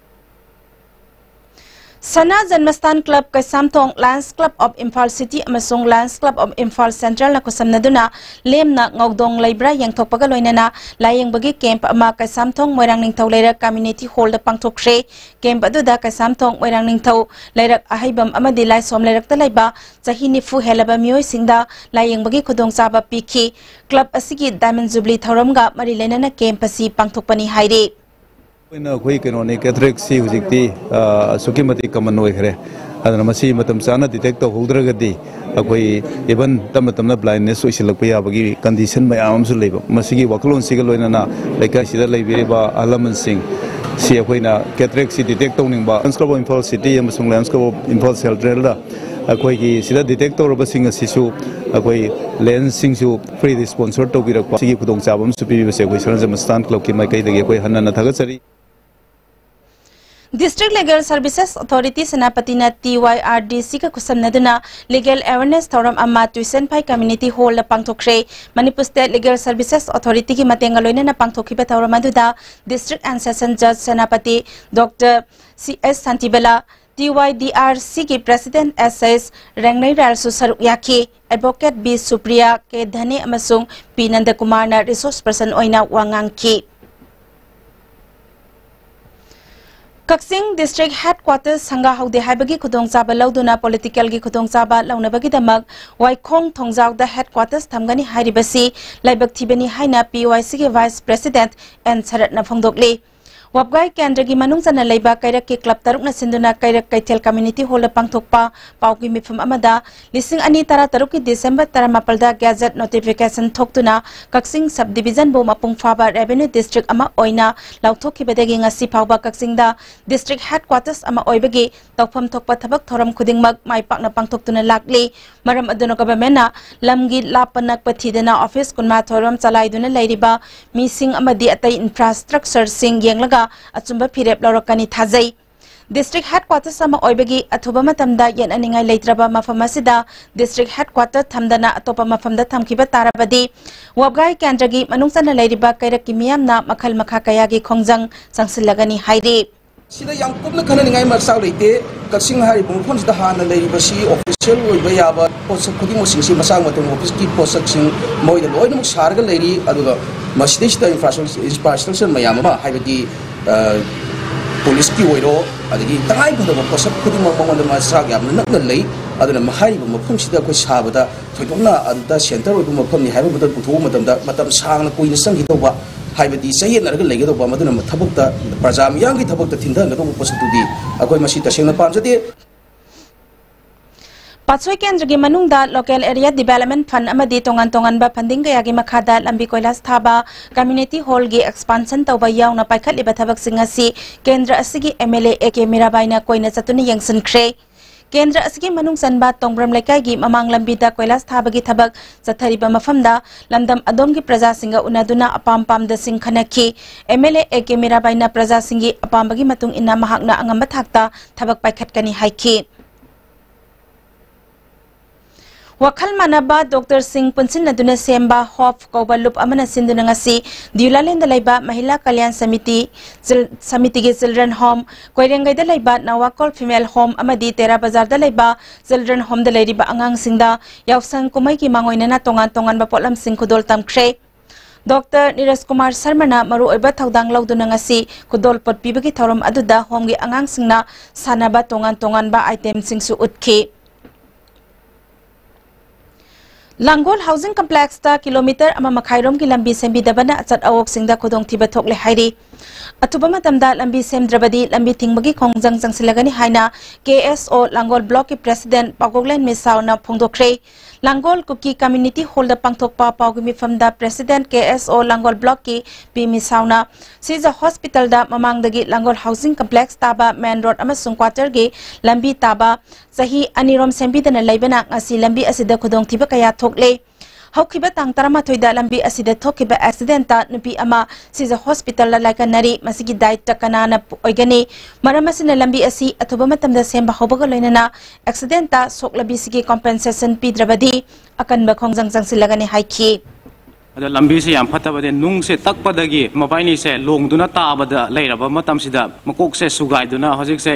ꯁꯅꯥ Janmasthan club Keishamthong, Lions Club of Imphal City ꯑꯃꯁꯨꯡ Lions Club of Imphal Centralꯅ ꯈꯨꯠꯁꯝꯅꯗꯨꯅ ꯂꯦꯝꯅ ꯉꯧꯗꯣꯡ ꯂꯩꯕ꯭ꯔꯥ ꯌꯦꯡꯊꯣꯛꯄꯒ ꯂꯣꯏꯅꯅ ꯂꯥꯌꯦꯡꯕꯒꯤ ꯀꯦꯝꯞ ꯑꯃ ꯀꯩꯁꯥꯝꯊꯣꯡ ꯃꯣꯏꯔꯥꯡ ꯅꯤꯡꯊꯧ ꯂꯩꯔꯛ Community Hallꯗ ꯄꯥꯡꯊꯣꯛꯈ꯭ꯔꯦ꯫ ꯀꯦꯝꯞ ꯑꯗꯨꯗ ꯀꯩꯁꯥꯝꯊꯣꯡ ꯃꯣꯏꯔꯥꯡ ꯅꯤꯡꯊꯧ ꯂꯩꯔꯛ ꯑꯍꯩꯕꯝ ꯑꯃꯗꯤ ꯂꯥꯏꯁꯣꯝ ꯂꯩꯔꯛꯇ ꯂꯩꯕ ꯆꯍꯤ ꯅꯤꯐꯨ ꯍꯦꯜꯂꯕ ꯃꯤꯑꯣꯏꯁꯤꯡꯗ ꯂꯥꯌꯦꯡꯕꯒꯤ ꯈꯨꯗꯣꯡꯆꯥꯕ ꯄꯤꯈꯤ꯫ ꯀ꯭ꯂꯕ ꯑꯁꯤꯒꯤ Diamond Jubilee ꯊꯧꯔꯝꯒ ꯃꯔꯤ ꯂꯩꯅꯅ ꯀꯦꯝꯞ ꯑꯁꯤ ꯄꯥꯡꯊꯣꯛꯄꯅꯤ ꯍꯥꯏꯔꯤ꯫ ꯑꯩꯈꯣꯏꯅ, ꯑꯩꯈꯣꯏ ꯀꯩꯅꯣꯅꯤ, cataractꯁꯤ ꯍꯧꯖꯤꯛꯇꯤ, ꯑ, ꯑꯁꯨꯛꯀꯤ ꯃꯇꯤꯛ common ꯑꯣꯏꯈ꯭ꯔꯦ꯫ ꯑꯗꯨꯅ ꯃꯁꯤ ꯃꯇꯝ ꯆꯥꯅ detect ꯇꯧꯍꯧꯗ꯭ꯔꯒꯗꯤ ꯑꯩꯈꯣꯏ even ꯇꯞꯅ ꯇꯞꯅ blindness ꯑꯣꯏꯁꯤꯜꯂꯛꯄ ꯌꯥꯕꯒꯤ condition ꯃꯌꯥꯝ ꯑꯃꯁꯨ ꯂꯩꯕ꯫ ꯃꯁꯤꯒꯤ ꯋꯥꯈꯜꯂꯣꯟꯁꯤꯒ ꯂꯣꯏꯅꯅ ꯂꯩꯀꯥꯏꯁꯤꯗ ꯂꯩꯕꯤꯔꯤꯕ ꯑꯍꯜ ꯂꯃꯟꯁꯤꯡ ꯁꯤ ꯑꯩꯈꯣꯏꯅ cataractꯁꯤ detect ꯇꯧꯅꯤꯡꯕ, Lions Club of Imphal City ꯑꯃꯁꯨꯡ Lions Club of Imphal Centralꯗ ꯑꯩꯈꯣꯏꯒꯤ ꯁꯤꯗ detect ꯇꯧꯔꯕꯁꯤꯡ ꯑꯁꯤꯁꯨ ꯑꯩꯈꯣꯏ lensꯁꯤꯡꯁꯨ freeꯗ sponsor ꯇꯧꯕꯤꯔꯛꯄ, ꯁꯤꯒꯤ ꯈꯨꯗꯣꯡꯆꯥꯕ ꯑꯃꯁꯨ ꯄꯤꯕꯤꯕꯁꯦ ꯑꯩꯈꯣꯏ ꯁꯅꯥ ꯖꯟꯃꯁꯊꯥꯟ ꯀ꯭ꯂꯕꯀꯤ ꯃꯥꯏꯀꯩꯗꯒꯤ ꯑꯩꯈꯣꯏ ꯍꯟꯅ ꯍꯟꯅ ꯊꯥꯒꯠꯆꯔꯤ꯫ District Legal Services Authority ꯁꯦꯅꯥꯄꯇꯤꯅ TYRDCꯒ ꯈꯨꯠꯁꯝꯅꯗꯨꯅ legal awareness ꯊꯧꯔꯝ ꯑꯃ ꯇꯨꯏꯁꯟꯐꯥꯏ Community Hallꯗ ꯄꯥꯡꯊꯣꯛꯈ꯭ꯔꯦ꯫ Manipur State Legal Services Authorityꯒꯤ ꯃꯇꯦꯡꯒ ꯂꯣꯏꯅꯅ ꯄꯥꯡꯊꯣꯛꯈꯤꯕ ꯊꯧꯔꯝ ꯑꯗꯨꯗ District and Session Judge Senapati Doctor C S Shantibala, TYDRCꯒꯤ President S S ꯔꯦꯡꯅꯩꯔꯥꯜꯁꯨ ꯁꯔꯨꯛ ꯌꯥꯈꯤ꯫ Advocate B ꯁꯨꯄ꯭ꯔꯤꯌꯥ, K ꯙꯅꯦ ꯑꯃꯁꯨꯡ P ꯅꯟꯗꯀꯨꯃꯥꯔꯅ resource person ꯑꯣꯏꯅ ꯋꯥ ꯉꯥꯡꯈꯤ꯫ ꯀꯛꯆꯤꯡ District Headquarters ꯁꯪꯒꯥꯍꯧꯗꯦ ꯍꯥꯏꯕꯒꯤ ꯈꯨꯗꯣꯡꯆꯥꯕ ꯂꯧꯗꯨꯅ politicalꯒꯤ ꯈꯨꯗꯣꯡꯆꯥꯕ ꯂꯧꯅꯕꯒꯤꯗꯃꯛ ꯋꯥꯏꯈꯣꯡ ꯊꯣꯡꯖꯥꯎꯗ headquarters ꯊꯝꯒꯅꯤ ꯍꯥꯏꯔꯤꯕꯁꯤ ꯂꯥꯏꯕꯛ ꯊꯤꯕꯅꯤ ꯍꯥꯏꯅ PYCꯒꯤ Vice President N ꯁꯔꯠꯅ ꯐꯣꯡꯗꯣꯛꯂꯤ꯫ ꯋꯥꯕꯒꯥꯏ ꯀꯦꯟꯗ꯭ꯔꯒꯤ ꯃꯅꯨꯡ ꯆꯟꯅ ꯂꯩꯕ ꯀꯩꯔꯛꯀꯤ ꯀ꯭ꯂꯕ ꯇꯔꯨꯛꯅ ꯁꯤꯟꯗꯨꯅ ꯀꯩꯔꯛ ꯀꯩꯊꯦꯜ ꯀꯝꯃ꯭ꯌꯨꯅꯤꯇꯤ ꯍꯣꯜꯗ ꯄꯥꯡꯊꯣꯛꯄ ꯄꯥꯎꯒꯤ ꯃꯤꯐꯝ ꯑꯃꯗ ꯂꯤꯁꯤꯡ ꯑꯅꯤ ꯇꯔꯥ ꯇꯔꯨꯛꯀꯤ ꯗꯤꯁꯦꯝꯕꯔ ꯇꯔꯥꯃꯥꯄꯜꯗ ꯒꯦꯖꯦꯠ ꯅꯣꯇꯤꯐꯤꯀꯦꯁꯟ ꯊꯣꯛꯇꯨꯅ ꯀꯛꯆꯤꯡ ꯁꯕ ꯗꯤꯕꯤꯖꯟꯕꯨ ꯃꯄꯨꯡ ꯐꯥꯕ ꯔꯦꯚꯦꯅ꯭ꯌꯨ ꯗꯤꯁꯇ꯭ꯔꯤꯛ ꯑꯃ ꯑꯣꯏꯅ ꯂꯥꯎꯊꯣꯛꯈꯤꯕꯗꯒꯤ ꯉꯁꯤ ꯐꯥꯎꯕ ꯀꯛꯆꯤꯡꯗ ꯗꯤꯁꯇ꯭ꯔꯤꯛ ꯍꯦꯗꯀ꯭ꯋꯥꯇꯔꯁ ꯑꯃ ꯑꯣꯏꯕꯒꯤ ꯇꯧꯐꯝ ꯊꯣꯛꯄ ꯊꯕꯛ ꯊꯧꯔꯝ ꯈꯨꯗꯤꯡꯃꯛ ꯃꯥꯏ ꯄꯥꯛꯅ ꯄꯥꯡꯊꯣꯛꯇꯨꯅ ꯂꯥꯛꯂꯤ꯫ ꯃꯔꯝ ꯑꯗꯨꯅ ꯒꯚꯔꯟꯃꯦꯟꯠꯅ ꯂꯝꯒꯤ ꯂꯥꯞꯄ ꯅꯛꯄ ꯊꯤꯗꯅ ꯑꯣꯐꯤꯁ ꯀꯨꯟꯃꯥꯊꯣꯏꯔꯣꯝ ꯆꯂꯥꯏꯗꯨꯅ ꯂꯩꯔꯤꯕ ꯃꯤꯁꯤꯡ ꯑꯃꯗꯤ ꯑꯇꯩ ꯏꯟꯐ꯭ꯔꯥꯁ꯭ꯇ꯭ꯔꯛꯆꯔꯁꯤꯡ ꯌꯦꯡꯂꯒ ꯑꯆꯨꯝꯕ ꯐꯤꯔꯦꯞ ꯂꯧꯔꯛꯀꯅꯤ ꯊꯥꯖꯩ꯫ ꯗꯤꯁꯇ꯭ꯔꯤꯛ ꯍꯦꯗꯀ꯭ꯋꯥꯇꯔꯁ ꯑꯃ ꯑꯣꯏꯕꯒꯤ ꯑꯊꯨꯕ ꯃꯇꯝꯗ ꯌꯦꯠꯅꯅꯤꯡꯉꯥꯏ ꯂꯩꯇ꯭ꯔꯕ ꯃꯐꯝ ꯑꯁꯤꯗ ꯗꯤꯁꯇ꯭ꯔꯤꯛ ꯍꯦꯗꯀ꯭ꯋꯥꯇꯔ ꯊꯝꯗꯅ ꯑꯇꯣꯞꯄ ꯃꯐꯝꯗ ꯊꯝꯈꯤꯕ ꯇꯥꯔꯕꯗꯤ ꯋꯥꯕꯒꯥꯏ ꯀꯦꯟꯗ꯭ꯔꯒꯤ ꯃꯅꯨꯡ ꯆꯟꯅ ꯂꯩꯔꯤꯕ ꯀꯩꯔꯛꯀꯤ ꯃꯤꯌꯥꯝꯅ ꯃꯈꯜ ꯃꯈꯥ ꯀꯌꯥꯒꯤ ꯈꯣꯡꯖꯪ ꯆꯪꯁꯤꯜꯂꯒꯅꯤ ꯍꯥꯏꯔꯤ꯫ ꯁꯤꯗ ꯌꯥꯝ ꯀꯨꯞꯅ ꯈꯟꯅꯅꯤꯡꯉꯥꯏ ꯃꯆꯥꯛ ꯂꯩꯇꯦ꯫ ꯀꯛꯆꯤꯡ ꯍꯥꯏꯔꯤꯕ ꯃꯐꯝꯁꯤꯗ ꯍꯥꯟꯅ ꯂꯩꯔꯤꯕꯁꯤ ꯑꯣꯐꯤꯁꯤꯌꯦꯜ ꯑꯣꯏꯕ ꯌꯥꯕ ꯄꯣꯠꯁꯛ ꯈꯨꯗꯤꯡꯃꯛꯁꯤꯡꯁꯤ ꯃꯁꯥ ꯃꯇꯣꯝ ꯑꯣꯐꯤꯁꯀꯤ ꯄꯣꯠꯁꯛꯁꯤꯡ ꯃꯣꯏꯗ ꯂꯣꯏꯅꯃꯛ ꯁꯥꯔꯒ ꯂꯩꯔꯤ꯫ ꯑꯗꯨꯒ ꯃꯁꯤꯗꯩꯁꯤꯗ ꯏꯟꯐ꯭ꯔꯥꯁ꯭ꯇ꯭ꯔꯛꯆꯔ, ꯏꯟꯐ꯭ꯔꯥꯁ꯭ꯇ꯭ꯔꯛꯆꯔ ꯃꯌꯥꯝ ꯑꯃ, ꯍꯥꯏꯕꯗꯤ, ꯑ, ꯄꯨꯂꯤꯁꯀꯤ ꯑꯣꯏꯔꯣ, ꯑꯗꯒꯤ ꯇꯉꯥꯏ ꯐꯗꯕ ꯄꯣꯠꯁꯛ ꯈꯨꯗꯤꯡꯃꯛ ꯃꯉꯣꯟꯗ ꯃꯆꯥꯛ ꯌꯥꯝꯅ ꯅꯛꯅ ꯂꯩ꯫ ꯑꯗꯨꯅ ꯍꯥꯏꯔꯤꯕ ꯃꯐꯝꯁꯤꯗ ꯑꯩꯈꯣꯏ ꯁꯥꯕꯗ ꯊꯣꯏꯗꯣꯛꯅ ꯑꯗꯨꯗ ꯁꯦꯟꯇꯔ ꯑꯣꯏꯕ ꯃꯐꯝꯅꯤ ꯍꯥꯏꯕ ꯃꯇꯝ ꯄꯨꯊꯣꯛꯄ ꯃꯇꯝꯗ ꯃꯇꯝ ꯁꯥꯡꯅ ꯀꯨꯏꯅ ꯆꯪꯈꯤꯗꯧꯕ, ꯍꯥꯏꯕꯗꯤ ꯆꯌꯦꯠꯅꯔꯒ ꯂꯩꯒꯗꯧꯕ, ꯃꯗꯨꯅ ꯊꯕꯛꯇ, ꯄ꯭ꯔꯖꯥ ꯃꯤꯌꯥꯝꯒꯤ ꯊꯕꯛꯇ ꯊꯤꯟꯊꯍꯟꯒꯗꯧꯕ ꯄꯣꯠꯁꯛꯇꯨꯗꯤ ꯑꯩꯈꯣꯏ ꯃꯁꯤ ꯇꯁꯦꯡꯅ ꯄꯥꯝꯖꯗꯦ꯫ ꯄꯥꯠꯁꯣꯏ ꯀꯦꯟꯗ꯭ꯔꯒꯤ ꯃꯅꯨꯡꯗ ꯂꯣꯀꯦꯜ ꯑꯦꯔꯤꯌꯥ ꯗꯤꯚꯦꯂꯞꯃꯦꯟꯠ ꯐꯟꯗ ꯑꯃꯗꯤ ꯇꯣꯉꯥꯟ ꯇꯣꯉꯥꯟꯕ ꯐꯟꯗꯤꯡ ꯀꯌꯥꯒꯤ ꯃꯈꯥꯗ ꯂꯝꯕꯤ ꯀꯣꯏꯂꯥꯁ ꯊꯥꯕ, ꯀꯝꯃ꯭ꯌꯨꯅꯤꯇꯤ ꯍꯣꯜꯒꯤ ꯑꯦꯛꯁꯄꯥꯟꯁꯟ ꯇꯧꯕ ꯌꯥꯎꯅ ꯄꯥꯏꯈꯠꯂꯤꯕ ꯊꯕꯛꯁꯤꯡ ꯑꯁꯤ ꯀꯦꯟꯗ꯭ꯔ ꯑꯁꯤꯒꯤ M L A A K ꯃꯤꯔꯥꯕꯥꯏꯅ ꯀꯣꯏꯅ ꯆꯠꯇꯨꯅ ꯌꯦꯡꯁꯤꯟꯈ꯭ꯔꯦ꯫ ꯀꯦꯟꯗ꯭ꯔ ꯑꯁꯤꯒꯤ ꯃꯅꯨꯡ ꯆꯟꯕ ꯇꯣꯡꯕ꯭ꯔꯝ ꯂꯩꯀꯥꯏꯒꯤ ꯃꯃꯥꯡ ꯂꯝꯕꯤꯗ ꯀꯣꯏꯂꯥꯁ ꯊꯥꯕꯒꯤ ꯊꯕꯛ ꯆꯠꯊꯔꯤꯕ ꯃꯐꯝꯗ ꯂꯝꯗꯝ ꯑꯗꯣꯝꯒꯤ ꯄ꯭ꯔꯖꯥꯁꯤꯡꯒ ꯎꯅꯗꯨꯅ ꯑꯄꯥꯝ ꯄꯥꯝꯗꯁꯤꯡ ꯈꯟꯅꯈꯤ꯫ M L A A K ꯃꯤꯔꯥꯕꯥꯏꯅ ꯄ꯭ꯔꯖꯥꯁꯤꯡꯒꯤ ꯑꯄꯥꯝꯕꯒꯤ ꯃꯇꯨꯡ ꯏꯟꯅ ꯃꯍꯥꯛꯅ ꯑꯉꯝꯕ ꯊꯥꯛꯇ ꯊꯕꯛ ꯄꯥꯏꯈꯠꯀꯅꯤ ꯍꯥꯏꯈꯤ꯫ ꯋꯥꯈꯜ ꯃꯥꯟꯅꯕ ꯗꯣꯛꯇꯔꯁꯤꯡ ꯄꯨꯟꯁꯤꯟꯅꯗꯨꯅ ꯁꯦꯝꯕ ꯍꯣꯞ ꯀꯧꯕ ꯂꯨꯞ ꯑꯃꯅ ꯁꯤꯟꯗꯨꯅ ꯉꯁꯤ ꯗꯤꯎꯂꯥꯂꯦꯟꯗ ꯂꯩꯕ ꯃꯍꯤꯂꯥ Kalyan samiti, chill-, ꯁꯃꯤꯇꯤꯒꯤ children home, ꯀꯣꯏꯔꯦꯡꯒꯩꯗ ꯂꯩꯕ ꯅꯋꯥꯀꯣꯜ ꯐꯤꯃꯦꯜ ꯍꯣꯝ ꯑꯃꯗꯤ ꯇꯦꯔꯥ ꯕꯖꯥꯔꯗ ꯂꯩꯕ ꯆꯤꯜꯗ꯭ꯔꯦꯟ ꯍꯣꯝꯗ ꯂꯩꯔꯤꯕ ꯑꯉꯥꯡꯁꯤꯡꯗ ꯌꯥꯎꯁꯪ ꯀꯨꯝꯍꯩꯒꯤ ꯃꯥꯡꯑꯣꯏꯅꯅ ꯇꯣꯉꯥꯟ ꯇꯣꯉꯥꯟꯕ ꯄꯣꯠꯂꯝꯁꯤꯡ ꯈꯨꯗꯣꯜ ꯇꯝꯈ꯭ꯔꯦ꯫ ꯗꯣꯛꯇꯔ ꯅꯤꯔꯖ ꯀꯨꯃꯥꯔ ꯁꯔꯃꯅ ꯃꯔꯨꯑꯣꯏꯕ ꯊꯧꯗꯥꯡ ꯂꯧꯗꯨꯅ ꯉꯁꯤ ꯈꯨꯗꯣꯜ ꯄꯣꯠ ꯄꯤꯕꯒꯤ ꯊꯧꯔꯝ ꯑꯗꯨꯗ ꯍꯣꯝꯒꯤ ꯑꯉꯥꯡꯁꯤꯡꯅ ꯁꯥꯟꯅꯕ ꯇꯣꯉꯥꯟ ꯇꯣꯉꯥꯟꯕ ꯑꯥꯏꯇꯦꯝꯁꯤꯡꯁꯨ ꯎꯠꯈꯤ꯫ ꯂꯥꯡꯒꯣꯜ ꯍꯥꯎꯁꯤꯡ ꯀꯝꯄ꯭ꯂꯦꯛꯁꯇ ꯀꯤꯂꯣꯃꯤꯇꯔ ꯑꯃ ꯃꯈꯥꯏꯔꯣꯝꯒꯤ ꯂꯝꯕꯤ ꯁꯦꯝꯕꯤꯗꯕꯅ ꯑꯆꯠ ꯑꯋꯣꯛꯁꯤꯡꯗ ꯈꯨꯗꯣꯡꯊꯤꯕ ꯊꯣꯛꯂꯦ ꯍꯥꯏꯔꯤ꯫ ꯑꯊꯨꯕ ꯃꯇꯝꯗ ꯂꯝꯕꯤ ꯁꯦꯝꯗ꯭ꯔꯕꯗꯤ ꯂꯝꯕꯤ ꯊꯤꯡꯕꯒꯤ ꯈꯣꯡꯖꯪ ꯆꯪꯁꯤꯜꯂꯒꯅꯤ ꯍꯥꯏꯅ ꯀꯦ ꯑꯦꯁ ꯑꯣ ꯂꯥꯡꯒꯣꯜ ꯕ꯭ꯂꯣꯛꯀꯤ ꯄ꯭ꯔꯦꯁꯤꯗꯦꯟꯠ ꯄꯥꯒꯣꯛꯂꯦꯟ ꯃꯤꯁꯥꯎꯅ ꯐꯣꯡꯗꯣꯛꯈ꯭ꯔꯦ꯫ ꯂꯥꯡꯒꯣꯜ ꯀꯨꯀꯤ ꯀꯝꯃ꯭ꯌꯨꯅꯤꯇꯤ ꯍꯣꯜꯗ ꯄꯥꯡꯊꯣꯛꯄ ꯄꯥꯎꯒꯤ ꯃꯤꯐꯝꯗ ꯄ꯭ꯔꯦꯁꯤꯗꯦꯟꯠ ꯀꯦ ꯑꯦꯁ ꯑꯣ ꯂꯥꯡꯒꯣꯜ ꯕ꯭ꯂꯣꯛꯀꯤ ꯄꯤ ꯃꯤꯁꯥꯎꯅ ꯁꯤꯖ ꯍꯣꯁꯄꯤꯇꯥꯜꯗ ꯃꯃꯥꯡꯗꯒꯤ ꯂꯥꯡꯒꯣꯜ ꯍꯥꯎꯁꯤꯡ ꯀꯝꯄ꯭ꯂꯦꯛꯁ ꯇꯥꯕ ꯃꯦꯟ ꯔꯣꯗ ꯑꯃꯁꯨꯡ ꯀ꯭ꯋꯥꯇꯔꯒꯤ ꯂꯝꯕꯤ ꯇꯥꯕ ꯆꯍꯤ ꯑꯅꯤꯔꯣꯝ ꯁꯦꯝꯕꯤꯗꯅ ꯂꯩꯕꯅ ꯉꯁꯤ ꯂꯝꯕꯤ ꯑꯁꯤꯗ ꯈꯨꯗꯣꯡꯊꯤꯕ ꯀꯌꯥ ꯊꯣꯛꯂꯦ꯫ ꯍꯧꯈꯤꯕ ꯇꯥꯡ ꯇꯔꯥꯃꯥꯊꯣꯏꯗ ꯂꯝꯕꯤ ꯑꯁꯤꯗ ꯊꯣꯛꯈꯤꯕ ꯑꯦꯛꯁꯤꯗꯦꯟꯠꯇ ꯅꯨꯄꯤ ꯑꯃ ꯁꯤꯖ ꯍꯣꯁꯄꯤꯇꯥꯜꯗ ꯂꯥꯏꯀꯠꯅꯔꯤ꯫ ꯃꯁꯤꯒꯤ ꯗꯥꯏꯇ ꯀꯅꯥꯅ ꯑꯣꯏꯒꯅꯤ? ꯃꯔꯝ ꯑꯁꯤꯅ ꯂꯝꯕꯤ ꯑꯁꯤ ꯑꯊꯨꯕ ꯃꯇꯝꯗ ꯁꯦꯝꯕ ꯍꯧꯕꯒ ꯂꯣꯏꯅꯅ ꯑꯦꯛꯁꯤꯗꯦꯟꯠꯇ ꯁꯣꯛꯂꯕꯤꯁꯤꯒꯤ ꯀꯣꯝꯄꯦꯟꯁꯦꯁꯟ ꯄꯤꯗ꯭ꯔꯕꯗꯤ ꯑꯀꯟꯕ ꯈꯣꯡꯖꯪ ꯆꯪꯁꯤꯜꯂꯒꯅꯤ ꯍꯥꯏꯈꯤ꯫ ꯑꯗ ꯂꯝꯕꯤꯁꯦ ꯌꯥꯝ ꯐꯠꯇꯕꯗꯤ ꯅꯨꯡꯁꯦ ꯇꯛꯄꯗꯒꯤ ꯃꯕꯥꯏꯅꯤꯁꯦ ꯂꯣꯡꯗꯨꯅ ꯇꯥꯕꯗ ꯂꯩꯔꯕ ꯃꯇꯝꯁꯤꯗ ꯃꯀꯣꯛꯁꯦ ꯁꯨꯒꯥꯏꯗꯨꯅ ꯍꯧꯖꯤꯛꯁꯦ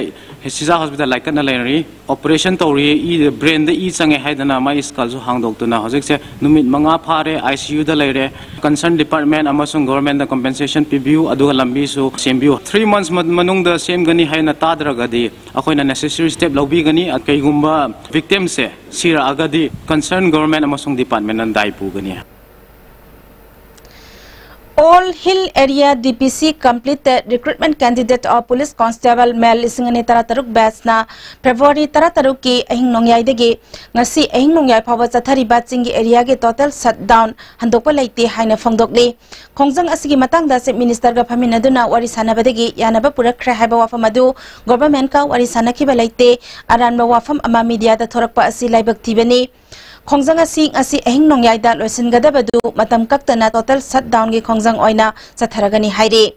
ꯁꯤꯖꯥ ꯍꯣꯁꯄꯤꯇꯥꯜ ꯂꯥꯏꯀꯠꯅ ꯂꯩꯔꯤ꯫ ꯑꯣꯄꯔꯦꯁꯟ ꯇꯧꯔꯤ, ꯏ, ꯕ꯭ꯔꯦꯟꯗ ꯏ ꯆꯪꯉꯦ ꯍꯥꯏꯗꯅ ꯃꯥꯏ ꯁ꯭ꯀꯜꯁꯨ ꯍꯥꯡꯗꯣꯛꯇꯨꯅ ꯍꯧꯖꯤꯛꯁꯦ ꯅꯨꯃꯤꯠ ꯃꯉꯥ ꯐꯥꯔꯦ ꯑꯥꯏ ꯁꯤ ꯌꯨꯗ ꯂꯩꯔꯦ꯫ ꯀꯟꯁꯔꯟ ꯗꯤꯄꯥꯔꯠꯃꯦꯟ ꯑꯃꯁꯨꯡ ꯒꯣꯚꯔꯟꯃꯦꯟꯠꯅ ꯀꯝꯄꯦꯟꯁꯦꯁꯟ ꯄꯤꯕꯤꯌꯨ, ꯑꯗꯨꯒ ꯂꯝꯕꯤꯁꯨ ꯁꯦꯝꯕꯤꯌꯨ꯫ ꯊ꯭ꯔꯤ ꯃꯟꯁ ꯃꯅꯨꯡꯗ ꯁꯦꯝꯒꯅꯤ ꯍꯥꯏꯅ ꯇꯥꯗ꯭ꯔꯒꯗꯤ ꯑꯩꯈꯣꯏꯅ ꯅꯦꯁꯦꯁꯔꯤ ꯁ꯭ꯇꯦꯞ ꯂꯧꯕꯤꯒꯅꯤ꯫ ꯀꯩꯒꯨꯝꯕ ꯚꯤꯛꯇꯤꯝꯁꯦ ꯁꯤꯔꯛꯑꯒꯗꯤ ꯀꯟꯁꯔꯟ ꯒꯣꯚꯔꯟꯃꯦꯟꯠ ꯑꯃꯁꯨꯡ ꯗꯤꯄꯥꯔꯠꯃꯦꯟꯠꯅ ꯗꯥꯏ ꯄꯨꯒꯅꯤ꯫ All Hill Area D P C Completed Recruitment Candidate of Police Constable Male ꯂꯤꯁꯤꯡ ꯑꯅꯤ ꯇꯔꯥꯇꯔꯨꯛ batchꯅ ꯐꯦꯕ꯭ꯔꯨꯋꯥꯔꯤ ꯇꯔꯥꯇꯔꯨꯛꯀꯤ ꯑꯍꯤꯡ ꯅꯣꯡꯌꯥꯏꯗꯒꯤ ꯉꯁꯤ ꯑꯍꯤꯡ ꯅꯣꯡꯌꯥꯏ ꯐꯥꯎꯕ ꯆꯠꯊꯔꯤꯕ ꯆꯤꯡꯒꯤ ꯑꯦꯔꯤꯌꯥꯒꯤ ꯇꯣꯇꯦꯜ ꯁꯠ ꯗꯥꯎꯟ ꯍꯟꯗꯣꯛꯄ ꯂꯩꯇꯦ ꯍꯥꯏꯅ ꯐꯣꯡꯗꯣꯛꯂꯤ꯫ ꯈꯣꯡꯖꯪ ꯑꯁꯤꯒꯤ ꯃꯇꯥꯡꯗ ꯆꯤꯐ ꯃꯤꯅꯤꯁꯇꯔꯒ ꯐꯝꯃꯤꯟꯅꯗꯨꯅ ꯋꯥꯔꯤ ꯁꯥꯟꯅꯕꯗꯒꯤ ꯌꯥꯅꯕ ꯄꯨꯔꯛꯈ꯭ꯔꯦ ꯍꯥꯏꯕ ꯋꯥꯐꯝ ꯑꯗꯨ ꯒꯣꯚꯔꯟꯃꯦꯟꯠꯀ ꯋꯥꯔꯤ ꯁꯥꯟꯅꯈꯤꯕ ꯂꯩꯇꯦ꯫ ꯑꯔꯥꯟꯕ ꯋꯥꯐꯝ ꯑꯃ ꯃꯤꯗꯤꯌꯥꯗ ꯊꯣꯔꯛꯄ ꯑꯁꯤ ꯂꯥꯏꯕꯛ ꯊꯤꯕꯅꯤ꯫ ꯈꯣꯡꯖꯪ ꯑꯁꯤ ꯉꯁꯤ ꯑꯍꯤꯡ ꯅꯣꯡꯌꯥꯏꯗ ꯂꯣꯏꯁꯤꯟꯒꯗꯕꯗꯨ ꯃꯇꯝ ꯀꯛꯇꯅ ꯇꯣꯇꯦꯜ ꯁꯠ ꯗꯥꯎꯟꯒꯤ ꯈꯣꯡꯖꯪ ꯑꯣꯏꯅ ꯆꯠꯊꯔꯒꯅꯤ ꯍꯥꯏꯔꯤ꯫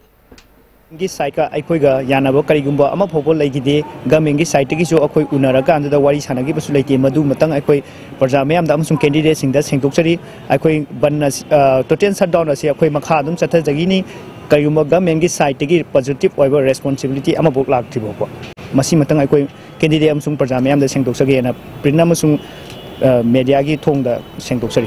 ꯒꯤ ꯁꯥꯏꯠꯀ ꯑꯩꯈꯣꯏꯒ ꯌꯥꯅꯕ ꯀꯔꯤꯒꯨꯝꯕ ꯑꯃ ꯐꯥꯎꯕ ꯂꯩꯈꯤꯗꯦ꯫ ꯒꯚꯔꯟꯃꯦꯟꯠꯀꯤ ꯁꯥꯏꯠꯇꯒꯤꯁꯨ ꯑꯩꯈꯣꯏ ꯎꯅꯔꯀꯥꯟꯗꯨꯗ ꯋꯥꯔꯤ ꯁꯥꯟꯅꯈꯤꯕꯁꯨ ꯂꯩꯇꯦ꯫ ꯃꯗꯨ ꯃꯇꯪ ꯑꯩꯈꯣꯏ ꯄ꯭ꯔꯖꯥ ꯃꯌꯥꯝꯗ ꯑꯃꯁꯨꯡ ꯀꯦꯟꯗꯤꯗꯦꯠꯁꯤꯡꯗ ꯁꯦꯡꯗꯣꯛꯆꯔꯤ꯫ ꯑꯩꯈꯣꯏ ꯕꯟ ꯑꯁꯤ, ꯑ, ꯇꯣꯇꯦꯜ ꯁꯠ ꯗꯥꯎꯟ ꯑꯁꯤ ꯑꯩꯈꯣꯏ ꯃꯈꯥ ꯑꯗꯨꯝ ꯆꯠꯊꯖꯈꯤꯅꯤ꯫ ꯀꯔꯤꯒꯨꯝꯕ ꯒꯚꯔꯟꯃꯦꯟꯠꯀꯤ ꯁꯥꯏꯠꯇꯒꯤ ꯄꯣꯖꯤꯇꯤꯚ ꯑꯣꯏꯕ ꯔꯦꯁꯄꯣꯟꯁꯤꯕꯤꯂꯤꯇꯤ ꯑꯃꯐꯥꯎ ꯂꯥꯛꯇ꯭ꯔꯤ ꯐꯥꯎꯕ ꯃꯁꯤ ꯃꯇꯪ ꯑꯩꯈꯣꯏ ꯀꯦꯟꯗꯤꯗꯦꯠ ꯑꯃꯁꯨꯡ ꯄ꯭ꯔꯖꯥ ꯃꯌꯥꯝꯗ ꯁꯦꯡꯗꯣꯛꯆꯒꯦꯅ ꯄ꯭ꯔꯤꯟꯠ ꯑꯃꯁꯨꯡ, ꯑ, ꯃꯦꯗꯤꯌꯥꯒꯤ ꯊꯣꯡꯗ ꯁꯦꯡꯗꯣꯛꯆꯔꯤ꯫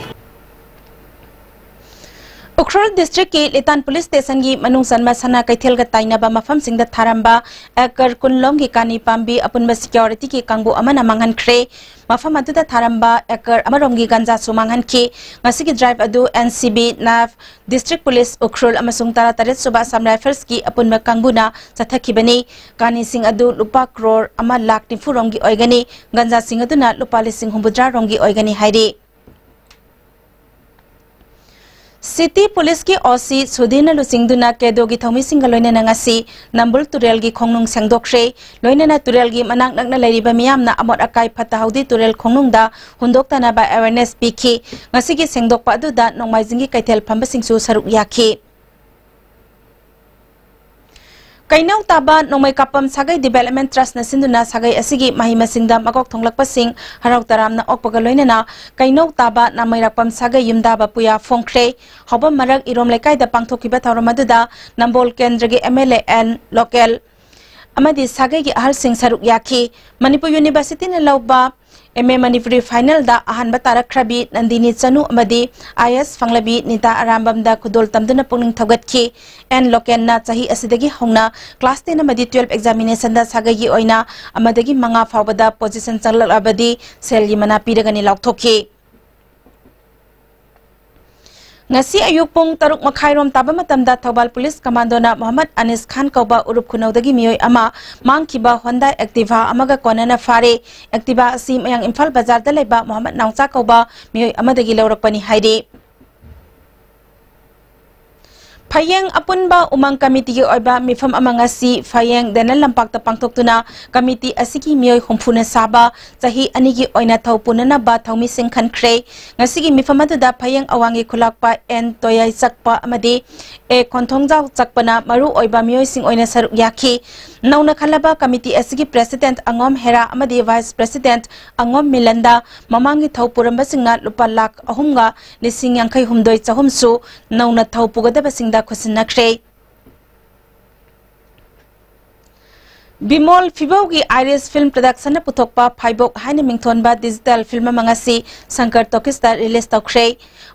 ꯎꯈ꯭ꯔꯨꯜ ꯗꯤꯁꯇ꯭ꯔꯤꯛꯀꯤ ꯂꯤꯇꯥꯟ ꯄꯨꯂꯤꯁ ꯁ꯭ꯇꯦꯁꯟꯒꯤ ꯃꯅꯨꯡ ꯆꯟꯕ ꯁꯅꯥ ꯀꯩꯊꯦꯜꯒ ꯇꯥꯏꯅꯕ ꯃꯐꯝꯁꯤꯡꯗ ꯊꯥꯔꯝꯕ ꯑꯦꯀꯔ ꯀꯨꯟ ꯂꯣꯝꯒꯤ ꯀꯥꯅꯤ ꯄꯥꯝꯕꯤ ꯑꯄꯨꯟꯕ ꯁꯤꯀ꯭ꯌꯣꯔꯤꯇꯤꯒꯤ ꯀꯥꯡꯕꯨ ꯑꯃꯅ ꯃꯥꯡꯍꯟꯈ꯭ꯔꯦ꯫ ꯃꯐꯝ ꯑꯗꯨꯗ ꯊꯥꯔꯝꯕ ꯑꯦꯀꯔ ꯑꯃꯔꯣꯝꯒꯤ ꯒꯟꯖꯥꯁꯨ ꯃꯥꯡꯍꯟꯈꯤ꯫ ꯉꯁꯤꯒꯤ ꯗ꯭ꯔꯥꯏꯚ ꯑꯗꯨ ꯑꯦꯟ ꯁꯤ ꯕꯤ, ꯅꯥꯐ, ꯗꯤꯁꯇ꯭ꯔꯤꯛ ꯄꯨꯂꯤꯁ ꯎꯈ꯭ꯔꯨꯜ ꯑꯃꯁꯨꯡ ꯇꯔꯥꯇꯔꯦꯠ ꯁꯨꯕ ꯑꯁꯥꯝ ꯔꯥꯏꯐꯜꯁꯀꯤ ꯑꯄꯨꯟꯕ ꯀꯥꯡꯕꯨꯅ ꯆꯠꯊꯈꯤꯕꯅꯤ꯫ ꯀꯥꯅꯤꯁꯤꯡ ꯑꯗꯨ ꯂꯨꯄꯥ ꯀ꯭ꯔꯣꯔ ꯑꯃ ꯂꯥꯈ ꯅꯤꯐꯨ ꯔꯣꯝꯒꯤ ꯑꯣꯏꯒꯅꯤ꯫ ꯒꯟꯖꯥꯁꯤꯡ ꯑꯗꯨꯅ ꯂꯨꯄꯥ ꯂꯤꯁꯤꯡ ꯍꯨꯝꯐꯨꯇꯔꯥ ꯔꯣꯝꯒꯤ ꯑꯣꯏꯒꯅꯤ ꯍꯥꯏꯔꯤ꯫ ꯁꯤꯇꯤ ꯄꯨꯂꯤꯁꯀꯤ ꯑꯣ ꯁꯤ ꯁꯨꯙꯤꯔꯅ ꯂꯨꯆꯤꯡꯗꯨꯅ ꯀꯦꯗꯣꯒꯤ ꯊꯧꯃꯤꯁꯤꯡꯒ ꯂꯣꯏꯅꯅ ꯉꯁꯤ ꯅꯝꯕꯨꯜ ꯇꯨꯔꯦꯜꯒꯤ ꯈꯣꯡꯅꯨꯡ ꯁꯦꯡꯗꯣꯛꯈ꯭ꯔꯦ꯫ ꯂꯣꯏꯅꯅ ꯇꯨꯔꯦꯜꯒꯤ ꯃꯅꯥꯛ ꯅꯛꯅ ꯂꯩꯔꯤꯕ ꯃꯤꯌꯥꯝꯅ ꯑꯃꯣꯠ ꯑꯀꯥꯏ ꯐꯠꯇ ꯍꯥꯎꯗꯤ ꯇꯨꯔꯦꯜ ꯈꯣꯡꯅꯨꯡꯗ ꯍꯨꯟꯗꯣꯛꯇꯅꯕ ꯑꯦꯋꯦꯔꯅꯦꯁ ꯄꯤꯈꯤ꯫ ꯉꯁꯤꯒꯤ ꯁꯦꯡꯗꯣꯛꯄ ꯑꯗꯨꯗ ꯅꯣꯡꯃꯥꯏꯖꯤꯡꯒꯤ ꯀꯩꯊꯦꯜ ꯐꯝꯕꯁꯤꯡꯁꯨ ꯁꯔꯨꯛ ꯌꯥꯈꯤ꯫ ꯀꯩꯅꯧ ꯇꯥꯕ ꯅꯣꯡꯃꯩ ꯀꯥꯞꯄꯝ ꯁꯥꯒꯩ ꯗꯤꯕꯦꯂꯞꯃꯦꯟ ꯇ꯭ꯔꯁꯅ ꯁꯤꯟꯗꯨꯅ ꯁꯥꯒꯩ ꯑꯁꯤꯒꯤ ꯃꯍꯩ ꯃꯁꯤꯡꯗ ꯃꯀꯣꯛ ꯊꯣꯡꯂꯛꯄꯁꯤꯡ ꯍꯔꯥꯎ ꯇꯔꯥꯝꯅ ꯑꯣꯛꯄꯒ ꯂꯣꯏꯅꯅ ꯀꯩꯅꯧ ꯇꯥꯕ ꯅꯥꯃꯩꯔꯥꯛꯄꯝ ꯁꯥꯒꯩ ꯌꯨꯝꯗꯥꯕ ꯄꯨꯌꯥ ꯐꯣꯡꯈ꯭ꯔꯦ꯫ ꯍꯥꯎꯕꯝ ꯃꯔꯛ ꯏꯔꯣꯝ ꯂꯩꯀꯥꯏꯗ ꯄꯥꯡꯊꯣꯛꯈꯤꯕ ꯊꯧꯔꯝ ꯑꯗꯨꯗ ꯅꯝꯕꯣꯜ ꯀꯦꯟꯗ꯭ꯔꯒꯤ M L A N local ꯑꯃꯗꯤ ꯁꯥꯒꯩꯒꯤ ꯑꯍꯜꯁꯤꯡ ꯁꯔꯨꯛ ꯌꯥꯈꯤ꯫ ꯃꯅꯤꯄꯨꯔ ꯌꯨꯅꯤꯚꯔꯁꯤꯇꯤꯅ ꯂꯧꯕ ꯑꯦꯝ ꯑꯦ ꯃꯅꯤꯄꯨꯔꯤ ꯐꯥꯏꯅꯦꯜꯗ ꯑꯍꯥꯟꯕ ꯇꯥꯔꯛꯈ꯭ꯔꯕꯤ ꯅꯟꯗꯤꯅꯤ ꯆꯅꯨ ꯑꯃꯗꯤ ꯑꯥꯏ ꯑꯦꯁ ꯐꯪꯂꯕꯤ ꯅꯤꯇꯥ ꯑꯔꯥꯝꯕꯝꯗ ꯈꯨꯗꯣꯜ ꯇꯝꯗꯨꯅ ꯄꯨꯛꯅꯤꯡ ꯊꯧꯒꯠꯈꯤ꯫ ꯑꯦꯟ ꯂꯣꯀꯦꯟꯅ ꯆꯍꯤ ꯑꯁꯤꯗꯒꯤ ꯍꯧꯅ ꯀ꯭ꯂꯥꯁ ꯇꯦꯟ ꯑꯃꯗꯤ ꯇꯨꯋꯦꯜꯐ ꯑꯦꯛꯖꯥꯃꯤꯅꯦꯁꯟꯗ ꯁꯥꯒꯩꯒꯤ ꯑꯣꯏꯅ ꯑꯃꯗꯒꯤ ꯃꯉꯥ ꯐꯥꯎꯕꯗ ꯄꯣꯖꯤꯁꯟ ꯆꯪꯂꯛꯂꯕꯗꯤ ꯁꯦꯜꯒꯤ ꯃꯅꯥ ꯄꯤꯔꯒꯅꯤ ꯂꯥꯎꯊꯣꯛꯈꯤ꯫ ꯉꯁꯤ ꯑꯌꯨꯛ ꯄꯨꯡ ꯇꯔꯨꯛ ꯃꯈꯥꯏꯔꯣꯝ ꯇꯥꯕ ꯃꯇꯝꯗ ꯊꯧꯕꯥꯜ ꯄꯨꯂꯤꯁ ꯀꯃꯥꯟꯗꯣꯅ ꯃꯣꯍꯝꯃꯗ ꯑꯅꯤꯁ ꯈꯥꯟ ꯀꯧꯕ ꯎꯔꯨꯞ ꯈꯨꯅꯧꯗꯒꯤ ꯃꯤꯑꯣꯏ ꯑꯃ ꯃꯥꯡꯈꯤꯕ ꯍꯣꯟꯗꯥ ꯑꯦꯛꯇꯤꯚꯥ ꯑꯃꯒ ꯀꯣꯟꯅꯅ ꯐꯥꯔꯦ꯫ ꯑꯦꯛꯇꯤꯚꯥ ꯑꯁꯤ ꯃꯌꯥꯡ ꯏꯝꯐꯥꯜ ꯕꯖꯥꯔꯗ ꯂꯩꯕ ꯃꯣꯍꯝꯃꯗ ꯅꯥꯎꯆꯥ ꯀꯧꯕ ꯃꯤꯑꯣꯏ ꯑꯃꯗꯒꯤ ꯂꯧꯔꯛꯄꯅꯤ ꯍꯥꯏꯔꯤ꯫ ꯐꯌꯦꯡ ꯑꯄꯨꯟꯕ ꯎꯃꯪ ꯀꯃꯤꯇꯤꯒꯤ ꯑꯣꯏꯕ ꯃꯤꯐꯝ ꯑꯃ ꯉꯁꯤ ꯐꯌꯦꯡ ꯗꯦꯅꯦꯜ ꯂꯝꯄꯥꯛꯇ ꯄꯥꯡꯊꯣꯛꯇꯨꯅ ꯀꯃꯤꯇꯤ ꯑꯁꯤꯒꯤ ꯃꯤꯑꯣꯏ ꯍꯨꯝꯐꯨꯅ ꯁꯥꯕ ꯆꯍꯤ ꯑꯅꯤꯒꯤ ꯑꯣꯏꯅ ꯊꯧ ꯄꯨꯅꯅꯕ ꯊꯧꯃꯤꯁꯤꯡ ꯈꯟꯈ꯭ꯔꯦ꯫ ꯉꯁꯤꯒꯤ ꯃꯤꯐꯝ ꯑꯗꯨꯗ ꯐꯌꯦꯡ ꯑꯋꯥꯡꯒꯤ ꯈꯨꯂꯥꯛꯄ ꯑꯦꯟ ꯇꯣꯌꯥꯏ ꯆꯛꯄ ꯑꯃꯗꯤ ꯑꯦ ꯈꯣꯟꯊꯣꯡꯖꯥꯎ ꯆꯛꯄꯅ ꯃꯔꯨ ꯑꯣꯏꯕ ꯃꯤꯑꯣꯏꯁꯤꯡ ꯑꯣꯏꯅ ꯁꯔꯨꯛ ꯌꯥꯈꯤ꯫ ꯅꯧꯅ ꯈꯜꯂꯕ ꯀꯃꯤꯇꯤ ꯑꯁꯤꯒꯤ ꯄ꯭ꯔꯦꯁꯤꯗꯦꯟꯠ ꯑꯉꯣꯝ ꯍꯦꯔꯥ ꯑꯃꯗꯤ ꯚꯥꯏꯁ ꯄ꯭ꯔꯦꯁꯤꯗꯦꯟꯠ ꯑꯉꯣꯝ ꯃꯤꯂꯟꯗ ꯃꯃꯥꯡꯒꯤ ꯊꯧ ꯄꯨꯔꯝꯕꯁꯤꯡꯅ ꯂꯨꯄꯥ ꯂꯥꯈ ꯑꯍꯨꯝꯒ ꯂꯤꯁꯤꯡ ꯌꯥꯡꯈꯩ ꯍꯨꯝꯗꯣꯏ ꯆꯍꯨꯝꯁꯨ ꯅꯧꯅ ꯊꯧ ꯄꯨꯒꯗꯕꯁꯤꯡꯗ ꯈꯨꯠꯁꯤꯟꯅꯈ꯭ꯔꯦ꯫ ꯕꯤꯃꯣꯜ ꯐꯤꯕꯧꯒꯤ ꯑꯥꯏꯔꯤꯁ ꯐꯤꯜꯝ ꯄ꯭ꯔꯗꯛꯁꯟꯅ ꯄꯨꯊꯣꯛꯄ ꯐꯥꯏꯕꯣꯛ ꯍꯥꯏꯅ ꯃꯤꯡꯊꯣꯟꯕ ꯗꯤꯖꯤꯇꯦꯜ ꯐꯤꯜꯝ ꯑꯃ ꯉꯁꯤ ꯁꯪꯀꯔ ꯇꯣꯀꯤꯁꯇ ꯔꯤꯂꯤꯖ ꯇꯧꯈ꯭ꯔꯦ꯫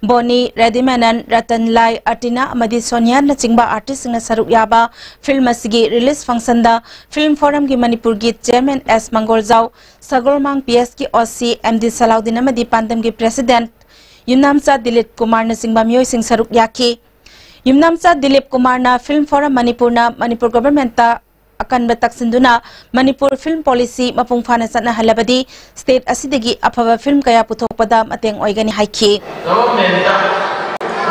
ꯕꯣꯅꯤ, ꯔꯦꯗꯤꯃꯦꯅꯟ, ꯔꯇꯟ ꯂꯥꯏ, ꯑꯔꯇꯤꯅꯥ ꯑꯃꯗꯤ ꯁꯣꯅꯤꯌꯥꯅꯆꯤꯡꯕ ꯑꯥꯔꯇꯤꯁꯁꯤꯡꯅ ꯁꯔꯨꯛ ꯌꯥꯕ ꯐꯤꯜꯝ ꯑꯁꯤꯒꯤ ꯔꯤꯂꯤꯖ ꯐꯪꯁꯟꯗ ꯐꯤꯜꯝ ꯐꯣꯔꯝꯒꯤ ꯃꯅꯤꯄꯨꯔꯒꯤ ꯆꯤꯌꯔꯃꯦꯟ ꯑꯦꯁ ꯃꯪꯒꯣꯜꯖꯥꯎ, ꯁꯒꯣꯜꯃꯥꯡ ꯄꯤ ꯑꯦꯁꯀꯤ ꯑꯣ ꯁꯤ ꯑꯦꯝ ꯗꯤ ꯁꯂꯥꯎꯗꯤꯟ ꯑꯃꯗꯤ ꯄꯥꯟꯗꯝꯒꯤ ꯄ꯭ꯔꯦꯁꯤꯗꯦꯟꯠ ꯌꯨꯝꯅꯥꯝꯆꯥ ꯗꯤꯂꯤꯞ ꯀꯨꯃꯥꯔꯅꯆꯤꯡꯕ ꯃꯤꯑꯣꯏꯁꯤꯡ ꯁꯔꯨꯛ ꯌꯥꯈꯤ꯫ ꯌꯨꯝꯅꯥꯝꯆꯥ ꯗꯤꯂꯤꯞ ꯀꯨꯃꯥꯔꯅ ꯐꯤꯜꯝ ꯐꯣꯔꯝ ꯃꯅꯤꯄꯨꯔꯅ ꯃꯅꯤꯄꯨꯔ ꯒꯚꯔꯟꯃꯦꯟꯠꯇ ꯑꯀꯟꯕ ꯇꯛꯁꯤꯟꯗꯨꯅ ꯃꯅꯤꯄꯨꯔ ꯐꯤꯜꯝ ꯄꯣꯂꯤꯁꯤ ꯃꯄꯨꯡ ꯐꯥꯅ ꯆꯠꯅꯍꯜꯂꯕꯗꯤ ꯁ꯭ꯇꯦꯠ ꯑꯁꯤꯗꯒꯤ ꯑꯐꯕ ꯐꯤꯜꯝ ꯀꯌꯥ ꯄꯨꯊꯣꯛꯄꯗ ꯃꯇꯦꯡ ꯑꯣꯏꯒꯅꯤ ꯍꯥꯏꯈꯤ꯫ ꯒꯚꯔꯟꯃꯦꯟꯠꯇ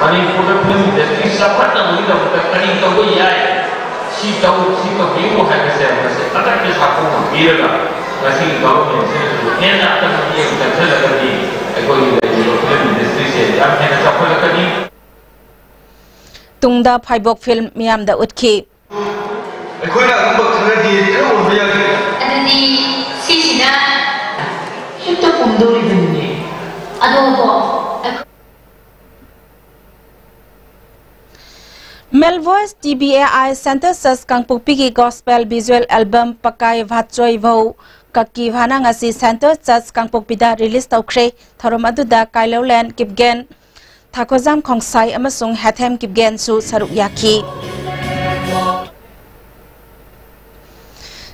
ꯃꯅꯤꯄꯨꯔꯗ ꯐꯤꯜꯝ ꯏꯟꯗꯁꯇ꯭ꯔꯤ ꯆꯥꯎꯈꯠꯅꯕꯒꯤꯗꯃꯛꯇ ꯀꯔꯤ ꯇꯧꯕ ꯌꯥꯏ, ꯁꯤ ꯇꯧ, ꯁꯤ ꯇꯧꯕꯤꯌꯨ ꯍꯥꯏꯕꯁꯦ ꯃꯁꯤ ꯑꯀꯟꯕ ꯁꯥꯐꯨ ꯑꯃ ꯄꯤꯔꯒ ꯉꯁꯤꯒꯤ ꯒꯚꯔꯟꯃꯦꯟꯠꯁꯤꯅꯁꯨ ꯍꯦꯟꯅ ꯑꯀꯟꯕ ꯃꯤꯠꯌꯦꯡ ꯆꯪꯁꯤꯜꯂꯒꯗꯤ ꯑꯩꯈꯣꯏꯒꯤ ꯂꯩꯔꯤꯕ ꯐꯤꯜꯝ ꯏꯟꯗꯁꯇ꯭ꯔꯤꯁꯦ ꯌꯥꯝ ꯍꯦꯟꯅ ꯆꯥꯎꯈꯠꯂꯛꯀꯅꯤ꯫ ꯇꯨꯡꯗ ꯐꯥꯏꯕꯣꯛ ꯐꯤꯜꯝ ꯃꯤꯌꯥꯝꯗ ꯎꯠꯈꯤ꯫ ꯑꯩꯈꯣꯏꯅ ꯑꯉꯝꯕ ꯈꯔꯗꯤ ꯈꯔ ꯑꯣꯟꯕ ꯌꯥꯒꯦ꯫ ꯑꯗꯨꯗꯤ ꯁꯤꯁꯤꯅ ꯍꯦꯛꯇ ꯄꯨꯝꯗꯧꯔꯤꯕꯅꯤꯅꯦ꯫ ꯑꯗꯣꯀꯣ, ꯑꯩꯈꯣꯏ Male Voice T B A I Center Church ꯀꯥꯡꯄꯣꯛꯄꯤꯒꯤ Gospel Visual Album ꯄꯀꯥꯏ ꯚꯥꯠꯆꯣꯏ ꯚꯧ ꯀꯛꯀꯤ ꯚꯥꯅꯥ ꯉꯁꯤ Center Church ꯀꯥꯡꯄꯣꯛꯄꯤꯗ ꯔꯤꯂꯤꯖ ꯇꯧꯈ꯭ꯔꯦ꯫ ꯊꯧꯔꯝ ꯑꯗꯨꯗ ꯀꯥꯏꯂꯧꯂꯦꯟ ꯀꯤꯞꯒꯦꯟ, ꯊꯥꯈꯣꯖꯥꯝ ꯈꯣꯡꯁꯥꯏ ꯑꯃꯁꯨꯡ ꯍꯦꯊꯦꯝ ꯀꯤꯞꯒꯦꯟꯁꯨ ꯁꯔꯨꯛ ꯌꯥꯈꯤ꯫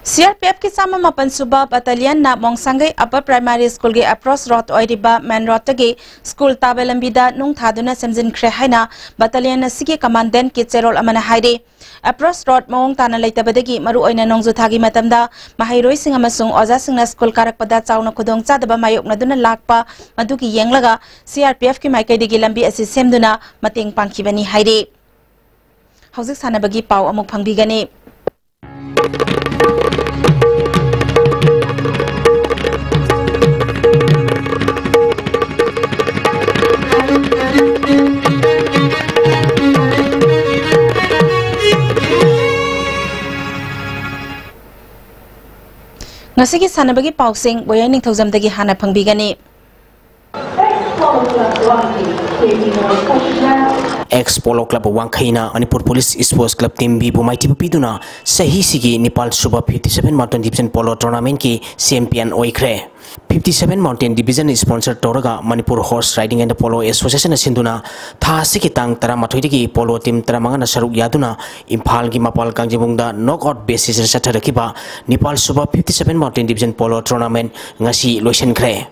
C R P F ꯀꯤ ꯆꯥꯝꯃ ꯃꯥꯄꯟ ꯁꯨꯕ ꯕꯠꯇꯥꯂꯤꯌꯟꯅ ꯃꯣꯡꯁꯥꯡꯒꯩ ꯑꯞꯄꯔ ꯄ꯭ꯔꯥꯏꯃꯥꯔꯤ ꯁ꯭ꯀꯨꯜꯒꯤ ꯑꯦꯄ꯭ꯔꯣꯁ ꯔꯣꯗ ꯑꯣꯏꯔꯤꯕ ꯃꯦꯟ ꯔꯣꯗꯇꯒꯤ ꯁ꯭ꯀꯨꯜ ꯇꯥꯕ ꯂꯝꯕꯤꯗ ꯅꯨꯡ ꯊꯥꯗꯨꯅ ꯁꯦꯝꯖꯤꯟꯈ꯭ꯔꯦ ꯍꯥꯏꯅ ꯕꯠꯇꯥꯂꯤꯌꯟ ꯑꯁꯤꯒꯤ ꯀꯃꯥꯟꯗꯦꯟꯠꯀꯤ ꯆꯦꯔꯣꯜ ꯑꯃꯅ ꯍꯥꯏꯔꯤ꯫ ꯑꯦꯄ꯭ꯔꯣꯁ ꯔꯣꯗ ꯃꯑꯣꯡ ꯇꯥꯅ ꯂꯩꯇꯕꯗꯒꯤ ꯃꯔꯨꯑꯣꯏꯅ ꯅꯣꯡꯖꯨ ꯊꯥꯒꯤ ꯃꯇꯝꯗ ꯃꯍꯩꯔꯣꯏꯁꯤꯡ ꯑꯃꯁꯨꯡ ꯑꯣꯖꯥꯁꯤꯡꯅ ꯁ꯭ꯀꯨꯜ ꯀꯥꯔꯛꯄꯗ ꯆꯥꯎꯅ ꯈꯨꯗꯣꯡꯆꯥꯗꯕ ꯃꯥꯌꯣꯛꯅꯗꯨꯅ ꯂꯥꯛꯄ ꯃꯗꯨꯒꯤ ꯌꯦꯡꯂꯒ C R P F ꯀꯤ ꯃꯥꯏꯀꯩꯗꯒꯤ ꯂꯝꯕꯤ ꯑꯁꯤ ꯁꯦꯝꯗꯨꯅ ꯃꯇꯦꯡ ꯄꯥꯡꯈꯤꯕꯅꯤ ꯍꯥꯏꯔꯤ꯫ ꯍꯧꯖꯤꯛ ꯁꯥꯟꯅꯕꯒꯤ ꯄꯥꯎ ꯑꯃꯨꯛ ꯐꯪꯕꯤꯒꯅꯤ꯫ ꯉꯁꯤꯒꯤ ꯁꯥꯟꯅꯕꯒꯤ ꯄꯥꯎꯁꯤꯡ ꯕꯣꯌꯥꯏ ꯅꯤꯡꯊꯧꯖꯝꯗꯒꯤ ꯍꯥꯟꯅ ꯐꯪꯕꯤꯒꯅꯤ꯫ ꯑꯦꯛꯁ ꯄꯣꯂꯣ ꯀ꯭ꯂꯕ ꯋꯥꯡꯈꯩꯅ Manipur police sports club team ꯕꯤꯕꯨ ꯃꯥꯏꯊꯤꯕ ꯄꯤꯗꯨꯅ ꯆꯍꯤꯁꯤꯒꯤ ꯅꯤꯄꯥꯜ ꯁꯨꯕ fifty seven Mountain Division Polo Tournamentꯀꯤ ꯆꯦꯝꯄꯤꯌꯟ ꯑꯣꯏꯈ꯭ꯔꯦ꯫ Fifty seven Mountain Division sponsor ꯇꯧꯔꯒ Manipur Horse Riding and Polo Associationꯅ ꯁꯤꯟꯗꯨꯅ ꯊꯥ ꯑꯁꯤꯒꯤ ꯇꯥꯡ ꯇꯔꯥꯃꯥꯊꯣꯏꯗꯒꯤ ꯄꯣꯂꯣ ꯇꯤꯝ ꯇꯔꯥꯃꯉꯥꯅ ꯁꯔꯨꯛ ꯌꯥꯗꯨꯅ ꯏꯝꯐꯥꯜꯒꯤ ꯃꯄꯥꯜ ꯀꯥꯡꯖꯩꯕꯨꯡꯗ ꯅꯣꯛ ꯑꯥꯎꯠ ꯕꯦꯁꯤꯁꯇ ꯆꯠꯊꯔꯛꯈꯤꯕ ꯅꯤꯄꯥꯜ ꯁꯨꯕ fifty seven Mountain Division Polo Tournament ꯉꯁꯤ ꯂꯣꯏꯁꯤꯟꯈ꯭ꯔꯦ꯫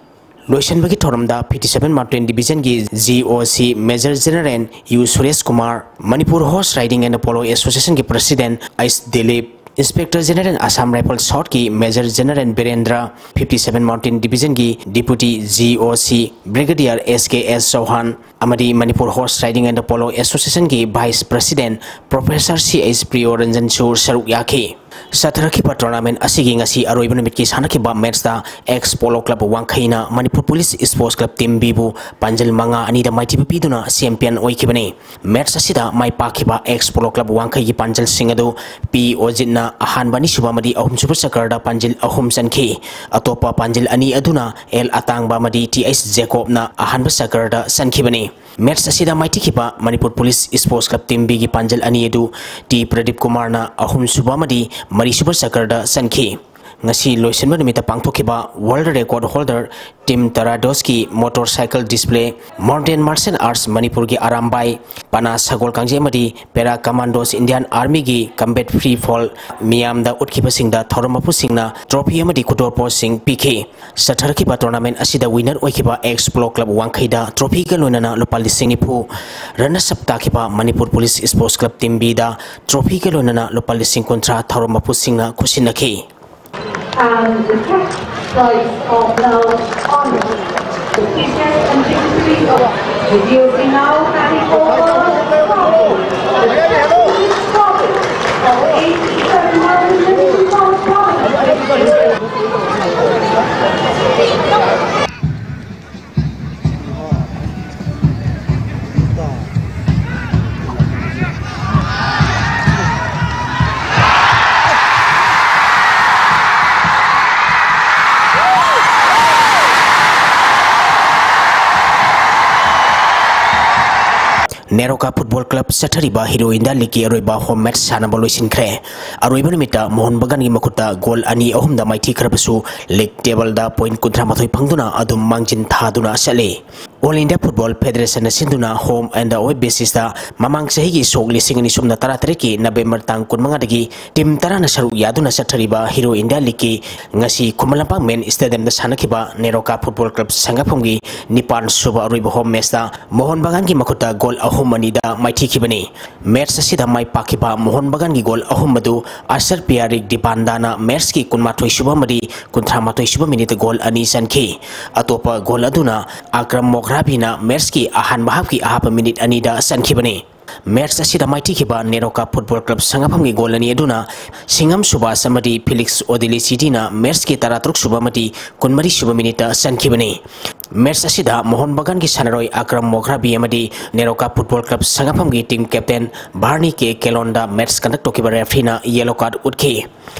ꯂꯣꯏꯁꯤꯟꯕꯒꯤ ꯊꯧꯔꯝꯗ fifty seven Mountain Divisionꯒꯤ G O C Major General U Suresh Kumar, Manipur Horse Riding and Polo Associationꯒꯤ President H Dilip, Inspector General Assam Rifle Southꯀꯤ Major General Birendra, fifty seven Mountain Divisionꯒꯤ Deputy G O C Brigadier S K S ꯆꯧꯍꯥꯟ ꯑꯃꯗꯤ Manipur Horse Riding and Polo Associationꯒꯤ Vice President Professor C H ꯄ꯭ꯔꯤꯌꯣ ꯔꯟꯖꯟꯁꯨ ꯁꯔꯨꯛ ꯌꯥꯈꯤ꯫ ꯆꯠꯊꯔꯛꯈꯤꯕ tournament ꯑꯁꯤꯒꯤ ꯉꯁꯤ ꯑꯔꯣꯏꯕ ꯅꯨꯃꯤꯠꯀꯤ ꯁꯥꯟꯅꯈꯤꯕ matchꯇ X polo club ꯋꯥꯡꯈꯩꯅ Manipur police sports club team ꯕꯤꯕꯨ ꯄꯥꯟꯖꯜ ꯃꯉꯥ ꯑꯅꯤꯗ ꯃꯥꯏꯊꯤꯕ ꯄꯤꯗꯨꯅ ꯆꯦꯝꯄꯤꯌꯟ ꯑꯣꯏꯈꯤꯕꯅꯤ꯫ Match ꯑꯁꯤꯗ ꯃꯥꯏ ꯄꯥꯛꯈꯤꯕ ꯑꯦꯛꯁ ꯄꯣꯂꯣ ꯀ꯭ꯂꯕ ꯋꯥꯡꯈꯩꯒꯤ ꯄꯥꯟꯖꯜꯁꯤꯡ ꯑꯗꯨ ꯄꯤ ꯑꯣꯖꯤꯠꯅ ꯑꯍꯥꯟꯕ, ꯑꯅꯤꯁꯨꯕ ꯑꯃꯗꯤ ꯑꯍꯨꯝꯁꯨꯕ ꯆꯀꯔꯗ ꯄꯥꯟꯖꯤꯜ ꯑꯍꯨꯝ ꯆꯟꯈꯤ꯫ ꯑꯇꯣꯞꯄ ꯄꯥꯟꯖꯤꯜ ꯑꯅꯤ ꯑꯗꯨꯅ ꯑꯦꯜ ꯑꯇꯥꯡꯕ ꯑꯃꯗꯤ ꯇꯤ ꯑꯩꯆ ꯖꯦꯀꯣꯕꯅ ꯑꯍꯥꯟꯕ ꯆꯀꯔꯗ ꯆꯟꯈꯤꯕꯅꯤ꯫ Match ꯑꯁꯤꯗ ꯃꯥꯏꯊꯤꯈꯤꯕ Manipur police sports club team ꯕꯤꯒꯤ ꯄꯥꯟꯖꯜ ꯑꯅꯤ ꯑꯗꯨ ꯇꯤ ꯄ꯭ꯔꯗꯤꯞ ꯀꯨꯃꯥꯔꯅ ꯑꯍꯨꯝꯁꯨꯕ ꯑꯃꯗꯤ ꯃꯔꯤꯁꯨꯕ ꯆꯀꯔꯗ ꯆꯟꯈꯤ꯫ ꯉꯁꯤ ꯂꯣꯏꯁꯤꯟꯕ ꯅꯨꯃꯤꯠꯇ ꯄꯥꯡꯊꯣꯛꯈꯤꯕ world record holder ꯇꯤꯝ ꯇꯔꯥꯗꯣꯁꯀꯤ motorcycle display, mountain martial arts ꯃꯅꯤꯄꯨꯔꯒꯤ ꯑꯔꯥꯝꯕꯥꯏ, ꯄꯅꯥ ꯁꯒꯣꯜ ꯀꯥꯡꯖꯩ ꯑꯃꯗꯤ Para Commandos Indian Armyꯒꯤ combat free fall ꯃꯤꯌꯥꯝꯗ ꯎꯠꯈꯤꯕꯁꯤꯡꯗ ꯊꯧꯔꯝ ꯃꯄꯨꯁꯤꯡꯅ trophy ꯑꯃꯗꯤ ꯈꯨꯗꯣꯜꯄꯣꯠꯁꯤꯡ ꯄꯤꯈꯤ꯫ ꯆꯠꯊꯔꯛꯈꯤꯕ tournament ꯑꯁꯤꯗ winner ꯑꯣꯏꯈꯤꯕ ꯑꯦꯛꯁ ꯄꯣꯂꯣ ꯀ꯭ꯂꯕ ꯋꯥꯡꯈꯩꯗ trophyꯒ ꯂꯣꯏꯅꯅ ꯂꯨꯄꯥ ꯂꯤꯁꯤꯡ ꯅꯤꯐꯨ, runners up ꯇꯥꯈꯤꯕ Manipur police sports club team ꯕꯤꯗ trophyꯒ ꯂꯣꯏꯅꯅ ꯂꯨꯄꯥ ꯂꯤꯁꯤꯡ ꯀꯨꯟꯊ꯭ꯔꯥ ꯊꯧꯔꯝ ꯃꯄꯨꯁꯤꯡꯅ ꯈꯨꯠꯁꯤꯟꯅꯈꯤ꯫ And the cash prize of now honor the teachers and dignitaries of the D O C now carry forward the trophy of eighty-seven NEROCA football club ꯆꯠꯊꯔꯤꯕ hero India ꯂꯤꯒꯀꯤ ꯑꯔꯣꯏꯕ home match ꯁꯥꯟꯅꯕ ꯂꯣꯏꯁꯤꯟꯈ꯭ꯔꯦ꯫ ꯑꯔꯣꯏꯕ ꯅꯨꯃꯤꯠꯇ ꯃꯣꯍꯟ ꯕꯒꯥꯟꯒꯤ ꯃꯈꯨꯠꯇ ꯒꯣꯜ ꯑꯅꯤ ꯑꯍꯨꯝꯗ ꯃꯥꯏꯊꯤꯈ꯭ꯔꯕꯁꯨ, ꯂꯤꯒ ꯇꯦꯕꯜꯗ ꯄꯣꯏꯟꯠ ꯀꯨꯟꯊ꯭ꯔꯥ ꯃꯥꯊꯣꯏ ꯐꯪꯗꯨꯅ ꯑꯗꯨꯝ ꯃꯥꯡꯖꯤꯟ ꯊꯥꯗꯨꯅ ꯆꯠꯂꯤ꯫ ꯑꯣꯜ ꯏꯟꯗꯤꯌꯥ ꯐꯨꯠꯕꯣꯜ ꯐꯦꯗꯔꯦꯁꯟꯅ ꯁꯤꯟꯗꯨꯅ ꯍꯣꯝ ꯑꯦꯟꯗ ꯑꯋꯦ ꯕꯦꯁꯤꯁꯇ ꯃꯃꯥꯡ ꯆꯍꯤꯒꯤ ꯁꯣꯛ ꯂꯤꯁꯤꯡ ꯑꯅꯤ ꯁꯨꯞꯅ ꯇꯔꯥꯇꯔꯦꯠꯀꯤ ꯅꯕꯦꯝꯕꯔ ꯇꯥꯡ ꯀꯨꯟꯃꯉꯥꯗꯒꯤ ꯇꯤꯝ ꯇꯔꯥꯅ ꯁꯔꯨꯛ ꯌꯥꯗꯨꯅ ꯆꯠꯊꯔꯤꯕ ꯍꯤꯔꯣ ꯏꯟꯗꯤꯌꯥ ꯂꯤꯒꯀꯤ ꯉꯁꯤ ꯈꯨꯃꯟ ꯂꯝꯄꯥꯛ ꯃꯦꯟ ꯁ꯭ꯇꯦꯗꯤꯌꯝꯗ ꯁꯥꯟꯅꯈꯤꯕ ꯅꯦꯔꯣꯀꯥ ꯐꯨꯠꯕꯣꯜ ꯀ꯭ꯂꯕ ꯁꯪꯒꯥꯐꯝꯒꯤ ꯅꯤꯄꯥꯟ ꯁꯨꯕ ꯑꯔꯣꯏꯕ ꯍꯣꯝ ꯃꯦꯠꯆꯇ ꯃꯣꯍꯟ ꯕꯒꯥꯟꯒꯤ ꯃꯈꯨꯠꯇ ꯒꯣꯜ ꯑꯍꯨꯝ ꯑꯅꯤꯗ ꯃꯥꯏꯊꯤꯈꯤꯕꯅꯤ꯫ ꯃꯦꯠꯆ ꯑꯁꯤꯗ ꯃꯥꯏ ꯄꯥꯛꯈꯤꯕ ꯃꯣꯍꯟ ꯕꯒꯥꯟꯒꯤ ꯒꯣꯜ ꯑꯍꯨꯝ ꯑꯗꯨ ꯑꯁꯔ ꯄꯤꯌꯥꯔꯤꯛ ꯗꯤꯕꯥꯟꯗꯥꯅ ꯃꯦꯠꯆꯀꯤ ꯀꯨꯟꯃꯥꯊꯣꯏ ꯁꯨꯕ ꯑꯃꯗꯤ ꯀꯨꯟꯊ꯭ꯔꯥ ꯃꯥꯊꯣꯏ ꯁꯨꯕ ꯃꯤꯅꯤꯠꯇ ꯒꯣꯜ ꯑꯅꯤ ꯆꯟꯈꯤ꯫ ꯑꯇꯣꯞꯄ ꯒꯣꯜ ꯑꯗꯨꯅ ꯑꯀ꯭ꯔꯝ ꯃꯣꯈ꯭ꯔꯥꯕꯤꯅ ꯃꯦꯠꯆꯀꯤ ꯑꯍꯥꯟꯕ ꯍꯥꯞꯀꯤ ꯑꯍꯥꯞꯄ ꯃꯤꯅꯤꯠ ꯑꯅꯤꯗ ꯆꯟꯈꯤꯕꯅꯤ꯫ ꯃꯦꯠꯆ ꯑꯁꯤꯗ ꯃꯥꯏꯊꯤꯈꯤꯕ ꯅꯦꯔꯣꯀꯥ ꯐꯨꯠꯕꯣꯜ ꯀ꯭ꯂꯕ ꯁꯪꯒꯥꯐꯝꯒꯤ ꯒꯣꯜ ꯑꯅꯤ ꯑꯗꯨꯅ ꯁꯤꯡꯉꯝ ꯁꯨꯕꯥꯁ ꯑꯃꯗꯤ ꯐꯤꯂꯤꯛꯁ ꯑꯣꯗꯤꯂꯤꯁꯤꯗꯤꯅ ꯃꯦꯠꯆꯀꯤ ꯇꯔꯥꯇꯔꯨꯛ ꯁꯨꯕ ꯑꯃꯗꯤ ꯀꯨꯟꯃꯔꯤ ꯁꯨꯕ ꯃꯤꯅꯤꯠꯇ ꯆꯟꯈꯤꯕꯅꯤ꯫ ꯃꯦꯠꯆ ꯑꯁꯤꯗ ꯃꯣꯍꯟ ꯕꯒꯥꯟꯒꯤ ꯁꯥꯟꯅꯔꯣꯏ ꯑꯀ꯭ꯔꯝ ꯃꯣꯈ꯭ꯔꯥꯕꯤ ꯑꯃꯗꯤ ꯅꯦꯔꯣꯀꯥ ꯐꯨꯠꯕꯣꯜ ꯀ꯭ꯂꯕ ꯁꯪꯒꯥꯐꯝꯒꯤ ꯇꯤꯝ ꯀꯦꯞꯇꯦꯟ ꯚꯥꯔꯅꯤ ꯀꯦ ꯀꯦꯂꯣꯟꯗ ꯃꯦꯠꯆ ꯀꯟꯗꯛ ꯇꯧꯈꯤꯕ ꯔꯦꯐ꯭ꯔꯤꯅ ꯌꯦꯂꯣ ꯀꯥꯔꯗ ꯎꯠꯈꯤ꯫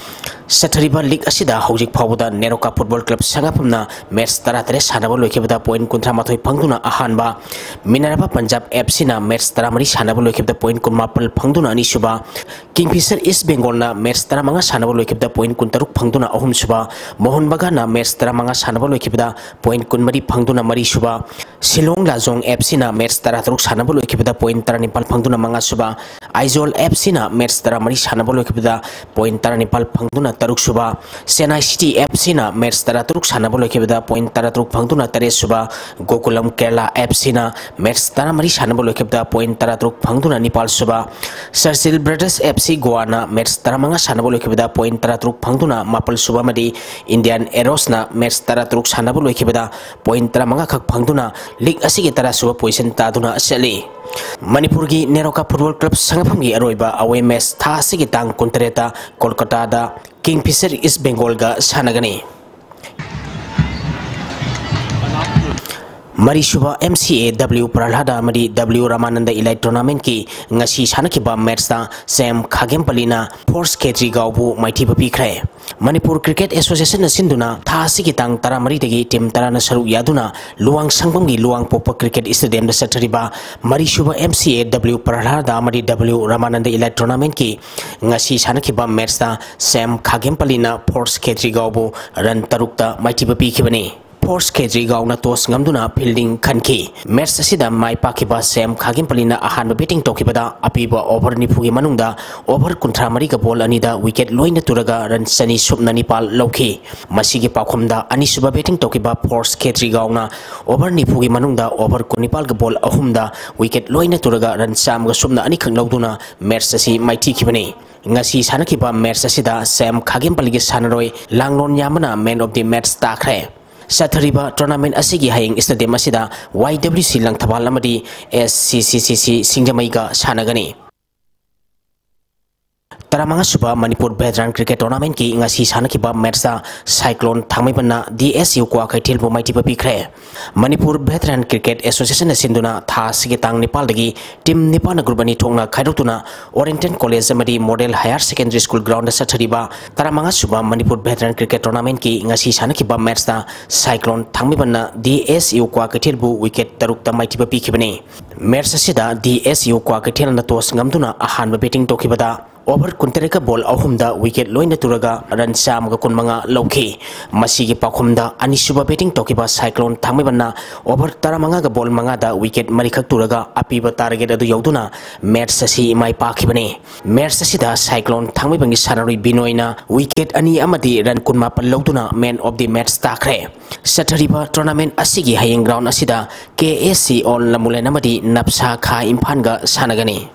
ꯆꯠꯊꯔꯤꯕ ꯂꯤꯒ ꯑꯁꯤꯗ ꯍꯧꯖꯤꯛ ꯐꯥꯎꯕꯗ ꯅꯦꯔꯣꯀꯥ ꯐꯨꯠꯕꯣꯜ ꯀ꯭ꯂꯕ ꯁꯪꯒꯥꯐꯝꯅ ꯃꯦꯠꯆ ꯇꯔꯥꯇꯔꯦꯠ ꯁꯥꯟꯅꯕ ꯂꯣꯏꯈꯤꯕꯗ ꯄꯣꯏꯟꯠ ꯀꯨꯟꯊ꯭ꯔꯥ ꯃꯥꯊꯣꯏ ꯐꯪꯗꯨꯅ ꯑꯍꯥꯟꯕ, ꯃꯤꯅꯔꯚꯥ ꯄꯟꯖꯥꯕ ꯑꯦꯐ ꯁꯤꯅ ꯃꯦꯠꯆ ꯇꯔꯥꯃꯔꯤ ꯁꯥꯟꯅꯕ ꯂꯣꯏꯈꯤꯕꯗ ꯄꯣꯏꯟꯠ ꯀꯨꯟꯃꯥꯄꯜ ꯐꯪꯗꯨꯅ ꯑꯅꯤꯁꯨꯕ, ꯀꯤꯡꯐꯤꯁꯔ ꯏꯁ ꯕꯦꯡꯒꯣꯜꯅ ꯃꯦꯠꯆ ꯇꯔꯥꯃꯉꯥ ꯁꯥꯟꯅꯕ ꯂꯣꯏꯈꯤꯕꯗ ꯄꯣꯏꯟꯠ ꯀꯨꯟꯇꯔꯨꯛ ꯐꯪꯗꯨꯅ ꯑꯍꯨꯝꯁꯨꯕ, ꯃꯣꯍꯟ ꯕꯒꯥꯟꯅ ꯃꯦꯠꯆ ꯇꯔꯥꯃꯉꯥ ꯁꯥꯟꯅꯕ ꯂꯣꯏꯈꯤꯕꯗ ꯄꯣꯏꯟꯠ ꯀꯨꯟꯃꯔꯤ ꯐꯪꯗꯨꯅ ꯃꯔꯤꯁꯨꯕ, ꯁꯤꯂꯣꯡ ꯂꯥꯖꯣꯡ ꯑꯦꯐ ꯁꯤꯅ ꯃꯦꯠꯆ ꯇꯔꯥꯇꯔꯨꯛ ꯁꯥꯟꯅꯕ ꯂꯣꯏꯈꯤꯕꯗ ꯄꯣꯏꯟꯠ ꯇꯔꯥꯅꯤꯄꯥꯜ ꯐꯪꯗꯨꯅ ꯃꯉꯥꯁꯨꯕ, ꯑꯥꯏꯖꯣꯜ ꯑꯦꯐ ꯁꯤꯅ ꯃꯦꯠꯆ ꯇꯔꯥꯃꯔꯤ ꯁꯥꯟꯅꯕ ꯂꯣꯏꯈꯤꯕꯗ ꯄꯣꯏꯟꯠ ꯇꯔꯥꯅꯤꯄꯥꯜ ꯐꯪꯗꯨꯅ ꯇꯔꯨꯛꯁꯨꯕ, ꯆꯦꯟꯅꯥꯏ ꯁꯤꯇꯤ ꯑꯦꯐ ꯁꯤꯅ ꯃꯦꯠꯆ ꯇꯔꯥꯇꯔꯨꯛ ꯁꯥꯟꯅꯕ ꯂꯣꯏꯈꯤꯕꯗ ꯄꯣꯏꯟꯠ ꯇꯔꯥꯇꯔꯨꯛ ꯐꯪꯗꯨꯅ ꯇꯔꯦꯠꯁꯨꯕ, ꯒꯣꯀꯨꯂꯝ ꯀꯦꯔꯂꯥ ꯑꯦꯐ ꯁꯤꯅ ꯃꯦꯠꯆ ꯇꯔꯥꯃꯔꯤ ꯁꯥꯟꯅꯕ ꯂꯣꯏꯈꯤꯕꯗ ꯄꯣꯏꯟꯠ ꯇꯔꯥꯇꯔꯨꯛ ꯐꯪꯗꯨꯅ ꯅꯤꯄꯥꯜꯁꯨꯕ, ꯁꯔꯁꯤꯜ ꯕ꯭ꯔꯗꯔꯁ ꯑꯦꯐ ꯁꯤ ꯒꯣꯋꯥꯅ ꯃꯦꯠꯆ ꯇꯔꯥꯃꯉꯥ ꯁꯥꯟꯅꯕ ꯂꯣꯏꯈꯤꯕꯗ ꯄꯣꯏꯟꯠ ꯇꯔꯥꯇꯔꯨꯛ ꯐꯪꯗꯨꯅ ꯃꯥꯄꯜꯁꯨꯕ ꯑꯃꯗꯤ ꯏꯟꯗꯤꯌꯥꯟ ꯑꯦꯔꯣꯁꯅ ꯃꯦꯠꯆ ꯇꯔꯥꯇꯔꯨꯛ ꯁꯥꯟꯅꯕ ꯂꯣꯏꯈꯤꯕꯗ ꯄꯣꯏꯟꯠ ꯇꯔꯥꯃꯉꯥ ꯈꯛ ꯐꯪꯗꯨꯅ ꯂꯤꯒ ꯑꯁꯤꯒꯤ ꯇꯔꯥꯁꯨꯕ ꯄꯣꯖꯤꯁꯟ ꯇꯥꯗꯨꯅ ꯆꯠꯂꯤ꯫ ꯃꯅꯤꯄꯨꯔꯒꯤ ꯅꯦꯔꯣꯀꯥ ꯐꯨꯠꯕꯣꯜ ꯀ꯭ꯂꯕ ꯁꯪꯒꯥꯐꯝꯒꯤ ꯑꯔꯣꯏꯕ ꯑꯋꯦ ꯃꯦꯠꯆ ꯊꯥ ꯑꯁꯤꯒꯤ ꯇꯥꯡ ꯀꯨꯟꯇꯔꯦꯠꯇ ꯀꯣꯜꯀꯇꯥꯗ ꯀꯤꯡꯐꯤꯁꯔ ꯏꯁ ꯕꯦꯡꯒꯣꯜꯒ ꯁꯥꯟꯅꯒꯅꯤ꯫ ꯃꯔꯤꯁꯨꯕ ꯑꯦꯝ ꯁꯤ ꯑꯦ ꯗꯕ꯭ꯂꯤꯎ ꯄ꯭ꯔꯍꯂꯥꯗ ꯑꯃꯗꯤ ꯗꯕ꯭ꯂꯤꯎ ꯔꯥꯃꯥꯅꯟꯗ ꯏꯂꯥꯏꯠ ꯇꯣꯔꯅꯥꯃꯦꯟꯠꯀꯤ ꯉꯁꯤ ꯁꯥꯟꯅꯈꯤꯕ ꯃꯦꯠꯆꯇ ꯁꯦꯝ ꯈꯥꯒꯦꯝꯄꯜꯂꯤꯅ ꯐꯣꯔꯁ ꯈꯦꯇ꯭ꯔꯤꯒꯥꯎꯕꯨ ꯃꯥꯏꯊꯤꯕ ꯄꯤꯈ꯭ꯔꯦ꯫ ꯃꯅꯤꯄꯨꯔ ꯀ꯭ꯔꯤꯀꯦꯠ ꯑꯦꯁꯣꯁꯤꯌꯦꯁꯟꯅ ꯁꯤꯟꯗꯨꯅ ꯊꯥ ꯑꯁꯤꯒꯤ ꯇꯥꯡ ꯇꯔꯥꯃꯔꯤꯗꯒꯤ ꯇꯤꯝ ꯇꯔꯥꯅ ꯁꯔꯨꯛ ꯌꯥꯗꯨꯅ ꯂꯨꯋꯥꯡ ꯁꯪꯕꯝꯒꯤ ꯂꯨꯋꯥꯡꯄꯣꯛꯄ ꯀ꯭ꯔꯤꯀꯦꯠ ꯁ꯭ꯇꯦꯗꯤꯌꯝꯗ ꯆꯠꯊꯔꯤꯕ ꯃꯔꯤꯁꯨꯕ M C A W ꯄ꯭ꯔꯍꯂꯥꯗ ꯑꯃꯗꯤ W ꯔꯥꯃꯥꯅꯟꯗ ꯏꯂꯥꯏꯠ ꯇꯣꯔꯅꯥꯃꯦꯟꯠꯀꯤ ꯉꯁꯤ ꯁꯥꯟꯅꯈꯤꯕ ꯃꯦꯠꯁꯇ ꯁꯦꯝ ꯈꯥꯒꯦꯝꯄꯜꯂꯤꯅ ꯐꯣꯔꯁ ꯈꯦꯇ꯭ꯔꯤꯒꯥꯎꯕꯨ ꯔꯟ ꯇꯔꯨꯛꯇ ꯃꯥꯏꯊꯤꯕ ꯄꯤꯈꯤꯕꯅꯤ꯫ ꯐꯣꯔꯁ ꯈꯦꯇ꯭ꯔꯤꯒꯥꯎꯅ ꯇꯣꯁ ꯉꯝꯗꯨꯅ ꯐꯤꯜꯗꯤꯡ ꯈꯟꯈꯤ꯫ ꯃꯦꯠꯁ ꯑꯁꯤꯗ ꯃꯥꯏ ꯄꯥꯛꯈꯤꯕ ꯁꯦꯝ ꯈꯥꯒꯦꯝꯄꯜꯂꯤꯅ ꯑꯍꯥꯟꯕ ꯕꯦꯇꯤꯡ ꯇꯧꯈꯤꯕꯗ ꯑꯄꯤꯕ ꯑꯣꯚꯔ ꯅꯤꯐꯨꯒꯤ ꯃꯅꯨꯡꯗ ꯑꯣꯚꯔ ꯀꯨꯟꯊ꯭ꯔꯥ ꯃꯔꯤꯒ ꯕꯣꯜ ꯑꯅꯤꯗ ꯋꯤꯀꯦꯠ ꯂꯣꯏꯅ ꯇꯨꯔꯒ ꯔꯟ ꯆꯅꯤ ꯁꯨꯞꯅ ꯅꯤꯄꯥꯜ ꯂꯧꯈꯤ꯫ ꯃꯁꯤꯒꯤ ꯄꯥꯎꯈꯨꯝꯗ ꯑꯅꯤꯁꯨꯕ ꯕꯦꯇꯤꯡ ꯇꯧꯈꯤꯕ ꯐꯣꯔꯁ ꯈꯦꯇ꯭ꯔꯤꯒꯥꯎꯅ ꯑꯣꯚꯔ ꯅꯤꯐꯨꯒꯤ ꯃꯅꯨꯡꯗ ꯑꯣꯚꯔ ꯀꯨꯟꯅꯤꯄꯥꯜꯒ ꯕꯣꯜ ꯑꯍꯨꯝꯗ ꯋꯤꯀꯦꯠ ꯂꯣꯏꯅ ꯇꯨꯔꯒ ꯔꯟ ꯆꯥꯝꯃꯒ ꯁꯨꯞꯅ ꯑꯅꯤꯈꯛ ꯂꯧꯗꯨꯅ ꯃꯦꯠꯁ ꯑꯁꯤ ꯃꯥꯏꯊꯤꯈꯤꯕꯅꯤ꯫ ꯉꯁꯤ ꯁꯥꯟꯅꯈꯤꯕ ꯃꯦꯠꯁ ꯑꯁꯤꯗ ꯁꯦꯝ ꯈꯥꯒꯦꯝꯄꯜꯂꯤꯒꯤ ꯁꯥꯟꯅꯔꯣꯏ ꯂꯥꯡꯂꯣꯟ ꯌꯥꯝꯕꯅ ꯃꯦꯟ ꯑꯣꯐ ꯗꯤ ꯃꯦꯠꯁ ꯇꯥꯈ꯭ꯔꯦ꯫ ꯆꯠꯊꯔꯤꯕ ꯇꯣꯔꯅꯥꯃꯦꯟ ꯑꯁꯤꯒꯤ ꯍꯌꯦꯡ ꯁ꯭ꯇꯦꯗꯤꯌꯝ ꯑꯁꯤꯗ Y W C ꯂꯪꯊꯕꯥꯜ ꯑꯃꯗꯤ S C C C C ꯁꯤꯡꯖꯃꯩꯒ ꯁꯥꯟꯅꯒꯅꯤ꯫ ꯇꯔꯥꯃꯉꯥ ꯁꯨꯕ ꯃꯅꯤꯄꯨꯔ ꯚꯦꯇꯔꯥꯟ ꯀ꯭ꯔꯤꯀꯦꯠ ꯇꯣꯔꯅꯥꯃꯦꯟꯀꯤ ꯉꯁꯤ ꯁꯥꯟꯅꯈꯤꯕ ꯃꯦꯠꯁꯇ ꯁꯥꯏꯀ꯭ꯂꯣꯟ ꯊꯥꯡꯃꯩꯕꯟꯅ D S U ꯀ꯭ꯋꯥꯀꯩꯊꯦꯜꯕꯨ ꯃꯥꯏꯊꯤꯕ ꯄꯤꯈ꯭ꯔꯦ꯫ ꯃꯅꯤꯄꯨꯔ ꯚꯦꯇꯔꯥꯟ ꯀ꯭ꯔꯤꯀꯦꯠ ꯑꯦꯁꯣꯁꯤꯌꯦꯁꯟꯅ ꯁꯤꯟꯗꯨꯅ ꯊꯥ ꯑꯁꯤꯒꯤ ꯇꯥꯡ ꯅꯤꯄꯥꯜꯗꯒꯤ ꯇꯤꯝ ꯅꯤꯄꯥꯜꯅ ꯒ꯭ꯔꯨꯞ ꯑꯅꯤ ꯊꯣꯛꯅ ꯈꯥꯏꯗꯣꯛꯇꯨꯅ ꯑꯣꯔꯦꯟꯇꯦꯟ ꯀꯣꯂꯦꯖ ꯑꯃꯗꯤ model higher secondary school ground ꯆꯠꯊꯔꯤꯕ ꯇꯔꯥꯃꯉꯥ ꯁꯨꯕ ꯃꯅꯤꯄꯨꯔ ꯚꯦꯇꯔꯥꯟ ꯀ꯭ꯔꯤꯀꯦꯠ ꯇꯣꯔꯅꯥꯃꯦꯟꯀꯤ ꯉꯁꯤ ꯁꯥꯟꯅꯈꯤꯕ ꯃꯦꯠꯁꯇ ꯁꯥꯏꯀ꯭ꯂꯣꯟ ꯊꯥꯡꯃꯩꯕꯟꯅ D S U ꯀ꯭ꯋꯥꯀꯩꯊꯦꯜꯕꯨ ꯋꯤꯀꯦꯠ ꯇꯔꯨꯛꯇ ꯃꯥꯏꯊꯤꯕ ꯄꯤꯈꯤꯕꯅꯤ꯫ ꯃꯦꯠꯁ ꯑꯁꯤꯗ D S U ꯀ꯭ꯋꯥꯀꯩꯊꯦꯜꯅ ꯇꯣꯁ ꯉꯝꯗꯨꯅ ꯑꯍꯥꯟꯕ ꯕꯦꯇꯤꯡ ꯇꯧꯈꯤꯕꯗ ꯑꯣꯚꯔ ꯀꯨꯟꯇꯔꯦꯠꯀ ꯕꯣꯜ ꯑꯍꯨꯝꯗ ꯋꯤꯀꯦꯠ ꯂꯣꯏꯅ ꯇꯨꯔꯒ ꯔꯟ ꯆꯥꯝꯃꯒ ꯀꯨꯟꯃꯉꯥ ꯂꯧꯈꯤ꯫ ꯃꯁꯤꯒꯤ ꯄꯥꯎꯈꯨꯝꯗ ꯑꯅꯤꯁꯨꯕ ꯕꯦꯇꯤꯡ ꯇꯧꯈꯤꯕ ꯁꯥꯏꯀ꯭ꯂꯣꯟ ꯊꯥꯡꯃꯩꯕꯟꯅ ꯑꯣꯚꯔ ꯇꯔꯥꯃꯉꯥꯒ ꯕꯣꯜ ꯃꯉꯥꯗ ꯋꯤꯀꯦꯠ ꯃꯔꯤꯈꯛ ꯇꯨꯔꯒ ꯑꯄꯤꯕ ꯇꯥꯔꯒꯦꯠ ꯑꯗꯨ ꯌꯧꯗꯨꯅ ꯃꯦꯠꯁ ꯑꯁꯤ ꯃꯥꯏ ꯄꯥꯛꯈꯤꯕꯅꯤ꯫ ꯃꯦꯠꯁ ꯑꯁꯤꯗ ꯁꯥꯏꯀ꯭ꯂꯣꯟ ꯊꯥꯡꯃꯩꯕꯟꯒꯤ ꯁꯥꯟꯅꯔꯣꯏ ꯕꯤꯅꯣꯏꯅ ꯋꯤꯀꯦꯠ ꯑꯅꯤ ꯑꯃꯗꯤ ꯔꯟ ꯀꯨꯟꯃꯥꯄꯜ ꯂꯧꯗꯨꯅ ꯃꯦꯟ ꯑꯣꯐ ꯗꯤ ꯃꯦꯠꯁ ꯇꯥꯈ꯭ꯔꯦ꯫ ꯆꯠꯊꯔꯤꯕ ꯇꯣꯔꯅꯥꯃꯦꯟ ꯑꯁꯤꯒꯤ ꯍꯌꯦꯡ ꯒ꯭ꯔꯥꯎꯟ ꯑꯁꯤꯗ K S C ꯑꯣꯜ ꯂꯝꯃꯨꯂꯦꯟ ꯑꯃꯗꯤ ꯅꯞꯁꯥ ꯈꯥ ꯏꯝꯐꯥꯜꯒ ꯁꯥꯟꯅꯒꯅꯤ꯫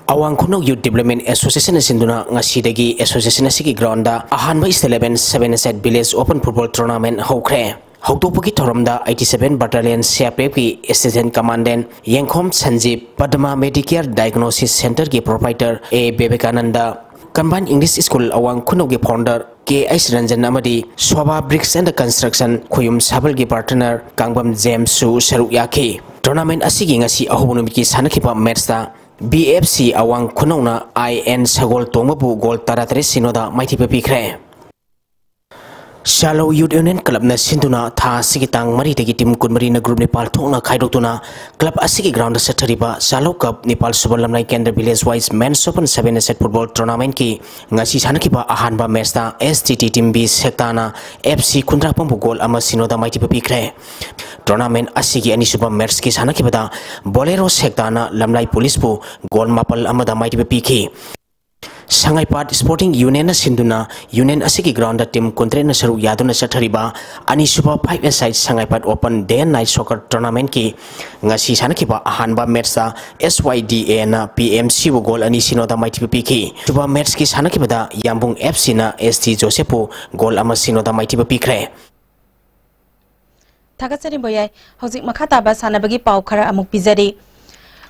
ꯑꯋꯥꯡ ꯈꯨꯅꯧ ꯌꯨꯠ ꯗꯤꯕ꯭ꯂꯞꯃꯦꯟ ꯑꯦꯁꯣꯁꯤꯌꯦꯁꯟꯅ ꯁꯤꯟꯗꯨꯅ ꯉꯁꯤꯗꯒꯤ ꯑꯦꯁꯣꯁꯤꯌꯦꯁꯟ ꯑꯁꯤꯒꯤ ꯒ꯭ꯔꯥꯎꯟꯗ ꯑꯍꯥꯟꯕ ꯏꯁ ꯏꯂꯦꯚꯦꯟ ꯁꯚꯦꯟ ꯑꯦꯁ ꯑꯦꯠ ꯚꯤꯂꯦꯖ ꯑꯣꯄꯟ ꯐꯨꯠꯕꯣꯜ ꯇꯣꯔꯅꯥꯃꯦꯟ ꯍꯧꯈ꯭ꯔꯦ꯫ ꯍꯧꯗꯣꯛꯄꯒꯤ ꯊꯧꯔꯝꯗ eighty seven Battalion C R P F ꯀꯤ Assistant Commandant ꯌꯦꯡꯈꯣꯝ ꯁꯟꯖꯤꯞ, ꯄꯗꯃꯥ Medicare Diagnosis Centre ꯒꯤ proprietor A Vivekananda, Combined English School ꯑꯋꯥꯡ ꯈꯨꯅꯧꯒꯤ founder K H ꯔꯟꯖꯟ ꯑꯃꯗꯤ Sobha Bricks and Construction ꯈꯨꯌꯨꯝ ꯁꯥꯕꯜꯒꯤ partner Kangbam ꯖꯦꯝꯁꯁꯨ ꯁꯔꯨꯛ ꯌꯥꯈꯤ꯫ ꯇꯣꯔꯅꯥꯃꯦꯟ ꯑꯁꯤꯒꯤ ꯉꯁꯤ ꯑꯍꯧꯕ ꯅꯨꯃꯤꯠꯀꯤ ꯁꯥꯟꯅꯈꯤꯕ ꯃꯦꯠꯁꯇ B F C ꯑꯋꯥꯡ ꯈꯨꯅꯧꯅ I N ꯁꯒꯣꯜ ꯇꯣꯡꯕꯕꯨ ꯒꯣꯜ ꯇꯔꯥꯇꯔꯦꯠ ꯁꯤꯅꯣꯗ ꯃꯥꯏꯊꯤꯕ ꯄꯤꯈ꯭ꯔꯦ꯫ ꯁꯥꯂꯧ Youth Union Clubꯅ ꯁꯤꯟꯗꯨꯅ ꯊꯥ ꯑꯁꯤꯒꯤ ꯇꯥꯡ ꯃꯔꯤꯗꯒꯤ team ꯀꯨꯟꯃꯔꯤꯅ group ꯅꯤꯄꯥꯜ ꯊꯣꯛꯅ ꯈꯥꯏꯗꯣꯛꯇꯨꯅ club ꯑꯁꯤꯒꯤ groundꯗ ꯆꯠꯊꯔꯤꯕ ꯁꯥꯂꯧ Cup ꯅꯤꯄꯥꯜ ꯁꯨꯕ ꯂꯝꯂꯥꯏ ꯀꯦꯟꯗ꯭ꯔ Village Wise Men's Open seven-a-side football tournamentꯀꯤ ꯉꯁꯤ ꯁꯥꯟꯅꯈꯤꯕ ꯑꯍꯥꯟꯕ matchꯇ S T T team B ꯁꯦꯛꯇꯥꯅ F C ꯈꯨꯟꯗ꯭ꯔꯥꯛꯄꯝꯕꯨ ꯒꯣꯜ ꯑꯃ ꯁꯤꯅꯣꯗ ꯃꯥꯏꯊꯤꯕ ꯄꯤꯈ꯭ꯔꯦ꯫ Tournament ꯑꯁꯤꯒꯤ ꯑꯅꯤꯁꯨꯕ matchꯀꯤ ꯁꯥꯟꯅꯈꯤꯕꯗ ꯕꯣꯂꯦꯔꯣ ꯁꯦꯛꯇꯥꯅ ꯂꯝꯂꯥꯏ ꯄꯨꯂꯤꯁꯄꯨ ꯒꯣꯜ ꯃꯥꯄꯜ ꯑꯃꯗ ꯃꯥꯏꯊꯤꯕ ꯄꯤꯈꯤ꯫ ꯁꯉꯥꯏꯄꯥꯠ Sporting Unionꯅ ꯁꯤꯟꯗꯨꯅ union ꯑꯁꯤꯒꯤ groundꯗ team ꯀꯨꯟꯇꯔꯦꯠꯅ ꯁꯔꯨꯛ ꯌꯥꯗꯨꯅ ꯆꯠꯊꯔꯤꯕ ꯑꯅꯤꯁꯨꯕ five-a-side Sangaipat Open Day and Night Soccer Tournamentꯀꯤ ꯉꯁꯤ ꯁꯥꯟꯅꯈꯤꯕ ꯑꯍꯥꯟꯕ matchꯇ S Y D Aꯅ P M Cꯕꯨ ꯒꯣꯜ ꯑꯅꯤ ꯁꯤꯅꯣꯗ ꯃꯥꯏꯊꯤꯕ ꯄꯤꯈꯤ꯫ ꯁꯨꯕ matchꯀꯤ ꯁꯥꯟꯅꯈꯤꯕꯗ ꯌꯥꯝꯕꯨꯡ F Cꯅ S T Josephꯄꯨ ꯒꯣꯜ ꯑꯃ ꯁꯤꯅꯣꯗ ꯃꯥꯏꯊꯤꯕ ꯄꯤꯈ꯭ꯔꯦ꯫ ꯊꯥꯒꯠꯆꯔꯤ ꯕꯣꯌꯥꯏ꯫ ꯍꯧꯖꯤꯛ ꯃꯈꯥ ꯇꯥꯕ ꯁꯥꯟꯅꯕꯒꯤ ꯄꯥꯎ ꯈꯔ ꯑꯃꯨꯛ ꯄꯤꯖꯔꯤ꯫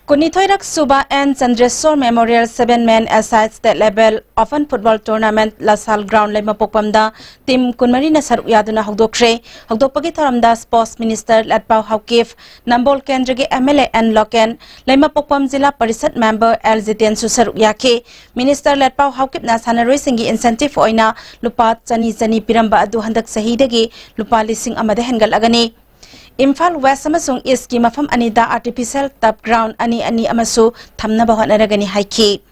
ꯀꯨꯟꯅꯤꯊꯣꯏꯔꯛ ꯁꯨꯕ N Chandreshwar Memorial Seven Men Aside State Level Open Football Tournament ꯂꯁꯥꯜ ground ꯂꯩꯃꯄꯣꯛꯄꯝꯗ team ꯀꯨꯟꯃꯔꯤꯅ ꯁꯔꯨꯛ ꯌꯥꯗꯨꯅ ꯍꯧꯗꯣꯛꯈ꯭ꯔꯦ꯫ ꯍꯧꯗꯣꯛꯄꯒꯤ ꯊꯧꯔꯝꯗ Sports Minister ꯂꯠꯄꯥꯎ ꯍꯥꯎꯀꯤꯞ, ꯅꯝꯕꯣꯜ ꯀꯦꯟꯗ꯭ꯔꯒꯤ M L A N Loken, ꯂꯩꯃꯄꯣꯛꯄꯝ ꯖꯤꯂꯥ ꯄꯔꯤꯁꯠ member L ꯖꯤꯇꯦꯟꯁꯨ ꯁꯔꯨꯛ ꯌꯥꯈꯤ꯫ Minister ꯂꯠꯄꯥꯎ ꯍꯥꯎꯀꯤꯞꯅ ꯁꯥꯟꯅꯔꯣꯏꯁꯤꯡꯒꯤ incentive ꯑꯣꯏꯅ ꯂꯨꯄꯥ ꯆꯅꯤ ꯆꯅꯤ ꯄꯤꯔꯝꯕ ꯑꯗꯨ ꯍꯟꯗꯛ ꯆꯍꯤꯗꯒꯤ ꯂꯨꯄꯥ ꯂꯤꯁꯤꯡ ꯑꯃꯗ ꯍꯦꯟꯒꯠꯂꯒꯅꯤ꯫ ꯏꯝꯐꯥꯜ West ꯑꯃꯁꯨꯡ Eastꯀꯤ ꯃꯐꯝ ꯑꯅꯤꯗ artificial turf ground ꯑꯅꯤ ꯑꯅꯤ ꯑꯃꯁꯨ ꯊꯝꯅꯕ ꯍꯣꯠꯅꯔꯒꯅꯤ ꯍꯥꯏꯈꯤ꯫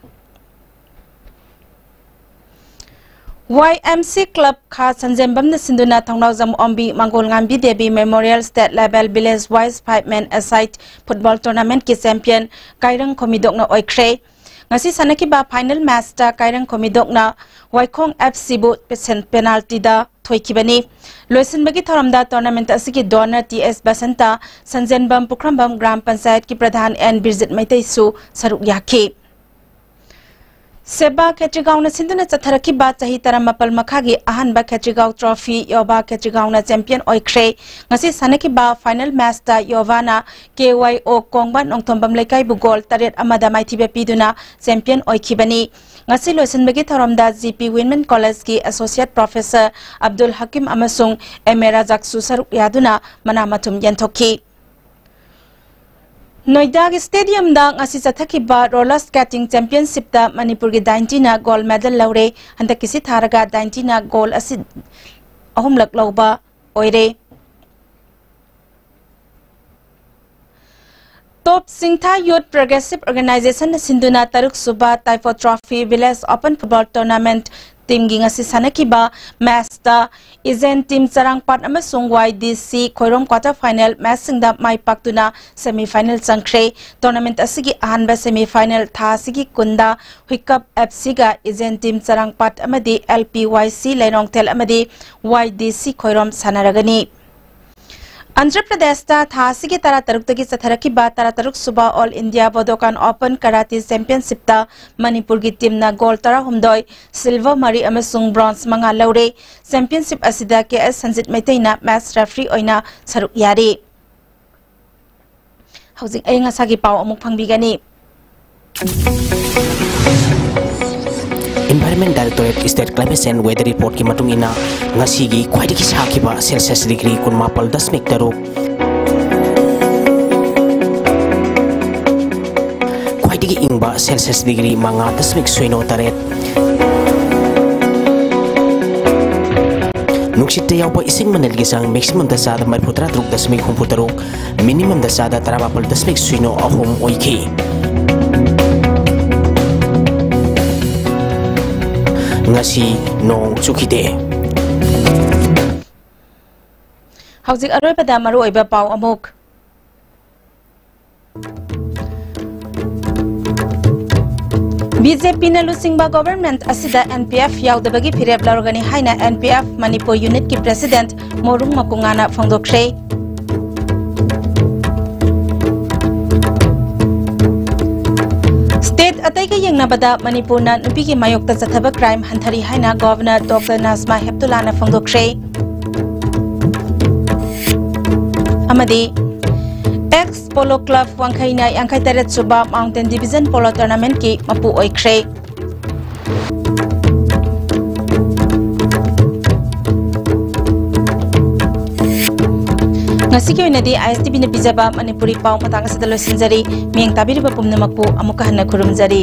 Y M C Club ꯈꯥ ꯁꯟꯖꯦꯝꯕꯝꯅ ꯁꯤꯟꯗꯨꯅ ꯊꯧꯅꯥꯎꯖꯝ ꯑꯣꯝꯕꯤ ꯃꯪꯒꯣꯜꯉꯥꯝꯕꯤ Devi Memorial State Level Village Wise Five Men Aside Football Tournamentꯀꯤ champion ꯀꯥꯏꯔꯪ ꯈꯣꯃꯤꯗꯣꯛꯅ ꯑꯣꯏꯈ꯭ꯔꯦ꯫ ꯉꯁꯤ ꯁꯥꯟꯅꯈꯤꯕ final matchꯇ ꯀꯥꯏꯔꯪ ꯈꯣꯃꯤꯗꯣꯛꯅ ꯋꯥꯏꯈꯣꯡ F Cꯕꯨ ꯄꯦꯁꯦꯟ-, penaltyꯗ ꯊꯣꯏꯈꯤꯕꯅꯤ꯫ ꯂꯣꯏꯁꯤꯟꯕꯒꯤ ꯊꯧꯔꯝꯗ tournament ꯑꯁꯤꯒꯤ donor T S Basanta, Sanjenbam Pukhrambam ꯒ꯭ꯔꯥꯝ ꯄꯟꯆꯥꯌꯠꯀꯤ ꯄ꯭ꯔꯙꯥꯟ N ꯕꯤꯔꯖꯤꯠ ꯃꯩꯇꯩꯁꯨ ꯁꯔꯨꯛ ꯌꯥꯈꯤ꯫ ꯁꯦꯕꯥ ꯈꯦꯇ꯭ꯔꯤꯒꯥꯎꯅ ꯁꯤꯟꯗꯨꯅ ꯆꯠꯊꯔꯛꯈꯤꯕ ꯆꯍꯤ ꯇꯔꯥꯃꯥꯄꯜ ꯃꯈꯥꯒꯤ ꯑꯍꯥꯟꯕ ꯈꯦꯇ꯭ꯔꯤꯒꯥꯎ trophy ꯌꯣꯕꯥ ꯈꯦꯇ꯭ꯔꯤꯒꯥꯎꯅ champion ꯑꯣꯏꯈ꯭ꯔꯦ꯫ ꯉꯁꯤ ꯁꯥꯟꯅꯈꯤꯕ final matchꯇ ꯌꯣꯕꯥꯅ K Y O Kongba Nongthombam ꯂꯩꯀꯥꯏꯕꯨ ꯒꯣꯜ ꯇꯔꯦꯠ ꯑꯃꯗ ꯃꯥꯏꯊꯤꯕ ꯄꯤꯗꯨꯅ champion ꯑꯣꯏꯈꯤꯕꯅꯤ꯫ ꯉꯁꯤ ꯂꯣꯏꯁꯤꯟꯕꯒꯤ ꯊꯧꯔꯝꯗ G P Women Collegeꯀꯤ Associate Professor Abdul ꯍꯀꯤꯝ ꯑꯃꯁꯨꯡ M A ꯔꯥꯖꯥꯛꯁꯨ ꯁꯔꯨꯛ ꯌꯥꯗꯨꯅ ꯃꯅꯥ ꯃꯊꯨꯝ ꯌꯦꯟꯊꯣꯛꯈꯤ꯫ ꯅꯣꯏꯗꯥꯒꯤ ꯁ꯭ꯇꯦꯗꯤꯌꯝꯗ ꯉꯁꯤ ꯆꯠꯊꯈꯤꯕ ꯔꯣꯂꯔ ꯁ꯭ꯀꯦꯇꯤꯡ ꯆꯦꯝꯄꯤꯌꯟꯁꯤꯞꯇ ꯃꯅꯤꯄꯨꯔꯒꯤ ꯗꯥꯏꯟꯇꯤꯅ ꯒꯣꯜ ꯃꯦꯗꯜ ꯂꯧꯔꯦ꯫ ꯍꯟꯗꯛꯀꯤ ꯁꯤꯊꯥꯔꯒ ꯗꯥꯏꯟꯇꯤꯅ ꯒꯣꯜ ꯑꯁꯤ ꯑꯍꯨꯝꯂꯛ ꯂꯧꯕ ꯑꯣꯏꯔꯦ꯫ ꯇꯣꯞ ꯁꯤꯡꯊꯥ ꯌꯨꯠ ꯄ꯭ꯔꯣꯒ꯭ꯔꯦꯁꯤꯞ ꯑꯣꯔꯒꯅꯥꯏꯖꯦꯁꯟꯅ ꯁꯤꯟꯗꯨꯅ ꯇꯔꯨꯛ ꯁꯨꯕ Taipho trophy village open football tournament ꯇꯤꯝꯒꯤ ꯉꯁꯤ ꯁꯥꯟꯅꯈꯤꯕ ꯃꯦꯆꯇ ꯏꯖꯦꯟ ꯇꯤꯝ ꯆꯔꯥꯡꯄꯥꯠ ꯑꯃꯁꯨꯡ ꯋꯥꯏ ꯗꯤ ꯁꯤ ꯈꯣꯏꯔꯣꯝ ꯀ꯭ꯋꯥꯇꯔ ꯐꯥꯏꯅꯦꯜ ꯃꯦꯆꯁꯤꯡꯗ ꯃꯥꯏ ꯄꯥꯛꯇꯨꯅ ꯁꯦꯃꯤ ꯐꯥꯏꯅꯦꯜ ꯆꯪꯈ꯭ꯔꯦ꯫ ꯇꯣꯔꯅꯥꯃꯦꯟꯠ ꯑꯁꯤꯒꯤ ꯑꯍꯥꯟꯕ ꯁꯦꯃꯤ ꯐꯥꯏꯅꯦꯜ ꯊꯥ ꯑꯁꯤꯒꯤ ꯀꯨꯟꯗ ꯍꯨꯏꯀꯞ ꯑꯦꯐ ꯁꯤꯒ ꯏꯖꯦꯟ ꯇꯤꯝ ꯆꯔꯥꯡꯄꯥꯠ ꯑꯃꯗꯤ ꯑꯦꯜ ꯄꯤ ꯋꯥꯏ ꯁꯤ ꯂꯩꯔꯣꯡꯊꯦꯜ ꯑꯃꯗꯤ ꯋꯥꯏ ꯗꯤ ꯁꯤ ꯈꯣꯏꯔꯣꯝ ꯁꯥꯟꯅꯔꯒꯅꯤ꯫ ꯑꯟꯙ꯭ꯔ ꯄ꯭ꯔꯗꯦꯁꯇ ꯊꯥ ꯑꯁꯤꯒꯤ ꯇꯔꯥꯇꯔꯨꯛꯇꯒꯤ ꯆꯠꯊꯔꯛꯈꯤꯕ ꯇꯔꯥꯇꯔꯨꯛ ꯁꯨꯕ ꯑꯣꯜ ꯏꯟꯗꯤꯌꯥ ꯕꯣꯗꯣꯀꯥꯟ ꯑꯣꯄꯟ ꯀꯔꯥꯇꯤ ꯆꯦꯝꯄꯤꯌꯟꯁꯤꯞꯇ ꯃꯅꯤꯄꯨꯔꯒꯤ ꯇꯤꯝꯅ ꯒꯣꯜ ꯇꯔꯥꯍꯨꯝꯗꯣꯏ, ꯁꯤꯜꯚꯔ ꯃꯔꯤ ꯑꯃꯁꯨꯡ ꯕ꯭ꯔꯣꯟꯖ ꯃꯉꯥ ꯂꯧꯔꯦ꯫ ꯆꯦꯝꯄꯤꯌꯟꯁꯤꯞ ꯑꯁꯤꯗ ꯀꯦ ꯑꯦꯁ ꯁꯟꯖꯤꯠ ꯃꯩꯇꯩꯅ ꯃꯦꯆ ꯔꯦꯐ꯭ꯔꯤ ꯑꯣꯏꯅ ꯁꯔꯨꯛ ꯌꯥꯔꯤ꯫ ꯍꯧꯖꯤꯛ ꯑꯏꯪ ꯑꯁꯥꯒꯤ ꯄꯥꯎ ꯑꯃꯨꯛ ꯐꯪꯕꯤꯒꯅꯤ꯫ Environment Directorate State Climate Change Weather Reportꯀꯤ ꯃꯇꯨꯡ ꯏꯟꯅ, ꯉꯁꯤꯒꯤ ꯈ꯭ꯋꯥꯏꯗꯒꯤ ꯁꯥꯈꯤꯕ ꯁꯦꯜꯁꯤꯌꯁ ꯗꯤꯒ꯭ꯔꯤ ꯀꯨꯟꯃꯥꯄꯜ ꯗꯁꯃꯤꯛ ꯇꯔꯨꯛ, ꯈ꯭ꯋꯥꯏꯗꯒꯤ ꯏꯪꯕ ꯁꯦꯜꯁꯤꯌꯁ ꯗꯤꯒ꯭ꯔꯤ ꯃꯉꯥ ꯗꯁꯃꯤꯛ ꯁꯤꯅꯣ ꯇꯔꯦꯠ, ꯅꯨꯡꯁꯤꯠꯇ ꯌꯥꯎꯕ ꯏꯁꯤꯡ ꯃꯅꯤꯜꯒꯤ ꯆꯥꯡ ꯃꯦꯛꯁꯤꯃꯝꯗ ꯆꯥꯗ ꯃꯔꯤꯐꯨ ꯇꯔꯥ ꯇꯔꯨꯛ ꯗꯁꯃꯤꯛ ꯍꯨꯝꯐꯨ ꯇꯔꯨꯛ, ꯃꯤꯅꯤꯃꯝꯗ ꯆꯥꯗ ꯇꯔꯥꯃꯥꯄꯜ ꯗꯁꯃꯤꯛ ꯁꯤꯅꯣ ꯑꯍꯨꯝ ꯑꯣꯏꯈꯤ꯫ ꯉꯁꯤ ꯅꯣꯡ ꯆꯨꯈꯤꯗꯦ꯫ ꯍꯧꯖꯤꯛ ꯑꯔꯣꯏꯕꯗ ꯃꯔꯨꯑꯣꯏꯕ ꯄꯥꯎ ꯑꯃꯨꯛ꯫ ꯕꯤ ꯖꯦ ꯄꯤꯅ ꯂꯨꯆꯤꯡꯕ ꯒꯣꯚꯔꯟꯃꯦꯟꯠ ꯑꯁꯤꯗ ꯑꯦꯟ ꯄꯤ ꯑꯦꯐ ꯌꯥꯎꯗꯕꯒꯤ ꯐꯤꯔꯦꯞ ꯂꯧꯔꯒꯅꯤ ꯍꯥꯏꯅ ꯑꯦꯟ ꯄꯤ ꯑꯦꯐ ꯃꯅꯤꯄꯨꯔ ꯌꯨꯅꯤꯠꯀꯤ ꯄ꯭ꯔꯦꯁꯤꯗꯦꯟꯠ ꯃꯣꯔꯨꯡ ꯃꯀꯨꯉꯥꯅ ꯐꯣꯡꯗꯣꯛꯈ꯭ꯔꯦ꯫ ꯁ꯭ꯇꯦꯠ ꯑꯇꯩꯒ ꯌꯦꯡꯅꯕꯗ ꯃꯅꯤꯄꯨꯔꯅ ꯅꯨꯄꯤꯒꯤ ꯃꯥꯌꯣꯛꯇ ꯆꯠꯊꯕ ꯀ꯭ꯔꯥꯏꯝ ꯍꯟꯊꯔꯤ ꯍꯥꯏꯅ ꯒꯣꯚꯔꯅꯔ ꯗꯣꯛꯇꯔ ꯅꯥꯖꯃꯥ ꯍꯦꯞꯇꯨꯂꯥꯅ ꯐꯣꯡꯗꯣꯛꯈ꯭ꯔꯦ꯫ ꯑꯃꯗꯤ ꯑꯦꯛꯁ ꯄꯣꯂꯣ ꯀ꯭ꯂꯕ ꯋꯥꯡꯈꯩꯅ ꯌꯥꯡꯈꯩ ꯇꯔꯦꯠ ꯁꯨꯕ ꯃꯥꯎꯟꯇꯦꯟ ꯗꯤꯕꯤꯖꯟ ꯄꯣꯂꯣ ꯇꯣꯔꯅꯥꯃꯦꯟꯠꯀꯤ ꯃꯄꯨ ꯑꯣꯏꯈ꯭ꯔꯦ꯫ ꯉꯁꯤꯒꯤ ꯑꯣꯏꯅꯗꯤ ꯑꯥꯏ ꯑꯦꯁ ꯇꯤ ꯚꯤꯅ ꯄꯤꯖꯕ ꯃꯅꯤꯄꯨꯔꯤ ꯄꯥꯎ ꯃꯇꯥꯡ ꯑꯁꯤꯗ ꯂꯣꯏꯁꯤꯟꯖꯔꯤ꯫ ꯃꯤꯠꯌꯦꯡ ꯇꯥꯕꯤꯔꯤꯕ ꯄꯨꯝꯅꯃꯛꯄꯨ ꯑꯃꯨꯛꯀ ꯍꯟꯅ ꯈꯨꯔꯨꯝꯖꯔꯤ꯫